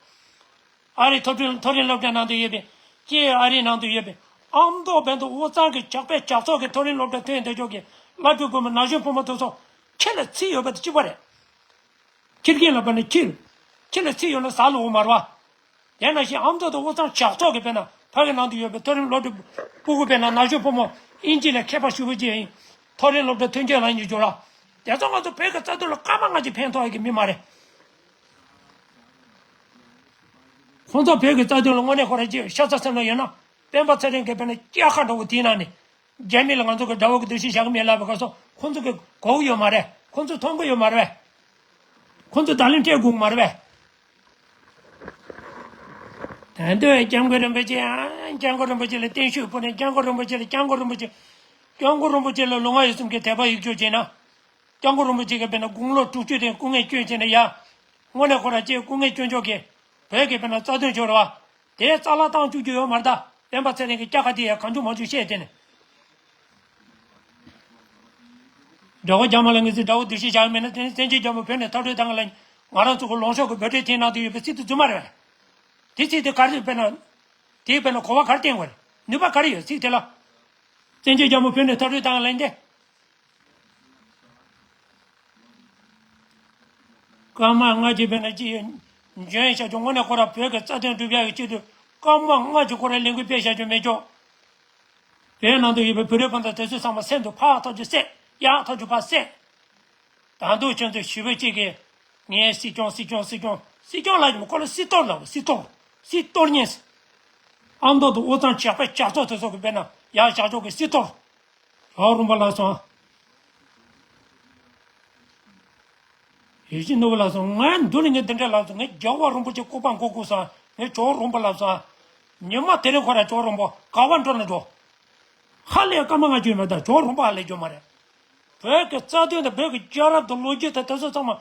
ཨ་རིའི་མཐོ་རིམ་མཐོ་རིམ་སློབ་གྲྭའི་ནང་དུ་ཡོད་པའི་ཀྱེ་ཨ་རིའི་ནང་དུ་ཡོད་པའི་ཨ་མདོ་བན་དུ་དབུས་གཙང་གི་ཇག་པའི་ཇག་ཚོགས་ཀྱི་མཐོ་རིམ་སློབ་གྲྭ་ཐོན་དེ་ཕྱོགས་ཀྱི་བླ་སྤྲུལ་བུ་མོ་ན་གཞོན་ཕོ་མོ་དེ་ཚོ་ཁྱི་ལ་ཚིག་ཡོད་པ་དེ་གཅིག་པ་རེད། ཁྱི་རྒན་ལ་བབས་ནས་ཁྱི། ཁྱི་ལ་ཚིག་ཡོད་ན་ཟ་ལོ་མ་རེད་བ། དེ་ནང་བཞིན་ཨ་མདོ་དང་དབུས་གཙང་ཇག་ཚོགས་ཀྱི་དཔེར་ན་ཕ་གི་ནང་དུ་ཡོད་པའི་མཐོ་རིམ་སློབ་གྲྭ་སྤུ་གུ་དཔེར་ན་ན་གཞོན་ཕོ་མོ་ཨིན་ཇི་ལ་མཁས་པ་ཞེ་པོ་ཅིག་ཡིན། མཐོ་རིམ་སློབ་གྲྭ་ཐོན་སྐྱེད་ལ་ཡིན་རྒྱུ་ར། དེ་ཚོ་ང་ཚོ་བོད་ཀྱི་རྩ་དོན་ལ་སྐར་མ་ལྔ་གཅིག་ཕན་ཐོགས་ཡ་གི་མི་མ་རེད། ཁོང་ཚོ་བོད་ཀྱི་རྩ་དོན་ལ་དངོས་གནས་ཁོ་རང་ཅིག་ཤ་ཚ་སེམས་ལ་ཡོད་ན་སྤེན་པ་ཚེ་རིང་གི་དཔེར་ན་སྐྱ་ཁ་འདྲ་བོ་དེའི་ནང་ནས། རྒྱ་མི་ལ་ང་ཚོ་གི་དགྲ་བོ་གི་འདུ་ཤེས་བཞག་གི་མེད་ལབ་པའི་སྐབས་སུ་ཁོང་ཚོ་གི་གོ་གི་ཡོད་མ་རེད། ཁོང་ཚོས་མཐོང་གི་ཡོད་མ་རེད་པས། ཁོང་ཚོས་བརྡ་ལན་སྤྲད་དགོས་མ་རེད་པས། ད་འདི་སྐྱབས་མགོན་རིན་པོ་ཆེ་ཨ། སྐྱབས་མགོན་རིན་པོ་ཆེ་ལ་བརྟན་བཞུགས་ཕུལ་ནས་སྐྱབས་མགོན་རིན་པོ་ཆེ་ལ་སྐྱབས་མགོན་རིན་པོ་ཆེ། སྐྱབས་མགོན་རིན་པོ་ཆེ་ལ་ལུས་ངག་ཡིད་གསུམ་གྱི་དད་པ་ཡིད་འཇོག་བྱས་ན། སྐྱབས་མགོན་རིན་པོ་ཆེ་གི་དཔེར་ན་དགུང་ལོ་དྲུག་ཅུ་དེ་སྐུ་ངལ་བསྐྱོན་བྱས་ན་ཡ། དངོས་གནས་ཁོ་རང་ཅིག་སྐུ་ངལ་བསྐྱོན་ཆོག་གི། བོད་ཀྱི་དཔེར་ན་རྩ་དོན་ཆོག་རེད་བ། དེའི་རྩ་བརླག་བཏང་བཅུག་རྒྱུ་ཡོད་མ་རེད་ད། སྤེན་པ་ཚེ་རིང་གི་སྐྱ་ཁ་དེ་ཡ་གང་བྱུང་མང་བྱུང་བཤད་དེ་ནི། དགྲ་བོ་རྒྱ་དམར་ལ་ངེས་ཚིག་དགྲ་བོ་འདུ་ཤེས་བཞག་མེད་ན་དེ་ནི་བཙན་བྱོལ་རྒྱལ་མོ་བོད་ནས་མཐར་སྐྲོད་བཏང་ལ་ང་རང་ཚོ་གི་ལོངས་ཕྱོགས་ཀྱི་འབོད་སྒྲའི་དེའི་ནང་དུ་ཡོད་པའི་ཚིག་དེ་རྫུན་མ་རེད་བས། དེ་ཚིག་དེ་ག་རེ་དཔེར་ན། དེའི་དཔེར་ན་གོ་བ་ག་རེ་བསྟན་དགོས་རེད། ནུས་པ་ག་རེ་ཡོད་ཚིག་དེ་ལ། བཙན་བྱོལ་རྒྱལ་མོ་བོད་ནས་མཐར་སྐྲོད་བཏང་ལ་འདི། སྐར་མ་ལྔ་གཅིག་དཔེར་ན་ཅི་ཡོད། འཇོན་ཤ་ཆུང་དངོས་གནས་ཁོ་རང་བོད་ཀྱི་རྩ་དོན་སྒྲུབ་ཡག་གི་ཆེད་དུ་སྐར་མ་ལྔ་གཅིག་ཁོ་རང་ལས་འགུལ་སྤེལ་བཞག་རྒྱུ་མེད་ཀྱོག་བོད་ནང་དུ་ཡོད་པའི་བོད་རིགས་སྤུན་ཟླ་དེ་ཚོ་ཚང་མ་སེམས་དུ་ཕར་ཐག་ཆོད་བསད། ཡར་ཐག་ཆོད་ཕར་བསད། ད་དུང་ཁྱོད་ཚོ་ཞུ་བོད་གཅིག་གིས། ངས་སྲིད་སྐྱོང་སྲིད་སྐྱོང་སྲིད་སྐྱོང་སྲིད་སྐྱོང་ལབ་ཀྱི་མི་ཁོ་ལ་སྲིད་གཏོར་ལབ་སྲིད་གཏོར། སྲིད་གཏོར་ཉན། ཨ་མདོ་དང་དབུས་གཙང་ཇག་པའི་ཇག་ཚོགས་དེ་ཚོ་གི་དཔེར་ན་ཡར་བཞག་ཆོག་གི་སྲིད་གཏོར། ཇོ་རོང་པ་ལགས་སོང་། ཡེ་ཤེས་ནོར་བུ་ལགས་སོང་། ངས་མདུན་ནས་ངས་འདི་འདྲ་ལབ་སོང་། ངས་རྒྱལ་བ་རིན་པོ་ཆེ་སྐུ་པར་མགོ་བཀུག་སོང་། ངས་ཇོ་རོང་པ་ལབ་སོང་། ཉི་མ་དེ་རིང་ཁོ་ར་ཇོ་རོང་པ་ག་བ་འགྲོ་ན་འགྲོ། ཧ་ལས་སྐར་མ་ལྔ་བཅུ་མེད་ད་ཇོ་རོང་པ་ཧ་ལས་རྒྱུ་མ་རེད། བོད་ཀྱི་རྩ་དོན་དང་བོད་ཀྱི་རྒྱལ་རབས་དང་ལོ་རྒྱུས་དང་དེ་ཚོ་ཚང་མ་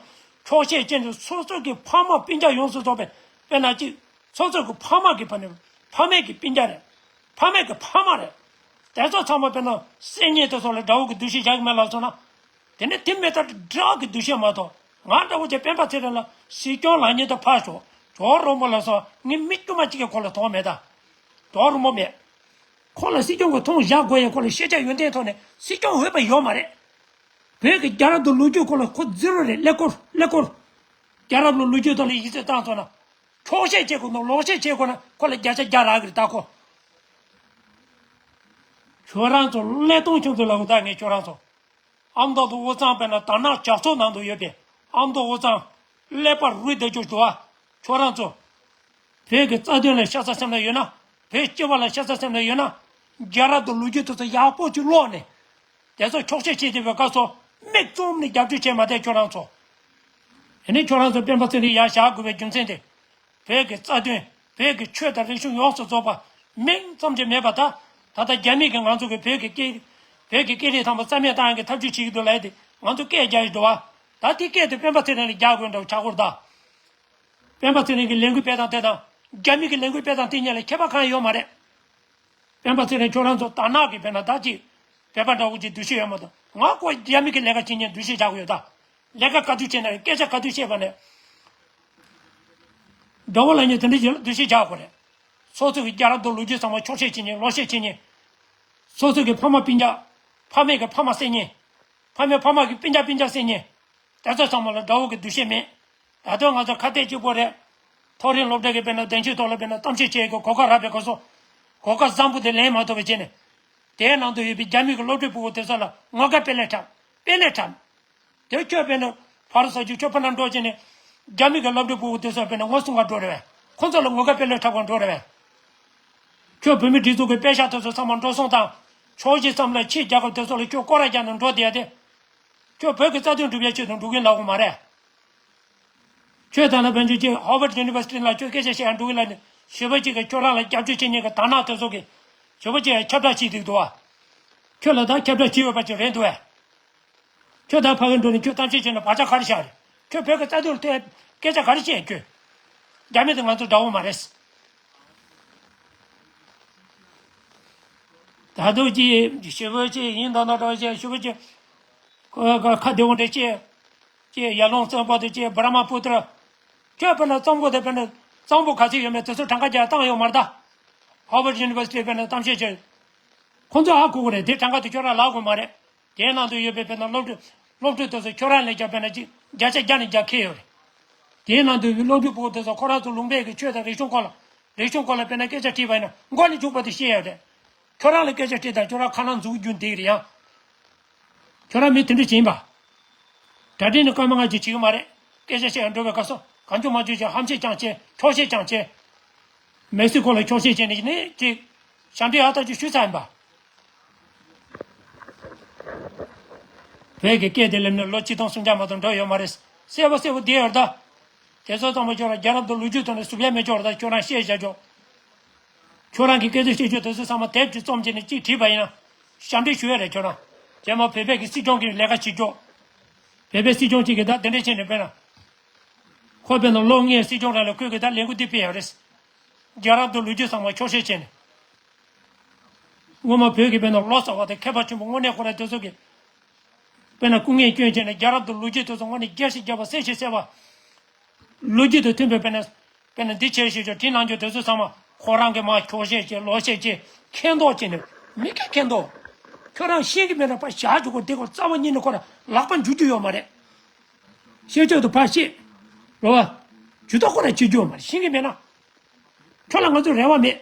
འཁྱོག་བཤད་ཅན་དུ་སོ་སོ་གི་ཕ་མ་སྤུན་ཀྱག་ཡོངས་སུ་རྫོགས་པའི་དཔེར་ན་ཅིག་སོ་སོ་གི་ཕ་མ་གི་ཕ་ནས་ཕ་མེས་ཀྱི་སྤུན་ཀྱག་རེད། ཕ་མེས་ཀྱི་ཕ་མ་རེད། དེ་ཚོ་ཚང་མ་དཔེར་ན་སེམས་ཉིད་དེ་ཚོ་ལ་དགྲ་བོ་གི་འདུ་ཤེས་བཞག་གི་མེད་ལབ་སོང་ན། དེ་ནི་དེ་མེད་ད་དགྲ་གི་འདུ་ཤེས་མ་གཏོགས་ང་འདྲ་བོ་ཅིག་སྤེན་པ་ཚེ་རིང་ལ་སྲིད་སྐྱོང་ལངས་ཉིན་དུ་ཕར་ཞོག་ཇོ་རོང་པ་ལ་སོགས་ངས་མི་དཀྱུས་མ་གཅིག་གིས་ཁོ་ལ་མཐོང་མེད་ད། ཇོ་རོང་པ་མེད། ཁོ་ལ་སྲིད་སྐྱོང་གི་མཐོང་བཞག་དགོས་ཡ་ཁོ་ལ་ཤེས་བྱ་ཡོན་ཏན་ཐོག་ནས་སྲིད་སྐྱོང་འོས་པ་ཡོད་མ་རེད། བོད་ཀྱི་རྒྱལ་རབས་དང་ལོ་རྒྱུས་སྐོར་ལ་ཁོ་ཛི་རོ་རེད། ཀླད་ཀོར་ཀླད་ཀོར། རྒྱལ་རབས་ལ་ལོ་རྒྱུས་ཐོག་ལ་ཡིད་ཆེས་བཏང་སོང་ན། འཁྱོག་བཤད་བྱེད་དགོས་ན་ལོག་བཤད་བྱེད་དགོས་ན་ཁོ་ལ་བརྒྱ་ཆ་བརྒྱ་རག་གི་རེད་ད་ཁོ། ཁྱོད་རང་ཚོ་ཀླད་སྟོང་ཆུང་ཚོ་ལ་འུ་ཐག་ངས་ཁྱོད་རང་ཚོ། ཨ་མདོ་དང་དབུས་གཙང་དཔེར་ན་དར་ནག་ཇག་ཚོགས་ནང་དུ་ཡོད་པའི་ཨ་མདོ་དབུས་གཙང་ཀླད་པ་རུལ་བསྡད་རྒྱུ་འདུག་ཨ། ཁྱོད་རང་ཚོ། བོད་ཀྱི་རྩ་དོན་ལ་ཤ་ཚ་སེམས་ལ་ཡོད་ན། བོད་སྤྱི་པ་ལ་ཤ་ཚ་སེམས་ལ་ཡོད་ན། རྒྱལ་རབས་དང་ལོ་རྒྱུས་དེ་ཚོ་ཡག་པོ་ཅིག་ཀློག་ནས། དེ་ཚོ་འཁྱོག་བཤད་བྱེད་བསྡད་པའི་སྐབས་སུ་མིག་བཙུམ་ནས་རྒྱབ་སྐྱོར་བྱས་མ་བསྡད་ཁྱོད་རང་ཚོ། ཡིན་ནའི་ཁྱོད་རང་ཚོ་སྤེན་པ་ཚེ་རིང་ཡར་བཞག་དགོས་པའི་རྒྱུ་མཚན་དེ། བོད་ཀྱི་རྩ་དོན། བོད་ཀྱི་ཆོས་དང་རིག་གཞུང་ཡོངས་སུ་རྫོགས་པ་མིང་ཙམ་གྱིས་མེད་པ་དང་། ད་ལྟ་རྒྱ་མི་གིས་ང་ཚོ་གི་བོད་ཀྱི་སྐད། བོད་ཀྱི་སྐད་རིགས་ཚང་མ་རྩ་མེད་བཏང་ཡག་གི་ཐབས་ཇུས་བྱེད་ཀྱི་འདུག་ལབ་ཡག་དེ་ང་ཚོ་སྐད་རྒྱག་ཡག་འགྲོ་བ། ད་དེ་སྐད་དེ་སྤེན་པ་ཚེ་རིང་ལ་རྒྱག་དགོས་འདྲ་བོ་ཆགས་ཀྱི་རེད་ད། སྤེན་པ་ཚེ་རིང་གི་ལས་འགུལ་སྤེལ་སྟངས་དེ་དང་། རྒྱ་མི་གི་ལས་འགུལ་སྤེལ་སྟངས་དེ་གཉིས་ལ་ཁྱད་པར་གང་ཡང་ཡོད་མ་རེད། སྤེན་པ་ཚེ་རིང་ཁྱོད་རང་ཚོ་དར་ནག་གི་དཔེར་ན་ད་ཅིག་བོད་པ་འདྲ་བོ་ཅིག་འདུ་ཤེས་ཡོད་མ་གཏོགས་ང་ཁོ་རྒྱ་མི་གི་ལས་ཀ་བྱེད་མཁན་འདུ་ཤེས་བཞག་གི་ཡོད་ད། ལས་ཀ་ག་དུས་བྱས་ན་རེད། སྐད་ཆ་ག་དུས་བཤད་པ་ནས། དགྲ་བོ་ལབ་མཁན་དེ་འདྲ་ཡིན་ལ་འདུ་ཤེས་བཞག་དགོས་རེད། སོ་སོ་གི་རྒྱལ་རབས་དང་ལོ་རྒྱུས་ཚང་མ་འཁྱོག་བཤད་བྱེད་མཁན་ལོག་བཤད་བྱེད་མཁན། སོ་སོ་གི་ཕ་མ་སྤུན་ཀྱག་ཕ་མེས་ཀྱི་ཕ་མ་བསད་མཁན། ཕ་མེས་ཕ་མ་གི་སྤུན་ཀྱག་སྤུན་ཀྱག་བསད་མཁན། དེ་ཚོ་ཚང་མ་ལ་དགྲ་བོ་གི་འདུ་ཤེས་མེད། ད་དུང་ང་ཚོ་ཁ་གཏད་གཅིག་པོ་རེད། མཐོ་རིམ་སློབ་གྲྭ་གི་དཔེར་ན་གདན་ཞུ་ཐོག་ལ་དཔེར་ན་གཏམ་བཤད་བྱེད་ཀྱི་གོ་སྐབས་རག་པའི་སྐབས་སུ། གོ་སྐབས་བཟང་པོ་དེ་ལེན་མ་ཐུབ་པ་བྱས་ནས། དེའི་ནང་དུ་ཡོད་པའི་རྒྱ་མི་གི་སློབ་ཕྲུག་ཕྲུ་གུ་དེ་ཚོ་ལ་ངོ་དགའ་དཔེ་ལེན་འཁྲབ། དཔེ་ལེན་འཁྲབ། དེ་ཁྱོད་དཔེར་ན་ཕ་རུ་ས་ཆུ་ཁྱོད་ཕ་ན་འགྲོ་བྱས་ནས། རྒྱ་མི་གི་སློབ་ཕྲུག་ཕྲུ་གུ་དེ་ཚོ་དཔེར་ན་ངོ་སྲུང་ག་འགྲོ་རེད་བས། ཁོང་ཚོ་ལ་ངོ་དགའ་དཔེ་ལེན་འཁྲབ་ག་འགྲོ་རེད་བས། ཁྱོད་བོད་མི་སྒྲིག་འཛུགས་ཀྱི་དཔེ་ཤག་དེ་ཚོ་ཚང་མ་འགྲོ་སོང་དང་། ཕྱོགས་བཞི་ཙམ་ལ་ཕྱི་རྒྱལ་ཁབ་དེ་ཚོ་ལ་ཁྱོད་སྐོར་ར་རྒྱག་ནས་འགྲོ་བསྡད་དེ། ཁྱོད་བོད་ཀྱི་རྩ་དོན་སྒྲུབ་ཡ་ཆེད་དུ་འགྲོ་གིན་ལབ་དགོས་མ་རེད། ཁྱོད་ད་ལྟ་བོད་ཆོས་ཀྱི་Harvard University ལ་ཁྱོད་སྐད་ཆ་བཤད་ཡ་འགྲོ་གིན་ལབ་ནས་ཞེ་པོ་ཅིག་གིས་ཁྱོད་རང་ལ་སྐྱབས་བཅོལ་བྱེད་མཁན་གྱི་དར་ནག་དེ་ཚོ་གིས་ཞེ་པོ་ཅིག་ཁྱབ་བསྒྲགས་བྱེད་བསྡད་འདུག་བ། ཁྱོད་ལ་ད་ཁྱབ་བསྒྲགས་བྱེད་འོས་པ་ཅིག་རེད་འདུག་བས། ཁྱོད་ད་ཕ་གིར་འགྲོ་ནས་ཁྱོད་གཏམ་བཤད་བྱས་ན་བག་ཆགས་ག་རེ་བཞག་རེད། ཁྱོད་བོད་ཀྱི་རྩ་དོན་ཐད་སྐད་ཆ་ག་རེ་བཤད་ཁྱོད། རྒྱ་མི་དང་ང་ཚོ་འདྲ་བོ་མ་རེད། ད་དུང་ཅི་ཞེ་པོ་ཅི་ཡིན་ད་ན་འདྲ་བོ་ཅི་ཞེ་པོ་ཅི། ཁ་བདེ་བོ་འདྲ་ཅི། ཅི་ཡར་ལུང་བཙན་པོ་དེ་ཅི་བྷ་ར་མ་པུ་ཏྲ། ཁྱོད་དཔེར་ན་གཙང་པོ་དེ་དཔེར་ན་གཙང་པོ་ག་ཚོད་ཡོད་མེད་དེ་ཚོ་གྲངས་ཀ་རྒྱག་བཏང་ཡོད་མ་རེད་ད། Harvard University དཔེར་ན་གཏམ་བཤད་བྱས། ཁོང་ཚོ་ཧ་གོ་གི་རེད། དེ་གྲངས་ཀ་དེ་ཁྱོད་རང་ལབ་དགོས་མ་རེད། དེའི་ནང་དུ་ཡོད་པའི་དཔེར་ན་སློབ་ཕྲུག་སློབ་ཕྲུག་དེ་ཚོ་ཁྱོད་རང་ལས་བརྒྱ་དཔེར་ན་ཅིག་བརྒྱ་ཆ་བརྒྱ་ནས་བརྒྱ་ཁེལ་ཡོད་རེད། དེའི་ནང་དུ་ཡོད་པའི་སློབ་ཕྲུག་ཕྲུ་གུ་དེ་ཚོ་ཁོ་རང་ཚོ་ལུང་པའི་གི་ཆོས་དང་རིག་གཞུང་སྐོར་ལ་རིག་གཞུང་སྐོར་ལ་དཔེར་ན་སྐད་ཆ་དྲིས་པ་ཡིན་ན་མགོ་ནས་མཇུག་བར་དུ་ཤེས་ཡོད་རེད། ཁྱོད་རང་ལ་སྐད་ཆ་དྲིས་དང་ཁྱོད་རང་ཁ་ནང་འཛུགས་རྒྱུ་འདི་རེད་ཡ། ཁྱོད་རང་མི་དེ་འདྲ་ཅིག་ཡིན་པ། གྲ་སྒྲིག་ནི་སྐར་མ་ལྔ་ཅིག་བྱེད་ཀྱི་མ་རེད། སྐད་ཆ་བཤད་ཡང་འགྲོ་བའི་སྐབས་སུ་གང་བྱུང་མང་བྱུང་ཅིག་ཧམ་བཤད་ཀྱང་བྱེད། འཁྱོག་བཤད་ཀྱང་བྱེད། མེག་སི་ཀོ་ལ་འཁྱོག་བཤད་བྱས་ནས་ནི་ཅིག་ཞབས་འདྲེན་ཨ་ཐག་ཅིག་ཞུས་ཚར་ཡིན་པ། བོད་ཀྱི་སྐད་དེ་སླེབས་ནས་ལོ་ཆིག་སྟོང་སུམ་བརྒྱ་མ་གཏོགས་འགྲོ་ཡོད་མ་རེད། གསལ་པོ་གསལ་པོ་བསྡད་ཡོད་རེད་ད། དེ་ཚོ་ཚང་མ་ཁྱོད་རང་རྒྱལ་རབས་དང་ལོ་རྒྱུས་ཐོག་ནས་བསུབ་ཡ་མེད་ཅོག་རེད་ད། ཁྱོད་རང་བཤད་བཞག་ཅོག་ཁྱོད་རང་གི་སྐད་ཆ་བཤད་ཆོག་དེ་ཚོ་ཚང་མ་དེབ་ཅིག་རྩོམ་བྱས་ནས་ཅིག་བྲིས་པ་ཡིན་ན། ཞབས་འདྲེན་ཞུ་ཡ་རེད་ཁྱོད་རང་། རྗེས་མ་བོད་པའི་གི་སྲིད་སྐྱོང་གི་ལས་ཀ་བྱེད་ཆོག་བོད་པའི་སྲིད་སྐྱོང་གཅིག་གིས་ད་དེ་འདྲས་བྱས་ནས་དཔེར་ན། ཁོ་དཔེར་ན་ལོ་ལྔའི་སྲིད་སྐྱོང་རང་ལ་ཁོས་གི་ད་ལས་འགུལ་འདི་སྤེལ་ཡོད་རེད། རྒྱལ་རབས་དང་ལོ་རྒྱུས་ཚང་མ་འཁྱོག་བཤད་བྱས་ནས། སྔོན་མ་བོད་ཀྱི་དཔེར་ན་ལོ་ཙཱ་བ་དང་མཁས་པ་ཆེན་པོ་དངོས་གནས་ཁོ་རང་དེ་ཚོ་གི། དཔེར་ན་སྐུ་ངལ་སྐྱོན་བྱས་ནས་རྒྱལ་རབས་དང་ལོ་རྒྱུས་དེ་ཚོ་དངོས་གནས་རྒྱས་ཤིང་རྒྱས་པ་གསལ་ཞིང་གསལ་བ། ལོ་རྒྱུས་དང་མཐུན་པའི་དཔེར་ན། དཔེར་ན་འདི་བྱས་ཞེས་ཀྱང་བྲིས་གནང་རྒྱུ་དེ་ཚོ་ཚང་མ་ཁོ་རང་གིས་མར་འཁྱོག་བཤད་བྱས་ལོག་བཤད་བྱས་མཁས་མདོག་བྱས་ནས་མི་སྐད་མཁས་མདོག་ཁྱོད་རང་ཤེས་ཀྱི་མེད་ན་ཕར་བཞག་རྒྱུ་གོ། དེ་གོ་རྩ་བ་ཉིད་ནས་ཁོ་རང་ལག་པ་འཇུ་རྒྱུ་ཡོད་མ་རེད། ཤེས་ཆོག་ཏུ་ཕར་བཤད། རེད་བ། ཇུས་གཏོགས་ཁོ་རང་བྱེད་རྒྱུ་ཡོད་མ་རེད། ཤེས་ཀྱི་མེད་ན། ཁྱོད་ལ་ང་ཚོ་རེ་བ་མེད།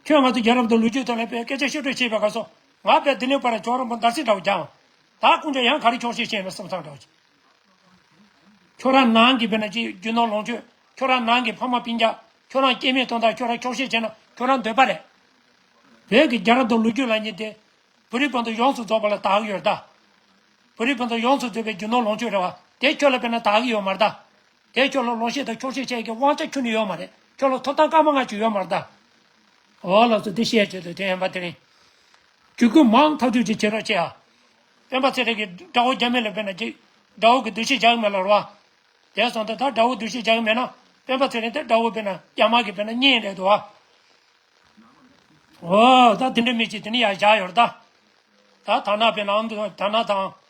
ཁྱོད་ང་ཚོ་རྒྱལ་རབས་དང་ལོ་རྒྱུས་ཐོག་ལ་དཔེ་སྐད་ཆ་བཤད་སྤྲོད་བྱེད་པའི་སྐབས་སུ་ང་དཔེ་འདི་ནས་པར་ཇོ་རོང་པོ་འདར་སིག་འདྲ་བོ་རྒྱག་ད་དཀོན་མཆོག་ཡང་ག་རེ་འཁྱོག་བཤད་བྱས་ན་བསམ་བསམ་འདྲ་བོ་ཅིག་ཁྱོད་རང་ནང་གི་དཔེར་ན་ཅིག་རྒྱུ་ནོར་ལོངས་སྤྱོད། ཁྱོད་རང་ནང་གི་ཕ་མ་སྤུན་ཀྱག་ཁྱོད་རང་སྐྱེ་དམན་དོན་དག་ཁྱོད་རང་འཁྱོག་བཤད་བྱས་ན་ཁྱོད་རང་འདོད་པ་རེད། བོད་ཀྱི་རྒྱལ་རབས་དང་ལོ་རྒྱུས་ལབ་མཁན་དེ། བོད་རིགས་སྤུན་ཟླ་ཡོངས་སུ་རྫོགས་པ་ལ་དག་གི་ཡོད་རེད་ད། བོད་རིགས་སྤུན་ཟླ་ཡོངས་སུ་རྫོགས་པའི་རྒྱུ་ནོར་ལོངས་སྤྱོད་རེད་བ། དེ་ཁྱོད་ལ་དཔེར་ན་དག་གི་ཡོད་མ་རེད་ད། དེ་ཁྱོད་ལ་ལོག་བཤད་དང་འཁྱོག་བཤད་བྱེད་ཀྱི་དབང་ཆ་ཁྱོན་ནས་ཡོད་མ་རེད། ཁྱོད་ལ་ཐོབ་ཐང་སྐར་མ་ལྔ་ཅིག་ཡོད་མ་རེད་ད། འོ་ལགས་སོ། དེ་བཤད་ཆེད་དུ་དེ་ཡིན་པ་དེ་རིང་། བརྒྱུད་སྐུལ་མང་ཐག་ཆོད་ཅིག་བྱེད་རོགས་བྱེད་ཨ། སྤེན་པ་ཚེ་རིང་གིས་དགྲ་བོ་རྒྱ་མི་ལ་དཔེར་ན་ཅིག་དགྲ་བོ་གི་འདུ་ཤེས་བཞག་གི་མེད་ལ་རེད་བ། དེ་སོང་ཙང་ད་དགྲ་བོ་འདུ་ཤེས་བཞག་གི་མེད་ན་སྤེན་པ་ཚེ་རིང་དེ་དགྲ་བོ་དཔེར་ན་རྒྱ་དམར་གི་དཔེར་ན་གཉེན་རེད་འདུག་བ། འོ་ད་དེ་འདྲ་མི་གཅིག་དེ་ནི་ཡར་བཞག་ཡོད་རེད་ད། ད་དར་ནག་དཔེར་ན་ཨ་མདོ་དར་ནག་དང་།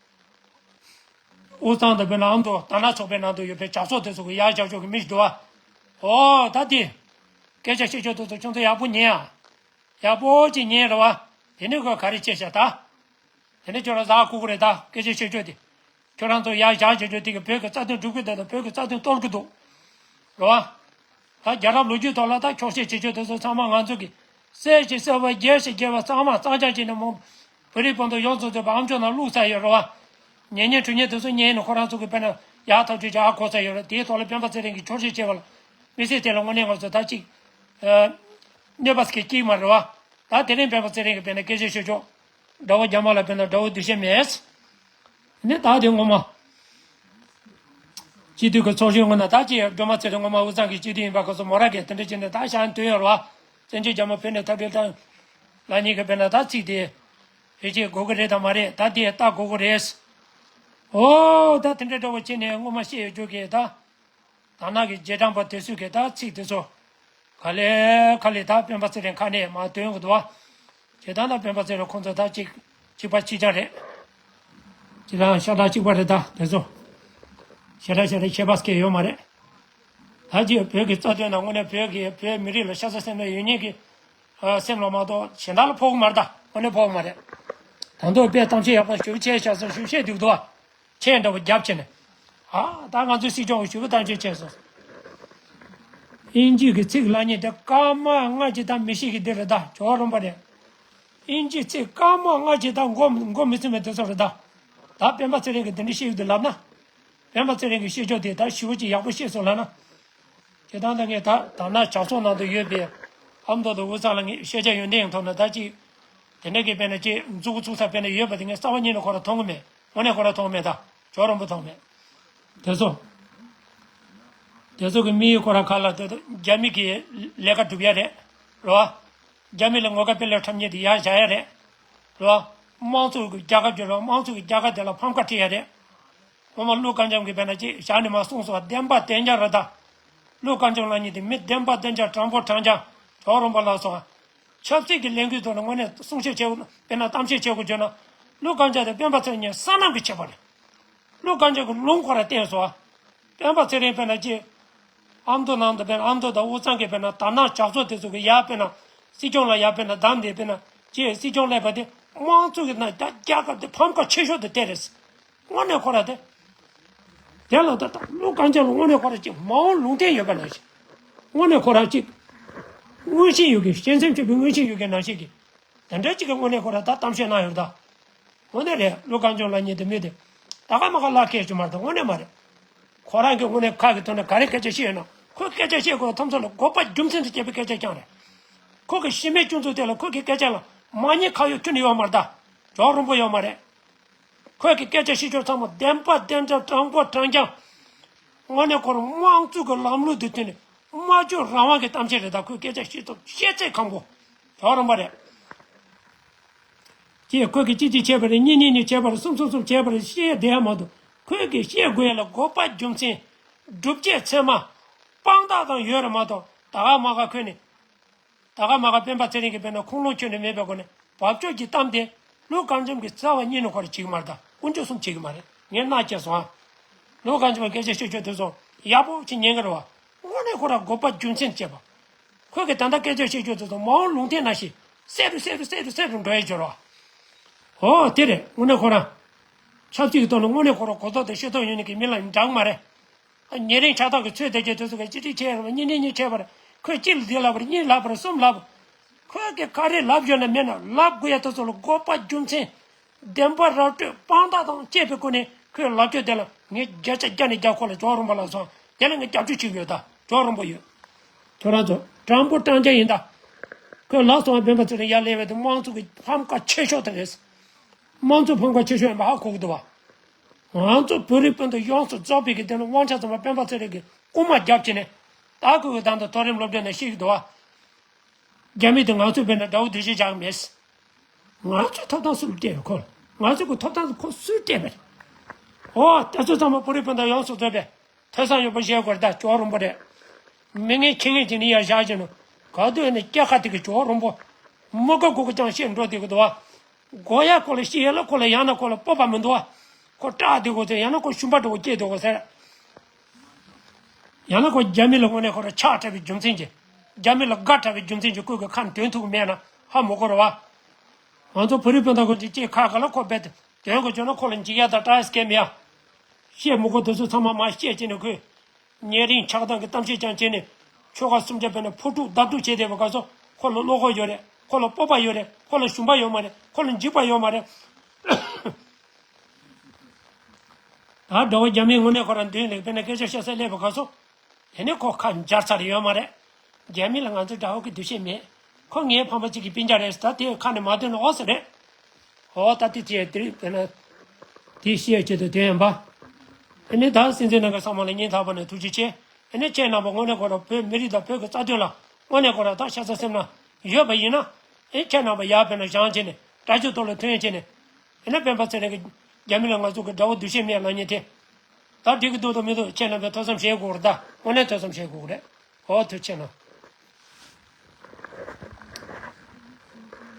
དབུས་གཙང་དུ་དཔེར་ན་ཨ་མདོ་དར་ནག་ཚོགས་པའི་ནང་དུ་ཡོད་པའི་ཇག་ཚོགས་དེ་ཚོ་གི་ཡར་བཞག་ཕྱོགས་ཀྱི་མི་ཞིག་འདུག་བ། འོ་ད་དེ། སྐད་ཆ་བཤད་ཕྱོགས་དེ་ཚོ་ཁྱོད་ཚོ་ཡག་པོ་ཉན་ཨ། ཡག་པོ་ཅིག་ཉན་རེད་བ། དེ་ནི་ཁོས་ག་རེ་བྱས་ཤག་ད། དེ་ནི་ཁྱོད་རང་གཟའ་ཁུག་ཁུག་རེད་ད་སྐད་ཆ་བཤད་ཕྱོགས་དེ། ཁྱོད་རང་ཚོ་ཡར་བཞག་བྱེད་ཆོག་དེ་གི་བོད་ཀྱི་རྩ་དོན་སྒྲུབ་ཀྱི་འདུག་དང་བོད་ཀྱི་རྩ་དོན་གཏོར་གྱི་འདུག་རེད་བ། ད་རྒྱལ་རབས་ལོ་རྒྱུས་ཐོག་ལ་ད་འཁྱོག་བཤད་བྱེད་ཆོག་དེ་ཚོ་ཚང་མ་ང་ཚོ་གི་གསལ་ཞིང་གསལ་བ་རྒྱས་ཤིང་རྒྱས་པ་གཙང་མ་གཙང་རྐྱང་བྱས་ནས་མོ། བོད་རིགས་སྤུན་ཟླ་ཡོངས་སུ་རྫོགས་པ་ཨ་མཆོག་ནང་བླུགས་ཚར་ཡོད་རེད་བ། ཉན་ཉན་དྲུག་ཉན་དེ་ཚོ་ཉན་ནས་ཁོ་རང་ཚོ་གི་དཔེར་ན་ཡག་ཐག་ཆོད་ཅིག་ཧ་གོ་ཚར་ཡོད་རེད། དེའི་ཐོག་ལ་སྤེན་པ་ཚེ་རིང་གིས་འཁྱོག་བཤད་བྱས་པ་ལ་མི་ཚེ་དེ་ལ་དངོས་གནས་ང་ཚོ་ད་ཅིག་གནོད་པ་སྐྱེལ་གྱི་མ་རེད་བ། ད་དེ་རིང་སྤེན་པ་ཚེ་རིང་གིས་དཔེར་ན་སྐད་ཆ་བཤད་ཆོག་དགྲ་བོ་རྒྱ་དམར་ལ་དཔེར་ན་དགྲ་བོ་འདུ་ཤེས་མེད། ནི་ད་དེ་ངོ་མ། སྤྱི་འཐུས་ཀྱི་ཚོགས་གཞོན་ངོ་ན་ད་ཅི་སྒྲོལ་མ་ཚེ་རིང་ངོ་མ་དབུས་གཙང་གི་སྤྱི་འཐུས་ཡིན་པ་ཁོ་ཚོ་མོ་ར་གས་དེ་འདྲ་བྱས་ནས་ད་ཤང་དོན་ཡོད་རེད་བ། བཙན་བྱོལ་རྒྱ་དམར་བོད་ནས་འཐབ་རེས་ད། ལ་ཉིད་ཀྱི་དཔེར་ན་ད་ཚིག་དེ། བེད་སྤྱད་དགོས་ཀྱི་རེད་དམ་མ་རེད། ད་དེ་ལྟ་དགོས་ཀྱི་རེད། ཨོ་ད་དེ་འདྲ་འདྲ་བོ་བྱས་ནས་སྔོན་མ་བཤད་ཡོད་རྒྱུ་གི་ད། དར་ནག་གི་རྗེས་འབྲང་པ་དེ་ཚོས་གི་ད་ཚིག་དེ་ཚོ། ག་ལེ་ག་ལེ་ད་སྤེན་པ་ཚེ་རིང་ཁ་ནས་མར་འདོན་གི་འདུག་བ། བྱེད་སྟངས་ད་སྤེན་པ་ཚེ་རིང་ཁོང་ཚོ་ད་གཅིག་གཅིག་པ་གཅིག་རྐྱང་རེད། གཅིག་རང་ཤ་ཁྲག་གཅིག་པ་རེད་ད་དེ་ཚོ། ཤ་ཁྲག་ཤ་ཁྲག་ཁྱད་པར་སྐྱེ་ཡོད་མ་རེད། ད་ཅིག་བོད་ཀྱི་རྩ་དོན་ནང་དངོས་གནས་བོད་ཀྱི་བོད་མི་རིགས་ལ་ཤ་ཚ་སེམས་ལ་ཡོད་མཁན་གྱི་ཨ་སེམས་ལ་མ་གཏོགས་གཞན་དག་ལ་ཕོག་གི་མ་རེད་ད། དངོས་གནས་ཕོག་གི་མ་རེད། ད་དུང་དཔེ་གཏམ་བཤད་ཡག་པོ་ཞེ་པོ་བྱས་བཞག་སོང་། ཞེ་པོ་བཤད་འདུག་འདུག་བ། ཆེན་འདྲ་བོ་རྒྱབ་བྱས་ནས། ཨ་ད་ང་ཚོའི་སྲིད་སྐྱོང་གི་ཞུ་བ་བཏང་ཆེན་ཆེན་སོང་། དབྱིན་ཇིའི་གི་ཚིག་ལབ་མཁན་དེ་སྐར་མ་ལྔ་གཅིག་ད་མི་ཤེས་གི་འདི་རེད་ད། ཇོ་རོང་པ་རེད། དབྱིན་ཇིའི་ཚིག་སྐར་མ་ལྔ་གཅིག་ད་མགོ་མགོ་མི་ཚོས་མེད་དེ་ཚོ་རེད་ད། ད་སྤེན་པ་ཚེ་རིང་གི་འདི་འདྲ་ཤེས་ཡོད་དུ་ལབ་ན། སྤེན་པ་ཚེ་རིང་གི་ཤེས་ཕྱོགས་དེ་ད་ཞེ་པོ་ཅིག་ཡག་པོ་ཤེས་སོང་ལབ་ན། དེ་དང་ད་ངས་ད་དར་ནག་ཇག་ཚོགས་ནང་དུ་ཡོད་པའི་ཨ་མདོ་དང་དབུས་གཙང་ལ་ངས་ཤེས་བྱ་ཡོན་ཏན་ཡང་ཐོབ་ན་ད་ཅིག་དེ་འདྲ་གི་དཔེར་ན་ཅིག་མཛུ་གུ་བཙུགས་ས་དཔེར་ན་ཡོད་པ་དེ་ངས་རྩ་བ་ཉིད་ནས་ཁོ་ར་མཐོང་གི་མེད། དངོས་གནས་ཁོ་ར་མཐོང་མེད་ད། ཇོ་རོང་པོ་མཐོང་མེད། དེ་ཚོ། དེ་ཚོ་གི་དམིགས་ཡུལ་ཁོ་ར་ག་ལ་དེ་ཚོ་རྒྱ་མི་གི་ལས་ཀ་སྒྲུབ་ཡ་རེད། རེད་བ། རྒྱ་མི་ལ་ངོ་དགའ་དཔེ་ལེགས་འཁྲབ་མཁན་དེ་ཡར་བཞག་ཡ་རེད། རེད་བ། དམངས་གཙོ་གི་རྒྱལ་ཁབ་ཅིག་རེད་བ། དམངས་གཙོ་གི་རྒྱལ་ཁབ་དེ་ལ་ཕམ་ཁ་སྤྲད་ཡ་རེད། སྔོན་མ་ཀླུ་དཀར་འབྱམས་ཀྱིས་དཔེར་ན་ཅིག་ཞག་ནས་མར་གསུངས་སོང་བ། བདེན་པ་བདེན་རྐྱང་རེད་ད། ཀླུ་དཀར་འབྱམས་ལབ་མཁན་དེ་མི་བདེན་པ་བདེན་རྐྱང་དྲང་པོ་དྲང་རྐྱང་ཇོ་རོང་པོ་ལགས་སོ། ཆབ་སྲིད་ཀྱི་ལས་འགུལ་ཐོག་ནས་དངོས་གནས་གསུང་བཤད་བྱེད་དགོས། དཔེར་ན་གཏམ་བཤད་བྱེད་དགོས་བརྗོད་ན། ཀླུ་དཀར་འབྱམས་དེ་སྤེན་པ་ཚེ་རིང་སོ་ནམ་གྱི་ཁྱད་པར་རེད། ཀླུ་དཀར་འབྱམས་ཀྱི་ལུང་ཁོ་ར་བསྟན་སོང་བ། སྤེན་པ་ཚེ་རིང་དཔེར་ན་ཅིག་ཨ་མདོ་ནང་དུ་དཔེར་ན་ཨ་མདོ་དང་དབུས་གཙང་གི་དཔེར་ན་དར་ནག་ཇག་ཚོགས་དེ་ཚོ་གི་ཡར་དཔེར་ན་སྲིད་སྐྱོང་ལ་ཡར་དཔེར་ན་བདམས་ཏེ་དཔེར་ན་ཅིག་སྲིད་སྐྱོང་སླེབས་པ་དེ་དམངས་གཙོ་གི་ནང་ད་རྒྱལ་ཁབ་དེ་ཕམ་ཁ་ཆེ་ཤོས་དེ་དེ་རེད། དངོས་གནས་ཁོ་ར་དེ། དེ་ལ་ད་ལྟ་ཀླུ་དཀར་འབྱམས་ལ་དངོས་གནས་ཁོ་ར་ཅིག་མ་འོངས་ལུང་བསྟན་ཡོད་པ་ནང་བཞིན། དངོས་གནས་ཁོ་ར་ཅིག་མངོན་ཤེས་ཡོད་མཁན། བྱང་སེམས་ཆེན་པོའི་མངོན་ཤེས་ཡོད་མཁན་ནང་བཞིན་གྱི། དེ་འདྲ་ཅིག་གི་དངོས་གནས་ཁོ་ར་ད་གཏམ་བཤད་གནང་ཡོད་ད། དངོས་གནས་རེད། ཀླུ་དཀར་འབྱམས་ལབ་མཁན་དེ་མི་དེ། ད་ག་མ་ག་ལག་ཁེལ་རྒྱུ་མ་རེད་ད། དངོས་གནས་མ་རེད། ཁོ་རང་གི་དངོས་གནས་ཁ་གི་ཐོག་ནས་ག་རེ་སྐད་ཆ་བཤད་ཡོད་ན། ཁོས་སྐད་ཆ་བཤད་དགོས་ཐམས་ཅད་ལ་དགོས་པ་རྒྱུ་མཚན་དུ་བྱས་པའི་སྐད་ཆ་རྐྱང་རེད། ཁོ་གི་གཞི་མེད་སྐྱོན་འཛུགས་དེ་ལ་ཁོ་གི་སྐད་ཆ་ལ་མ་ཉེས་ཁ་གཡོགས་ཁྱོན་ནས་ཡོད་མ་རེད་ད། ཇོ་རོང་པོ་ཡོད་མ་རེད། ཁོས་ཀྱི་སྐད་ཆ་བཤད་ཕྱོགས་ཚང་མ་བདེན་པ་བདེན་རྐྱང་དྲང་པོ་དྲང་རྐྱང་། དངོས་གནས་ཁོ་རང་དམངས་གཙོ་གི་ལམ་ལུགས་འདི་མཐུན་ནས་སྨྲ་བརྗོད་རང་དབང་གི་གཏམ་བཤད་རེད་ད། ཁོས་སྐད་ཆ་བཤད་ཐུབ་བཤད་ཚད་ཁམ་པོ། ཇོ་རོང་པོ་རེད། ཀྱེ་ཁོས་ཀྱི་གཅིག་གཅིག་བྱས་པ་རེད། གཉིས་གཉིས་གཉིས་བྱས་པ་རེད། གསུམ་གསུམ་གསུམ་བྱས་པ་རེད། བཤད་བསྡད་ཡ་མ་གཏོགས་ཁོས་ཀྱི་བཤད་དགོས་ཡ་ལ་དགོས་པ་རྒྱུ་མཚན། སྒྲུབ་བྱེད་ཚད་མ། དཔང་རྟགས་དང་ཡོད་རེད་མ་གཏོགས་ད་ག་མ་ག་ཁོས་ནི། ད་ག་མ་ག་སྤེན་པ་ཚེ་རིང་གིས་དཔེར་ན་ཁུངས་ལུང་ཁྱོན་ནས་མེད་པའི་སྒོ་ནས་བབ་ཅོལ་གྱི་གཏམ་དེ་ཀླུ་དཀར་འཇམ་གྱིས་རྩ་བ་ཉིད་ནས་ཁོ་ར་བྱེད་ཀྱི་མ་རེད་ད། དཀོན་མཆོག་གསུམ་བྱེད་ཀྱི་མ་རེད། ངས་མནའ་བསྐྱལ་སོང་ཨ། ཀླུ་དཀར་འཇམ་སྐད་ཆ་བཤད་ཕྱོགས་དེ་ཚོ་ཡག་པོ་ཅིག་ཉན་གི་རེད་བ། དངོས་གནས་ཁོ་ར་དགོས་པ་རྒྱུ་མཚན་བྱས་པ། ཁོས་གི་ད་ལྟ་སྐད་ཆ་བཤད་ཕྱོགས་དེ་ཚོ་མ་འོངས་ལུང་བསྟན་ནང་བཞིན་གསལ་རུ་གསལ་རུ་གསལ་རུ་གསལ་རུ་འགྲོ་ཡ་འབྱོར་བ། ཨོ་དེ་རེད། དངོས་གནས་ཁོ་ར་ཆབ་སྲིད་ཀྱི་ཐོག་ནས་དངོས་གནས་ཁོ་ར་གོ་རྟོགས་དང་ཤེས་རྟོགས་ཡོད་ནི་གི་མི་ལ་འདྲ་གི་མ་རེད། ཉེ་རིང་ཆགས་སྡང་གི་ཚོད་དེ་གྱད་དེ་ཚོ་གི་གཅིག་སྒྲིལ་བྱས་རེད་བ། གཉིས་སྒྲིལ་གཉིས་བྱས་པ་རེད། ཁོས་གཅིག་ལ་འདི་ལབ་པ་རེད། གཉིས་ལབ་པ་རེད། གསུམ་ལབ། ཁོས་གི་ག་རེ་ལབ་ཡོད་ན་མེད་ན་ལབ་དགོས་ཡ་དེ་ཚོ་ལ་དགོས་པ་རྒྱུ་མཚན། བདེན་པ་ར་སྤྲོད་དཔང་རྟགས་དང་བཅས་པའི་སྒོ་ནས་ཁོས་ལབ་ཕྱོགས་དེ་ལ་ངས་བརྒྱ་ཆ་བརྒྱ་ནས་བརྒྱ་ཁོ་ལ་ཇོ་རོང་པོ་ལ་སོང་། དེ་ལ་ངས་རྒྱབ་སྐྱོར་བྱེད་ཀྱི་ཡོད་ད། ཇོ་རོང་པོ་ཡོད། ཁྱོད་རང་ཚོ་དྲང་པོ་དྲང་རྐྱང་ཡིན་ད། ཁོས་ལབ་སོང་བ། སྤེན་པ་ཚེ་རིང་ཡར་སླེབས་པ་དེ་དམངས་གཙོ་གི་ཕམ་ཁ་ཆེ་ཤོས་དེ་རེད། དམངས་གཙོ་ཕམ་ཁ་ཆེ་ཤོས་ཡིན་པ་ཧ་གོ་གི་འདུག་བ། ང་ཚོ་བོད་རིགས་སྤུན་ཟླ་ཡོངས་སུ་རྫོགས་པའི་གི་དེ་ནི་དབང་ཆ་ཚང་མ་སྤེན་པ་ཚེ་རིང་གི་རྐུན་མ་རྒྱབ་བྱས་ནས། ད་ཁོས་གི་ད་ལྟ་མཐོ་རིམ་སློབ་གྲྭ་ནས་ཤེས་ཀྱི་འདུག་བ། རྒྱ་མི་དེ་ང་ཚོའི་དཔེར་ན་དགྲ་བོ་དེ་བཞིན་བཞག་མེད། ང་ཚོའི་ཐོབ་ཐང་སུས་སྤྲད་པ་ཁོ་ལ། ང་ཚོ་གི་ཐོབ་ཐང་ཁོ་སུས་སྤྲད་པ་རེད། ཨོ་དེ་ཚོ་ཚང་མ་བོད་རིགས་སྤུན་ཟླ་ཡོངས་སུ་རྫོགས་པའི་ཐོས་བསམ་ཡོད་པ་བྱེད་དགོས་རེད་ད། ཇོ་རོང་པོ་རེད། མི་ངན་ཁྱི་ངན་ཅིག་ནི་ཡར་བཞག་བྱས་ནས་ག་དུས་ནས་སྐྱ་ཁ་དེ་གི་ཇོ་རོང་པོ་མུ་ག་གུ་གུ་ཅང་བཤད་འགྲོ་དེ་གི་འདུག་བ། གོ་ཡ་ཁོ་ལ་བཤད་ཡ་ལ་ཁོ་ལ་ཡང་ན་ཁོ་ལ་སྤོབས་པ་མི་འདུག་བ། ཁོ་སྐྲག་དེ་གོ་ཚེ་ཡང་ན་ཁོ་ཤུམ་པ་འདྲ་བོ་སྐྱེས་དེ་གོ་ཟེར། ཡང་ན་ཁོ་རྒྱ་མི་ལ་དངོས་གནས་ཁོ་ར་ཆགས་བྲལ་བའི་རྒྱུ་མཚན་གྱིས། རྒྱ་མི་ལ་དགའ་བྲལ་བའི་རྒྱུ་མཚན་གྱིས་ཁོས་གི་ཁ་འདོན་ཐུབ་མེད་ན་ཧ་མི་གོ་ར་བ། ང་ཚོ་བོད་རིགས་སྤུན་ཟླ་ཁོ་ཅིག་ཅིག་ཁ་ཁ་ལ་ཁོ་རྦད་དེ་དོན་གོ་བརྗོད་ན་ཁོ་ལ་འཇིགས་ཡ་དང་སྐྲག་ཡ་སྐད་མེད་ཡ། བཤད་མི་དགོས་དེ་ཚོ་ཚང་མ་མ་བཤད་ཅེས་ནས་ཁོས། ཉེ་རིང་ཆགས་སྡང་གི་གཏམ་བཤད་ཀྱང་བྱས་ནས་ཆོལ་ཁ་གསུམ་ཆ་དཔེར་ན་ཕོ་ཕྲུག་བདག་སྒྲུབ་བྱས་བསྡད་པ་ག་ཚོད་ཁོ་ལ་བློ་ཁོག་ཡོད་རེད། ཁོ་ལ་སྤོབས་པ་ཡོད་རེད། ཁོ་ལ་ཞུམ་པ་ཡོད་མ་རེད། ཁོ་ལ་འཇིགས་པ་ཡོད་མ་རེད། ད་དགྲ་བོ་རྒྱ་མིའི་ངོ་ནས་ཁོ་རང་མདུན་ལ་དཔེར་ན་སྐད་ཆ་བཤད་ས་སླེབས་པ་ག་ཚོད། དེ་ནས་ཁོ་ཁ་འབྱར་ཚར་ཡོད་མ་རེད། རྒྱ་མི་ལ་ང་ཚོ་དགྲ་བོ་གི་འདུ་ཤེས་མེད། ཁོ་ངའི་ཕ་མ་གཅིག་གི་སྤུན་ཀྱག་རེད་ཟེར། ད་དེ་ཁ་ནས་མ་འདོན་ན་ཨོ་ཟེར་རེད། ཨོ་ད་དེ་དེ་དེ་དཔེར་ན། དེ་བཤད་ཆེད་དུ་དེ་ཡིན་པ། ཨ་ནི་ད་སྲིད་འཛིན་ནང་གི་ཚང་མ་ལ་སྙིང་ཐག་པ་ནས་ཐུགས་རྗེ་ཆེ། ཨ་ནི་ཁྱེད་རྣམ་པ་དངོས་གནས་ཁོ་རང་བོད་མི་རིགས་དང་བོད་ཀྱི་རྩ་དོན་ལ་དངོས་གནས་ཁོ་རང་ད་ཤ་ཚ་སེམས་ནང་ཡོད་པ་ཡིན་ན། ཨེ་ཁྱེད་རྣམ་པ་ཡར་དཔེར་ན་བཞེངས་བྱས་ནས་ དྲག་སྤྱོད་ཐོག་ལ་ཐོན་ཡས་བྱས་ནས། ཡིན་ན་སྤེན་པ་ཚེ་རིང་གི་རྒྱ་མི་ལ་ང་ཚོ་གི་དགྲ་བོ་སྡུག་ཤོས་མེད་ལབ་མཁན་དེ། ད་འགྲིག་གི་འདུག་དང་མི་འདུག་ཁྱེད་རྣམ་པས་ཐུགས་བསམ་བཞེས་དགོས་རེད་ད། དངོས་གནས་ཐུགས་བསམ་བཞེས་དགོས་རེད། འོ་ཐུགས་རྗེ་གནང་།